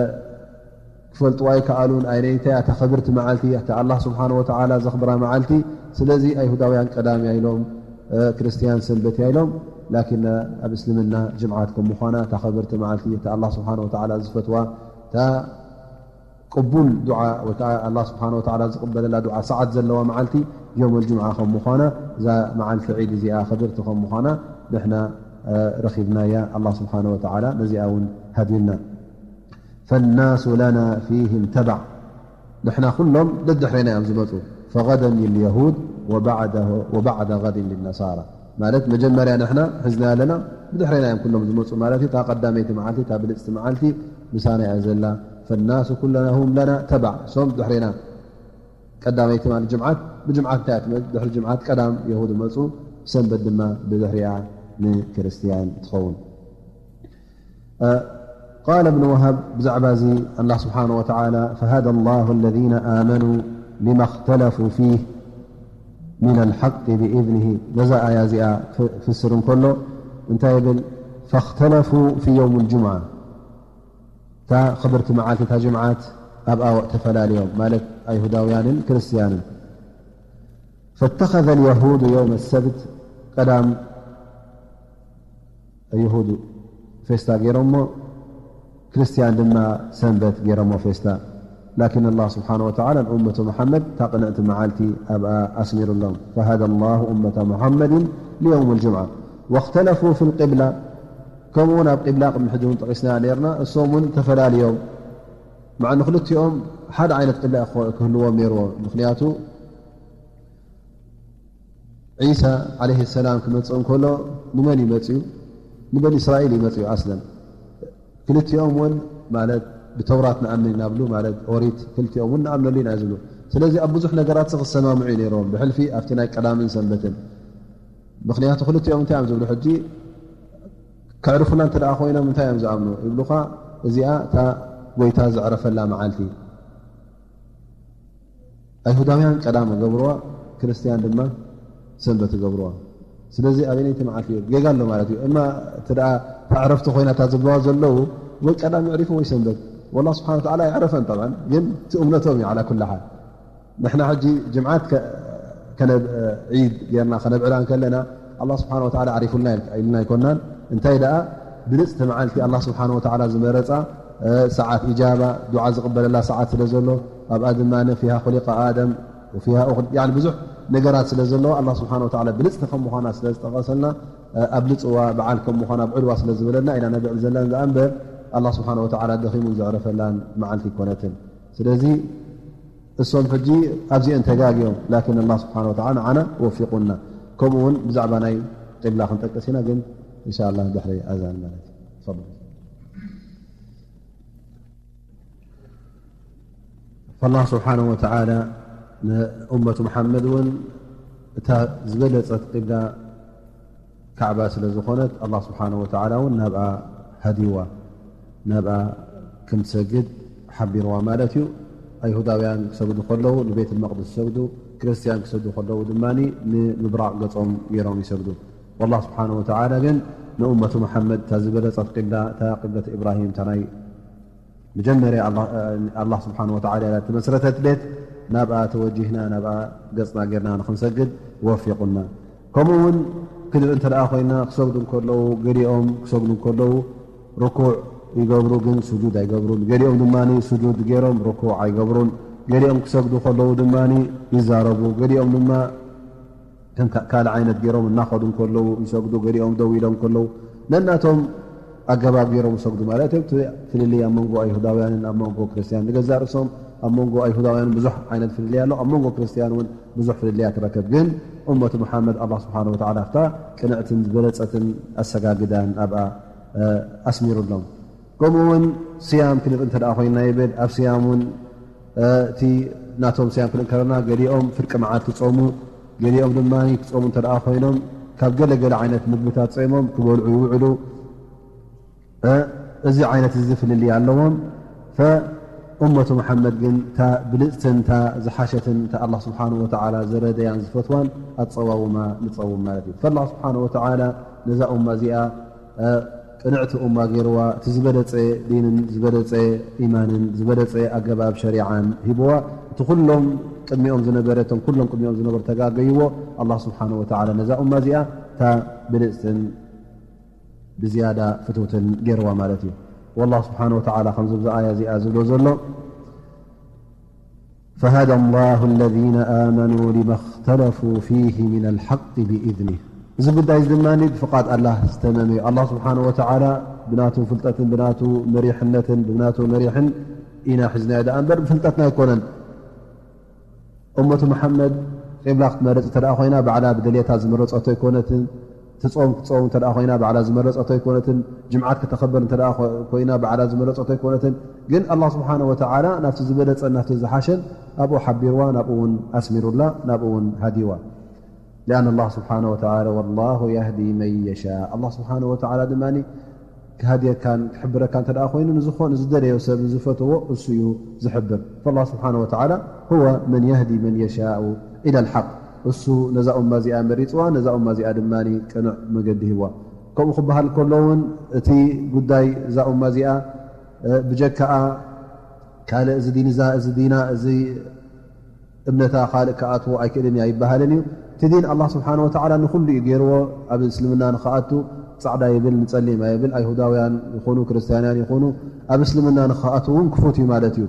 ክፈልጥዋ ኣይከኣሉን። ኣይነይታ እያ እታ ክብርቲ መዓልቲ፣ እታ ኣላህ ስብሓን ወተዓላ ዘኽብራ መዓልቲ። ስለዚ ኣይሁዳውያን ቀዳም እያ ኢሎም፣ እ፣ ክርስትያን ሰንበት እያ ኢሎም። ላኪን ኣብ እስልምና ጅምዓት ከም ምዃና እታ ክብርቲ መዓልቲ፣ እታ ኣላህ ስብሓን ወተዓላ ዝፈትዋ፣ እታ ቅቡል ዱዓ ወይ ከዓ ኣላህ ስብሓን ወተዓላ ዝቕበለላ ዱዓ ሰዓት ዘለዋ መዓልቲ የውም ልጅምዓ ከም ምዃና፣ እዛ መዓልቲ ዒድ እዚኣ ክብርቲ ከም ምዃና ንሕና፣ እ፣ ረኺብናያ። ኣላህ ስብሓን ወተዓላ ነዚኣ እውን ሃድዩና። ፈናሱ ለና ፊህም ተባዕ፣ ንሕና ኩሎም ደድሕሬና እዮም ዝመፁ። ፈገደን ልየሁድ ወባዕደ፣ ወባዕደ ገድን ልነሳራ። ማለት መጀመርያ ንሕና ሒዝና ኣለና፣ ብድሕሬና እዮም ኩሎም ዝመፁ ማለት እዩ። እታ ቀዳመይቲ መዓልቲ፣ እታ ብልፅቲ መዓልቲ ምሳና እያ ዘላ። ፈናሱ ኩለሁም ለና ተባዕ፣ ሶም ድሕሬና። ቀዳመይቲ ማለት ጅምዓት፣ ብጅምዓት እንታይ እያ ትመ-፣ ድሕሪ ጅምዓት ቀዳም የሁድ መፁ፣ ሰንበት ድማ ብድሕሪኣ ንክርስትያን ትኸውን። እ፣ ቃለ እብን ወሃብ ብዛዕባ እዚ ኣላህ ስብሓነ ወተዓላ፣ ፈሃደ ላሁ ለዚነ ኣመኑ ሊማ እኽተለፉ ፊህ ሚነል ሓቂ ብኢዝኒሂ፣ ነዛ ኣያ እዚኣ ፍ-፣ ፍስር እንከሎ እንታይ ይብል? ፈኽተለፉ ፊ የውም ልጅምዓ፣ እታ ክብርቲ መዓልቲ እታ ጅምዓት ኣብኣ ተፈላልዮም፣ ማለት ኣይሁዳውያንን ክርስትያንን። ፈተኸዘ ልየሁዱ የውመ ሰብት፣ ቀዳም የሁድ ፌስታ ገይሮሞ፣ ክርስትያን ድማ ሰንበት ገይሮሞ ፌስታ። ላኪን ኣላህ ስብሓነ ወተዓላ ንኡመቱ መሓመድ እታ ቅንዕቲ መዓልቲ ኣብኣ ኣስሚሩሎም። ፈሃደ ላሁ ኡመተ ሙሓመድን ሊየውም ልጅምዓ ወእኽተለፉ ፊ ልቅብላ። ከምኡ እውን ኣብ ቂብላ ቅድሚ ሕጂ እውን ጠቒስና ነርና፣ እሶም እውን ተፈላልዮም። መዓ ንክልቲኦም ሓደ ዓይነት ቂብላ ክህ-፣ ክህልዎም ነይርዎ። ምኽንያቱ ዒሳ ዓለይሂ ሰላም ክመጽእ እንከሎ ንመን እዩ መጽዩ? ንበኒ እስራኤል እዩ መጽዩ ኣስለን። ክልቲኦም እውን ማለት ብተውራት ንኣምን ኢና ብሉ፣ ማለት ኦሪት፣ ክልቲኦም እውን ንኣምነሉ ኢና ዝብሉ። ስለዚ ኣብ ብዙሕ ነገራት ክሰማምዑ እዩ ነይሮም፣ ብሕልፊ ኣብቲ ናይ ቀዳምን ሰንበትን። ምኽንያቱ ክልቲኦም እንታይ እዮም ዝብሉ ሕጂ? ከዕርፉና እንተ ደኣ ኮይኖም እንታይ እዮም ዝኣምኑ ይብሉኻ? እዚኣ እታ ጎይታ ዘዕረፈላ መዓልቲ። ኣይሁዳውያን ቀዳም ይገብርዋ፣ ክርስትያን ድማ ሰንበት ይገብርዋ። ስለዚ ኣበይነይቲ መዓልቲ እዩ? ጌጋ ኣሎ ማለት እዩ። እማ እቲ ደኣ እታ ዕረፍቲ ኮይና እታ ዝብልዋ ዘለዉ ወይ ቀዳም የዕሪፉ ወይ ሰንበት። ወላህ ስብሓን ወተዓላ ኣይዕረፈን ጠብዓን፣ ግን እቲ እምነቶም እዩ ዓላ ኩላ ሓል። ንሕና ሕጂ ጅምዓት ከ-፣ ከነብ-፣ ዒድ ጌርና ከነብዕላ እንከለና፣ ኣላህ ስብሓን ወተዓላ ዓሪፉልና ኢል-፣ ኢልና ኣይኮናን። እንታይ ደኣ፣ ብልጽቲ መዓልቲ ኣላህ ስብሓን ወተዓላ ዝመረጻ፣ እ፣ ሰዓት ኢጃባ፣ ዱዓ ዝቕበለላ ሰዓት ስለ ዘሎ፣ ኣብኣ ድማ ፊሃ ኹሊቀ ኣደም፣ ወፊሃ ኡኽ-፣ ያኒ ብዙሕ ነገራት ስለ ዘለዎ፣ ኣላህ ስብሓን ወተዓላ ብልጽቲ ከም ምዃና ስለ ዝጠቐሰልና፣ እ፣ ኣብልጽዋ በዓል ከም ምዃና፣ ኣብዕልዋ ስለ ዝበለና ኢና ነብዕል ዘለና። እዛ እምበር፣ ኣላህ ስብሓን ወተዓላ ደኺሙን ዘዕረፈላን መዓልቲ ኣይኮነትን። ስለዚ፣ እሶም ሕጂ ኣብዚአን ተጋግዮም፣ ላኪን ኣላህ ስብሓነ ወተዓላ ንዓና ወፊቑና። ከምኡ እውን ብዛዕባ ናይ ቂብላ ክንጠቅስ ኢና፣ ግን እንሻ ኣላህ ድሕሪ ኣዛን ማለት እዩ። ተፈضل። ፈላህ ስብሓነ ወተዓላ ንእመቱ መሓመድ እውን እታ ዝበለጸት ቂብላ ካዕባ ስለ ዝኾነት፣ ኣላህ ስብሓነ ወተዓላ እውን ናብኣ ሃዲዋ፣ ናብኣ ከም ትሰግድ ሓቢርዋ ማለት እዩ። ኣይሁዳውያን ክሰግዱ ከለዉ ንቤት መቕድስ ይሰግዱ፣ ክርስትያን ክሰግዱ ከለዉ ድማ ንምብራቕ ገጾም ገይሮም ይሰግዱ። ወላህ ስብሓነ ወተዓላ ግን ንእመቱ መሓመድ እታ ዝበለጸት ቂብላ፣ እታ ቂብለት ኢብራሂም፣ እታ ናይ መጀመርያ ኣላህ ስብሓን ወተዓላ እያ እተመስረተት ቤት፣ ናብኣ ተወጂህና፣ ናብኣ ገጽና ጌርና ንኽንሰግድ ወፊቑና። ከምኡ እውን ክንርኢ እንተ ደኣ ኮይና፣ ክሰግዱ እንከለዉ፣ ገሊኦም ክሰግዱ እንከለዉ ርኩዕ ይገብሩ፣ ግን ስጁድ ኣይገብሩን። ገሊኦም ድማ ስጁድ ገይሮም ርኩዕ ኣይገብሩን። ገሊኦም ክሰግዱ ከለዉ ድማ ይዛረቡ። ገሊኦም ድማ ከም ካ-፣ ካልእ ዓይነት ገይሮም እናኸዱ እንከለዉ ይሰግዱ፣ ገሊኦም ደው ኢሎም እንከለዉ ነናቶም ኣገባብ ገይሮም ይሰግዱ ማለት እዮም። እቲ ፍልልይ ኣብ መንጎ ኣይሁዳውያንን ኣብ መንጎ ክርስትያን፣ ንገዛእ ርእሶም ኣብ መንጎ ኣይሁዳውያንን ብዙሕ ዓይነት ፍልልይ ኣሎ፣ ኣብ መንጎ ክርስትያን እውን ብዙሕ ፍልልያት ትረከብ። ግን እመቱ መሓመድ ኣላህ ስብሓነ ወተዓላ ኣብታ ቅንዕትን ዝበለጸትን ኣሰጋግዳን ኣብኣ፣ እ፣ ኣስሚሩሎም። ከምኡ እውን ስያም ክንርኢ እንተ ደኣ ኮይንና ይብል። ኣብ ስያም እውን፣ እ፣ እቲ ናቶም ስያም ክንርኢ ከለና፣ ገሊኦም ፍርቂ መዓልቲ ጾሙ፣ ገሊኦም ድማ ክጾሙ እንተ ደኣ ኮይኖም፣ ካብ ገለ ገለ ዓይነት ምግብታት ጾሞም ክበልዑ ይውዕሉ። እ፣ እዚ ዓይነት እዚ ፍልልይ ኣለዎም። ፈእመቱ መሓመድ ግን እታ ብልጽትን እታ ዝሓሸትን እታ ኣላህ ስብሓነ ወተዓላ ዝረደያን ዝፈትዋን ኣጸዋውማ ንጸውም ማለት እዩ። ፈላህ ስብሓነ ወተዓላ ነዛ ኡማ እዚኣ እ፣ ቅንዕቲ ኡማ ገይርዋ፣ እቲ ዝበለጸ ዲንን ዝበለጸ ኢማንን ዝበለጸ ኣገባብ ሸሪዓን ሂብዋ። እቲ ኩሎም ቅድሚኦም ዝነበረ፣ እቶም ኩሎም ቅድሚኦም ዝነበሩ ተጋገይዎ፣ ኣላህ ስብሓነ ወተዓላ ነዛ ኡማ እዚኣ እታ ብልጽትን ብዝያዳ ፍትውትን ገይርዋ ማለት እዩ። ወላህ ስብሓነ ወተዓላ ከምዚ ብዛ ኣያ እዚኣ ዝብሎ ዘሎ፣ فهدى الله الذين آمنوا لما اختلفوا فيه من الحق بإذنه። እዚ ጉዳይ እዚ ድማ ብፍቓድ ኣላህ ዝተመመ እዩ። ኣላህ ስብሓነ ወተዓላ ብናቱ ፍልጠትን ብናቱ መሪሕነትን ብናቱ መሪሕን ኢና ሒዝናዮ ደኣ እምበር ብፍልጠትና ኣይኮነን። እመቱ መሓመድ ቂብላ ክትመርጽ እንተ ደኣ ኮይና ባዕላ ብድልየታ ዝመረጸቶ ኣይኮነትን። ትጾም ክትጾም እንተ ደኣ ኮይና ባዕላ ዝመረጸቶ ኣይኮነትን። ጅምዓት ከተኸብር እንተ ደኣ ኮ-፣ ኮይና ባዕላ ዝመረጸቶ ኣይኮነትን። ግን ኣላህ ስብሓነ ወተዓላ ናብቲ ዝበለጸን ናብቲ ዝሓሸን ኣብኡ ሓቢርዋ፣ ናብኡ እውን ኣስሚሩላ፣ ናብኡ እውን ሃዲዋ። لأن الله سبحانه وتعالى والله يهدي من يشاء። ኣላህ ስብሓነ ወተዓላ ድማ ክሃድየካን ክሕብረካ እንተ ደኣ ኮይኑ፣ ንዝኾ-፣ ንዝደለዮ ሰብ ዝፈተዎ እሱ እዩ ዝሕብር። فالله سبحانه وتعالى هو من يهدي من يشاء إلى الحق። እሱ ነዛ ኡማ እዚኣ መሪጽዋ፣ ነዛ ኡማ እዚኣ ድማ ቅኑዕ መገዲ ሂብዋ። ከምኡ ክበሃል ከሎ እውን፣ እቲ ጉዳይ እዛ ኡማ እዚኣ፣ እ፣ ብጀካኣ ካልእ እዚ ዲን፣ እዛ፣ እዚ ዲና፣ እዚ እምነታ ካልእ ክኣትዎ ኣይክእልን እዩ ኣይበሃልን እዩ። እቲ ዲን ኣላህ ስብሓነ ወተዓላ ንኹሉ እዩ ገይርዎ። ኣብ እስልምና ንኽኣቱ ጻዕዳ ይብል፣ ንጸሊም ኣይብል። ኣይሁዳውያን ይኹኑ ክርስትያንያን ይኹኑ ኣብ እስልምና ንኽኣትዉ እውን ክፉት እዩ ማለት እዩ።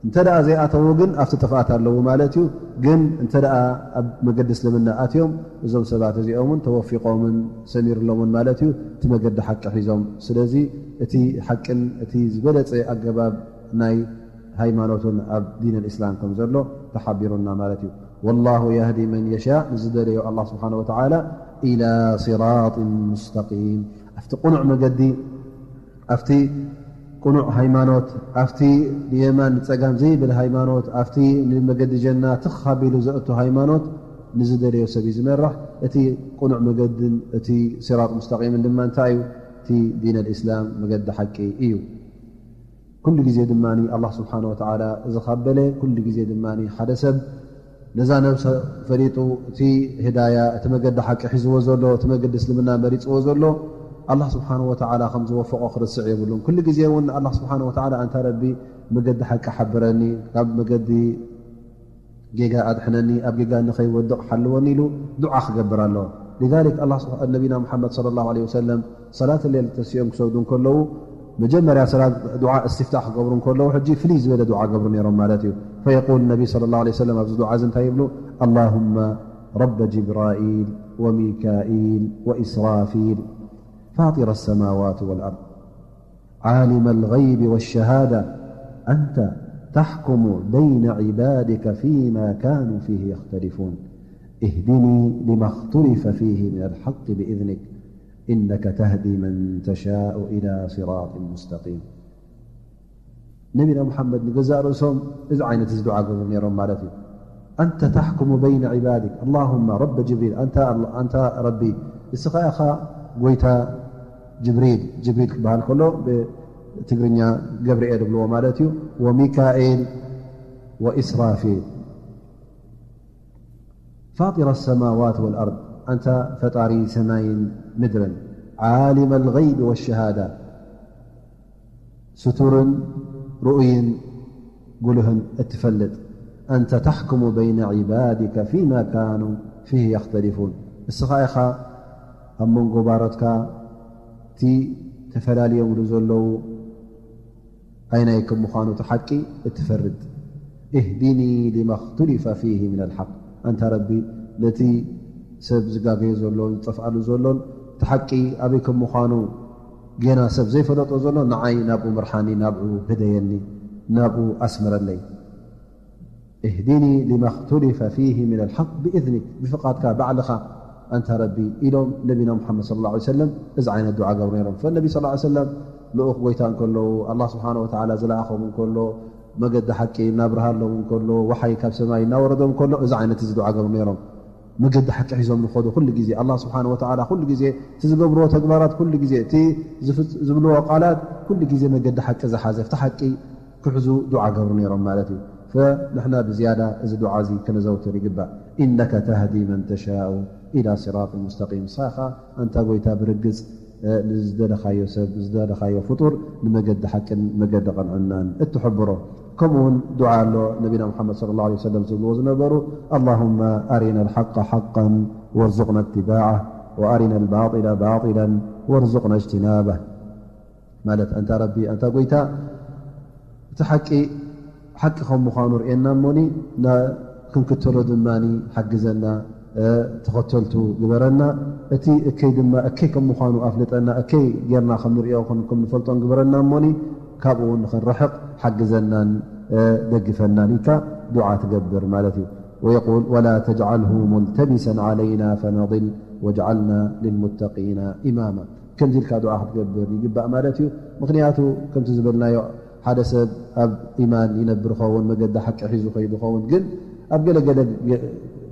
እንተ ደኣ ዘይኣተዉ ግን ኣብቲ ጥፍኣት ኣለዉ ማለት እዩ። ግን እንተ ደኣ ኣብ መገዲ እስልምና ኣትዮም፣ እዞም ሰባት እዚኦም እውን ተወፊቖምን ሰሚርሎምን ማለት እዩ፣ እቲ መገዲ ሓቂ ሒዞም። ስለዚ እቲ ሓቅን እቲ ዝበለጸ ኣገባብ ናይ ሃይማኖትን ኣብ ዲን ኣልእስላም ከም ዘሎ ተሓቢሩና ማለት እዩ። والله يهدي من يشاء፣ ንዝደለዮ ኣላህ ስብሓነ ወተዓላ إلى صراط مستقيم፣ ኣብቲ ቅኑዕ መገዲ፣ ኣብቲ ቅኑዕ ሃይማኖት፣ ኣብቲ ንየማን ንጸጋም ዘይብል ሃይማኖት፣ ኣብቲ ንመገዲ ጀና ትኽ ኣቢሉ ዘእቱ ሃይማኖት ንዝደለዮ ሰብ እዩ ዝመራሕ። እቲ ቅኑዕ መገድን እቲ ሲራጥ ሙስተቂምን ድማ እንታይ እዩ? እቲ ዲን ኣልእስላም መገዲ ሓቂ እዩ። ኩሉ ግዜ ድማ ኣላህ ስብሓነ ወተዓላ እዚ ካብ በለ፣ ኩሉ ግዜ ድማ ሓደ ሰብ ነዛ ነብሰ ፈሊጡ እቲ ህዳያ፣ እቲ መገዲ ሓቂ ሒዝዎ ዘሎ፣ እቲ መገዲ እስልምና መሪጽዎ ዘሎ፣ ኣላህ ስብሓነ ወተዓላ ከም ዝወፈቖ ክርስዕ የብሉን። ኩሉ ግዜ እውን ኣላህ ስብሓነ ወተዓላ ኣንታ ረቢ መገዲ ሓቂ ሓብረኒ፣ ካብ መገዲ ጌጋ ኣድሕነኒ፣ ኣብ ጌጋ ንኸይወድቕ ሓልወኒ ኢሉ ዱዓ ክገብር ኣለዎ። ሊዛሊክ ኣላህ ስብሓ-፣ ነቢና ሙሓመድ ሰለላሁ ዐለይሂ ወሰለም ሰላት ሌል ተሲኦም ክሰግዱ እንከለዉ፣ መጀመርያ ሰላት ዱዓ እስትፍታሕ ክገብሩ እንከለዉ፣ ሕጂ ፍልይ ዝበለ ዱዓ ገብሩ ነይሮም ማለት እዩ። ፈየቁል ነቢ ሰለላሁ ዐለይሂ ወሰለም ኣብዚ ዱዓ እዚ እንታይ ይብሉ? ኣላሁመ ረበ ጅብራኢል ወሚካኢል ወኢስራፊል ፋጢረ ሰማዋት ወልኣርድ ዓሊመ ልገይቢ ወሸሃዳ ኣንተ ተሕኩሙ በይነ ዒባድከ ፊማ ካኑ ፊህ የኽተሊፉን እህድኒ ሊማ እኽቱሊፈ ፊህ ሚነል ሓቂ ብኢዝኒክ ኢነከ ተህዲ መን ተሻኡ ኢላ ሲራጢን ሙስተቂም። ነቢና ሙሓመድ ንገዛእ ርእሶም እዚ ዓይነት እዚ ዱዓ ገብሩ ነይሮም ማለት እዩ። أنت تحكم بين عبادك اللهم رب جبريل، ኣንታ ኣላ-፣ ኣንታ ረቢ፣ እስኻ ኢኻ ጎይታ ጅብሪል። ጅብሪል ክበሃል ከሎ ብትግርኛ ገብርኤል ይብልዎ ማለት እዩ። ወሚካኤል ወኢስራፊል ፋጢረ ሰማዋት ወልኣርድ፣ ኣንታ ፈጣሪ ሰማይን ምድርን፣ ዓሊመ ልገይብ ወሸሃዳ፣ ስቱርን ርኡይን ጉሉህን እትፈልጥ፣ ኣንተ ታሕኩሙ በይነ ዒባዲከ ፊማ ካኑ ፊህ የኽተሊፉን፣ እስኻ ኢኻ ኣብ መንጎ ባሮትካ እቲ ተፈላልዮምሉ ዘለዉ ኣይናይ ከም ምዃኑ እቲ ሓቂ እትፈርድ። እህዲኒ ሊማ እኽቱሊፈ ፊሂ ሚነል ሓቅ። ኣንታ ረቢ፣ ነቲ ሰብ ዝጋገዮ ዘሎን ዝጠፍኣሉ ዘሎን እቲ ሓቂ ኣበይ ከም ምዃኑ ጌና ሰብ ዘይፈለጦ ዘሎ ንዓይ ናብኡ ምርሓኒ፣ ናብኡ ህደየኒ፣ ናብኡ ኣስምረለይ። እህዲኒ ሊማ እኽቱሊፈ ፊሂ ሚነል ሓቅ ብኢዝኒክ፣ ብፍቓድካ ባዕልኻ ኣንታ ረቢ ኢሎም ነቢና ሙሓመድ ሰለላሁ ዐለይሂ ወሰለም እዚ ዓይነት ዱዓ ገብሩ ነይሮም። ፈነቢ ሰለላሁ ዐለይሂ ወሰለም ልኡኽ ጎይታ እንከለዉ፣ ኣላህ ስብሓነ ወተዓላ ዝለኣኾም እንከሎ፣ መገዲ ሓቂ እናብርሃሎም እንከሎ፣ ወሓይ ካብ ሰማይ እናወረዶም እንከሎ፣ እዚ ዓይነት እዚ ዱዓ ገብሩ ነይሮም። መገዲ ሓቂ ሒዞም ንኸዱ ኩሉ ግዜ፣ ኣላህ ስብሓነ ወተዓላ ኩሉ ግዜ እቲ ዝገብርዎ ተግባራት፣ ኩሉ ግዜ እቲ ዝፍጽ-፣ ዝብልዎ ቃላት፣ ኩሉ ግዜ መገዲ ሓቂ ዝሓዘ፣ ኣብቲ ሓቂ ክሕዙ ዱዓ ገብሩ ነይሮም ማለት እዩ። ፈንሕና ብዝያዳ እዚ ዱዓ እዚ ከነዘውትር ይግባእ። ኢነከ ተህዲ መን ተሻኡ ኢላ ሲራጥ ሙስተቂም። ንስኻ ኣንታ ጎይታ ብርግጽ፣ እ፣ ንዝደለኻዮ ሰብ፣ ንዝደለኻዮ ፍጡር ንመገዲ ሓቅን መገዲ ቅንዕናን እትሕብሮ። ከምኡ እውን ዱዓ ኣሎ፣ ነቢና ሙሓመድ ሰለላሁ ዐለይሂ ወሰለም ዝብልዎ ዝነበሩ፣ ኣላሁመ ኣሪና ልሓቀ ሓቀን ወርዙቅና እትባዓ፣ ወኣሪና ልባጢላ ባጢላን ወርዙቅና እጅትናባ። ማለት፣ ኣንታ ረቢ፣ ኣንታ ጎይታ፣ እቲ ሓቂ ሓቂ ከም ምዃኑ ርእየና እሞኒ፣ ና-፣ ክንክተሎ ድማ ሓግዘና፣ እ፣ ተኸተልቱ ግበረና። እቲ እከይ ድማ እከይ ከም ምዃኑ ኣፍልጠና፣ እከይ ጌርና ከም ንርእዮ ከም፣ ከም ንፈልጦን ግበረና እሞኒ፣ ካብኡ ንኽንርሕቕ ሓግዘናን፣ እ፣ ደግፈናን ኢልካ ዱዓ ትገብር ማለት እዩ። ወየቁል፣ ወላ ተጅዓልሁ ሙልተቢሰን ዓለይና ፈነضል ወጅዓልና ልልሙተቂና ኢማማ። ከምዚ ኢልካ ዱዓ ክትገብር ይግባእ ማለት እዩ። ምኽንያቱ ከምቲ ዝበልናዮ፣ ሓደ ሰብ ኣብ ኢማን ይነብር ይኸውን፣ መገዲ ሓቂ ሒዙ ኸይዱ ይኸውን፣ ግን ኣብ ገለገለ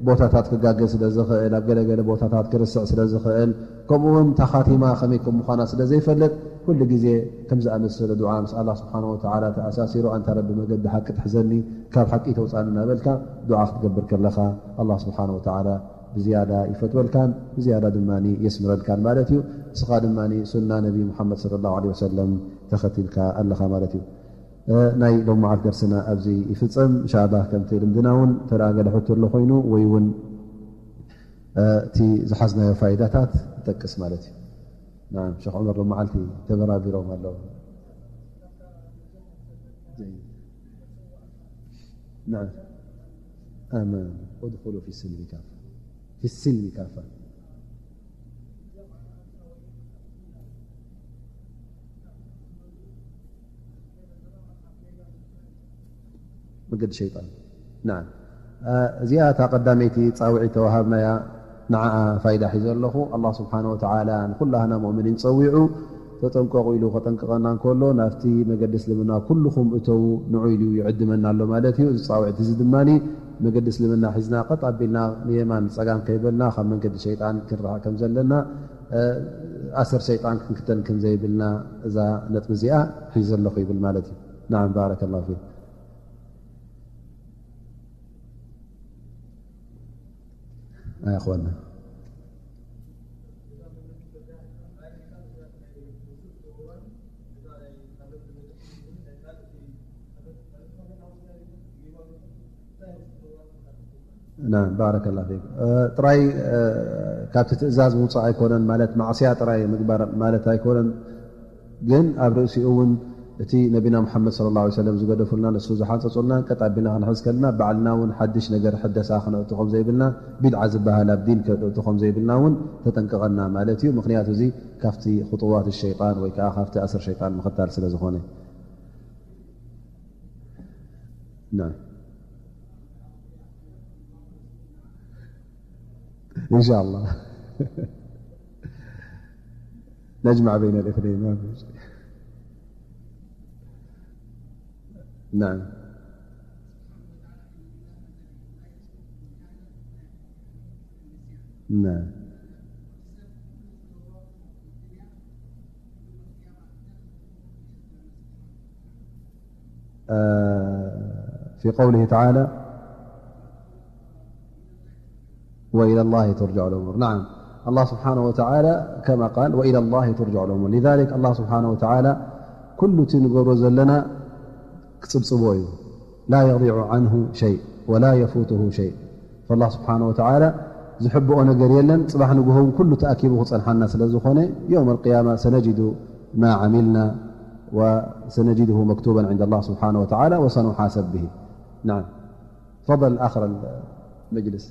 ቦታታት ክጋገ ስለ ዝኽእል፣ ኣብ ገለገለ ቦታታት ክርስዕ ስለ ዝኽእል፣ ከምኡ እውን እታ ኻቲማ ከመይ ከም ምዃና ስለ ዘይፈልጥ፣ ኩሉ ግዜ ከም ዝኣመሰለ ዱዓ ምስ ኣላህ ስብሓነ ወተዓላ ተኣሳሲሩ፣ ኣንታ ረቢ መገዲ ሓቂ ትሕዘኒ፣ ካብ ሓቂ ተውፃኒ እናበልካ ዱዓ ክትገብር ከለኻ፣ ኣላህ ስብሓነ ወተዓላ ብዝያዳ ይፈትወልካን ብዝያዳ ድማ የስምረልካን ማለት እዩ። እስኻ ድማ ሱና ነቢ ሙሓመድ ሰለላሁ ዐለይሂ ወሰለም ተኸቲልካ ኣለኻ ማለት እዩ። እ፣ ናይ ሎም መዓልቲ ደርስና ኣብዚ ይፍጸም። እንሻኣላህ ከምቲ ልምድና እውን ተደኣ ገለ ሕቶ ኣሎ ኮይኑ ወይ እውን፣ እ፣ እቲ ዝሓዝናዮ ፋይዳታት ይጠቅስ ማለት እዩ። ናም፣ ሸኽ ዑመር ሎም መዓልቲ ተበራቢሮም ኣለዉ። ናም። ኣማን። ادخلوا في السلم كافة. في السلم كافة. መገዲ ሸይጣን። ናም። እ፣ እዚኣ እታ ቀዳመይቲ ጻውዒት ተዋሃብናያ፣ ንዓኣ ፋይዳ ሒዘ ኣለኹ። ኣላህ ስብሓነ ወተዓላ ንኹላህና ሙእሚኒን ጸዊዑ፣ ተጠንቀቑ ኢሉ ከጠንቅቐና እንከሎ፣ ናብቲ መገዲ እስልምና ኩልኹም እተዉ፣ ንዑ ኢሉ ይዕድመና ኣሎ ማለት እዩ። እዚ ጻውዒት እዚ ድማ መገዲ እስልምና ሒዝና ቀጥ ኣቢልና ንየማን ጸጋም ከይበልና፣ ካብ መንገዲ ሸይጣን ክንርሕቕ ከም ዘለና፣ እ፣ ኣሰር ሸይጣን ክንክተል ከም ዘይብልና፣ እዛ ነጥቢ እዚኣ ሒዘ ኣለኹ ይብል ማለት እዩ። ናዓም፣ ባረከላሁ ፊክ። ኣይ ኣኽዋና። ናም፣ ባረከላሁ ፊክ። እ፣ ጥራይ፣ እ፣ ካብቲ ትእዛዝ ምውጻእ ኣይኮነን፣ ማለት ማዕስያ ጥራይ ምግባር ማለት ኣይኮነን። ግን ኣብ ርእሲኡ እውን እቲ ነቢና ሙሓመድ ሰለላሁ ዐለይሂ ወሰለም ዝገደፉልና፣ ንሱ ዝሓንጸጹልና ቀጥ ኣቢልና ክንሕዝ ከለና፣ ባዕልና እውን ሓድሽ ነገር ሕደሳ ክነእቱ ከም ዘይብልና፣ ቢድዓ ዝበሃል ኣብ ዲን ከነእቱ ከም ዘይብልና እውን ተጠንቅቐና ማለት እዩ። ምኽንያቱ እዚ ካብቲ ኹጡዋት ሸይጣን ወይ ከዓ ካብቲ ኣሰር ሸይጣን ምኽታል ስለ ዝኾነ። ናም። إن شاء الله. نجمع بين الاثنين، ما في مشكلة. نعم. نعم. آه، في قوله تعالى: "وإلى الله ترجع الأمور". نعم، الله سبحانه وتعالى كما قال: "وإلى الله ترجع الأمور". لذلك الله سبحانه وتعالى كل تنقر زلنا كتب صبوي، لا يضيع عنه شيء ولا يفوته شيء. فالله سبحانه وتعالى ዝሕብኦ ነገር የለን። ጽባሕ ንግሆ እውን ኩሉ ተኣኪቡ ክጸንሓና ስለ ዝኾነ፣ يوم القيامة سنجد ما عملنا وسنجده مكتوبا عند الله سبحانه وتعالى وسنحاسب به. نعم. تفضل آخر المجلس.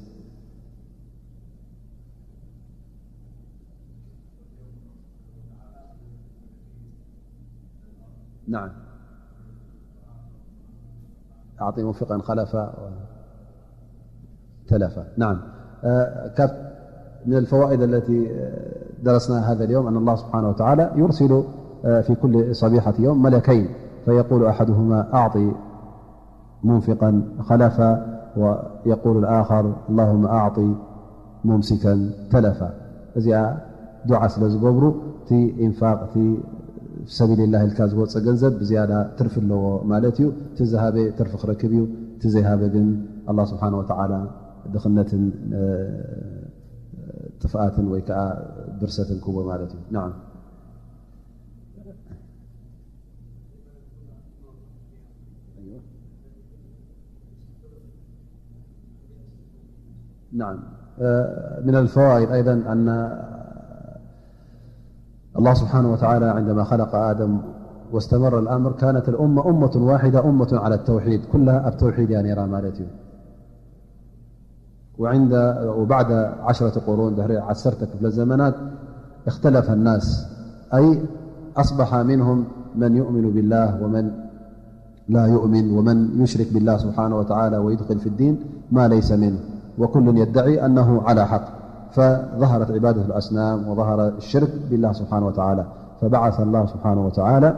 نعم. أعطي موفقا خلفا و- تلفا. نعم. آه، كف-، من الفوائد التي، آه، درسناها هذا اليوم أن الله سبحانه وتعالى يرسل، آه، في كل صبيحة يوم ملكين، فيقول أحدهما: "أعطي منفقا خلفا"، ويقول الآخر: "اللهم أعط ممسكا تلفا". እዚኣ ዱዓ ስለ ዝገብሩ፣ እቲ ኢንፋቅ፣ እቲ ሰቢልላህ ኢልካ ዝወፀ ገንዘብ ብዝያዳ ትርፊ ኣለዎ ማለት እዩ። እቲ ዝሃበ ትርፊ ክረክብ እዩ፣ እቲ ዘይሃበ ግን ኣላህ ስብሓነ ወተዓላ ድኽነትን፣ እ፣ ጥፍኣትን ወይ ከዓ ብርሰትን ክቦ ማለት እዩ። ናዓም። نعم. آه، من الفوائد أيضًا أن الله سبحانه وتعالى عندما خلق آدم واستمر الأمر، كانت الأمة أمة واحدة، أمة على التوحيد، ኩላ ኣብ ተውሒድ እያ ነይራ ማለት እዩ። وعند، وبعد عشرة قرون، ድሕሪ ዓሰርተ ክፍለ ዘመናት، اختلف الناس، أي أصبح منهم من يؤمن بالله ومن لا يؤمن، ومن يشرك بالله سبحانه وتعالى ويدخل في الدين ما ليس منه، وكل يدعي أنه على حق، فظهرت عبادة الأصنام وظهر الشرك بالله سبحانه وتعالى، فبعث الله سبحانه وتعالى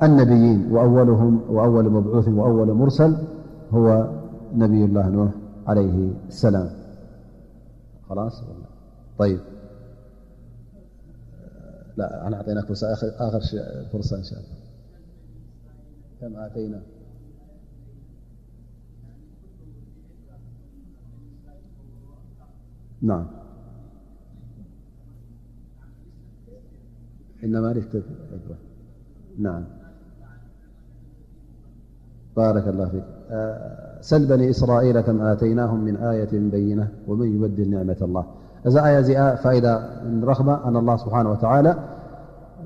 النبيين، وأولهم، وأول مبعوث وأول مرسل هو نبي الله نوح عليه السلام. خلاص؟ طيب. لا، أنا أعطيناك فرصة، آخر، آخر شيء، فرصة إن شاء الله. كم آتينا؟ نعم. إنما ليست عبرة. نعم. بارك الله فيك. آه، سل بني إسرائيل كم آتيناهم من آية بينة ومن يبدل نعمة الله. እዛ ኣያ እዚኣ ፋይዳ ንረኽባ፣ أن الله سبحانه وتعالى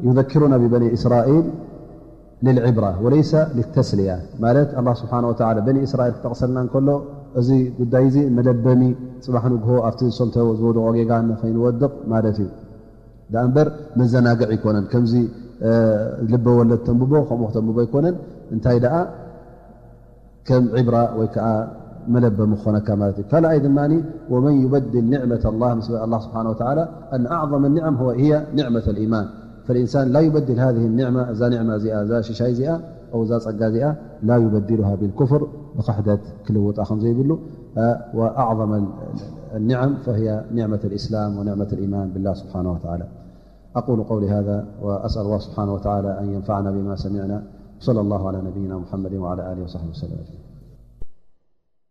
يذكرنا ببني إسرائيل للعبرة وليس للتسلية። ማለት ኣላህ ስብሓነ ወተዓላ በኒ እስራኤል ክጠቕሰልና እንከሎ፣ እዚ ጉዳይ እዚ መለበሚ፣ ጽባሕ ንግሆ ኣብቲ ዝሰምተዎ ዝወደቖ ጌጋ ንኸይንወድቕ ማለት እዩ። ደኣ እምበር መዘናግዒ ኣይኮነን። ከምዚ፣ እ፣ ልበ ወለድ ተንብቦ፣ ከምኡ ክተንብቦ ኣይኮነን። እንታይ ደኣ ከም ዒብራ ወይ ከዓ መለበሚ ክኾነካ ማለት እዩ። ካልኣይ ድማ፣ ومن يبدل نعمة الله، ምስ ኣላህ ስብሓነ ወተዓላ، أن أعظم النعم هو، هي نعمة الإيمان، فالإنسان لا يبدل هذه النعمة، እዛ ኒዕማ እዚኣ፣ እዛ ሽሻይ እዚኣ፣ أو እዛ ጸጋ እዚኣ لا يبدلها بالكفر، ብኽሕደት ክልውጣ ከም ዘይብሉ፣ እ፣ وأعظم النعم فهي نعمة الإسلام ونعمة الإيمان بالله سبحانه وتعالى. أقول قولي هذا وأسأل الله سبحانه وتعالى أن ينفعنا بما سمعنا. صلى الله على نبينا محمد وعلى آله وصحبه وسلم أجمعين.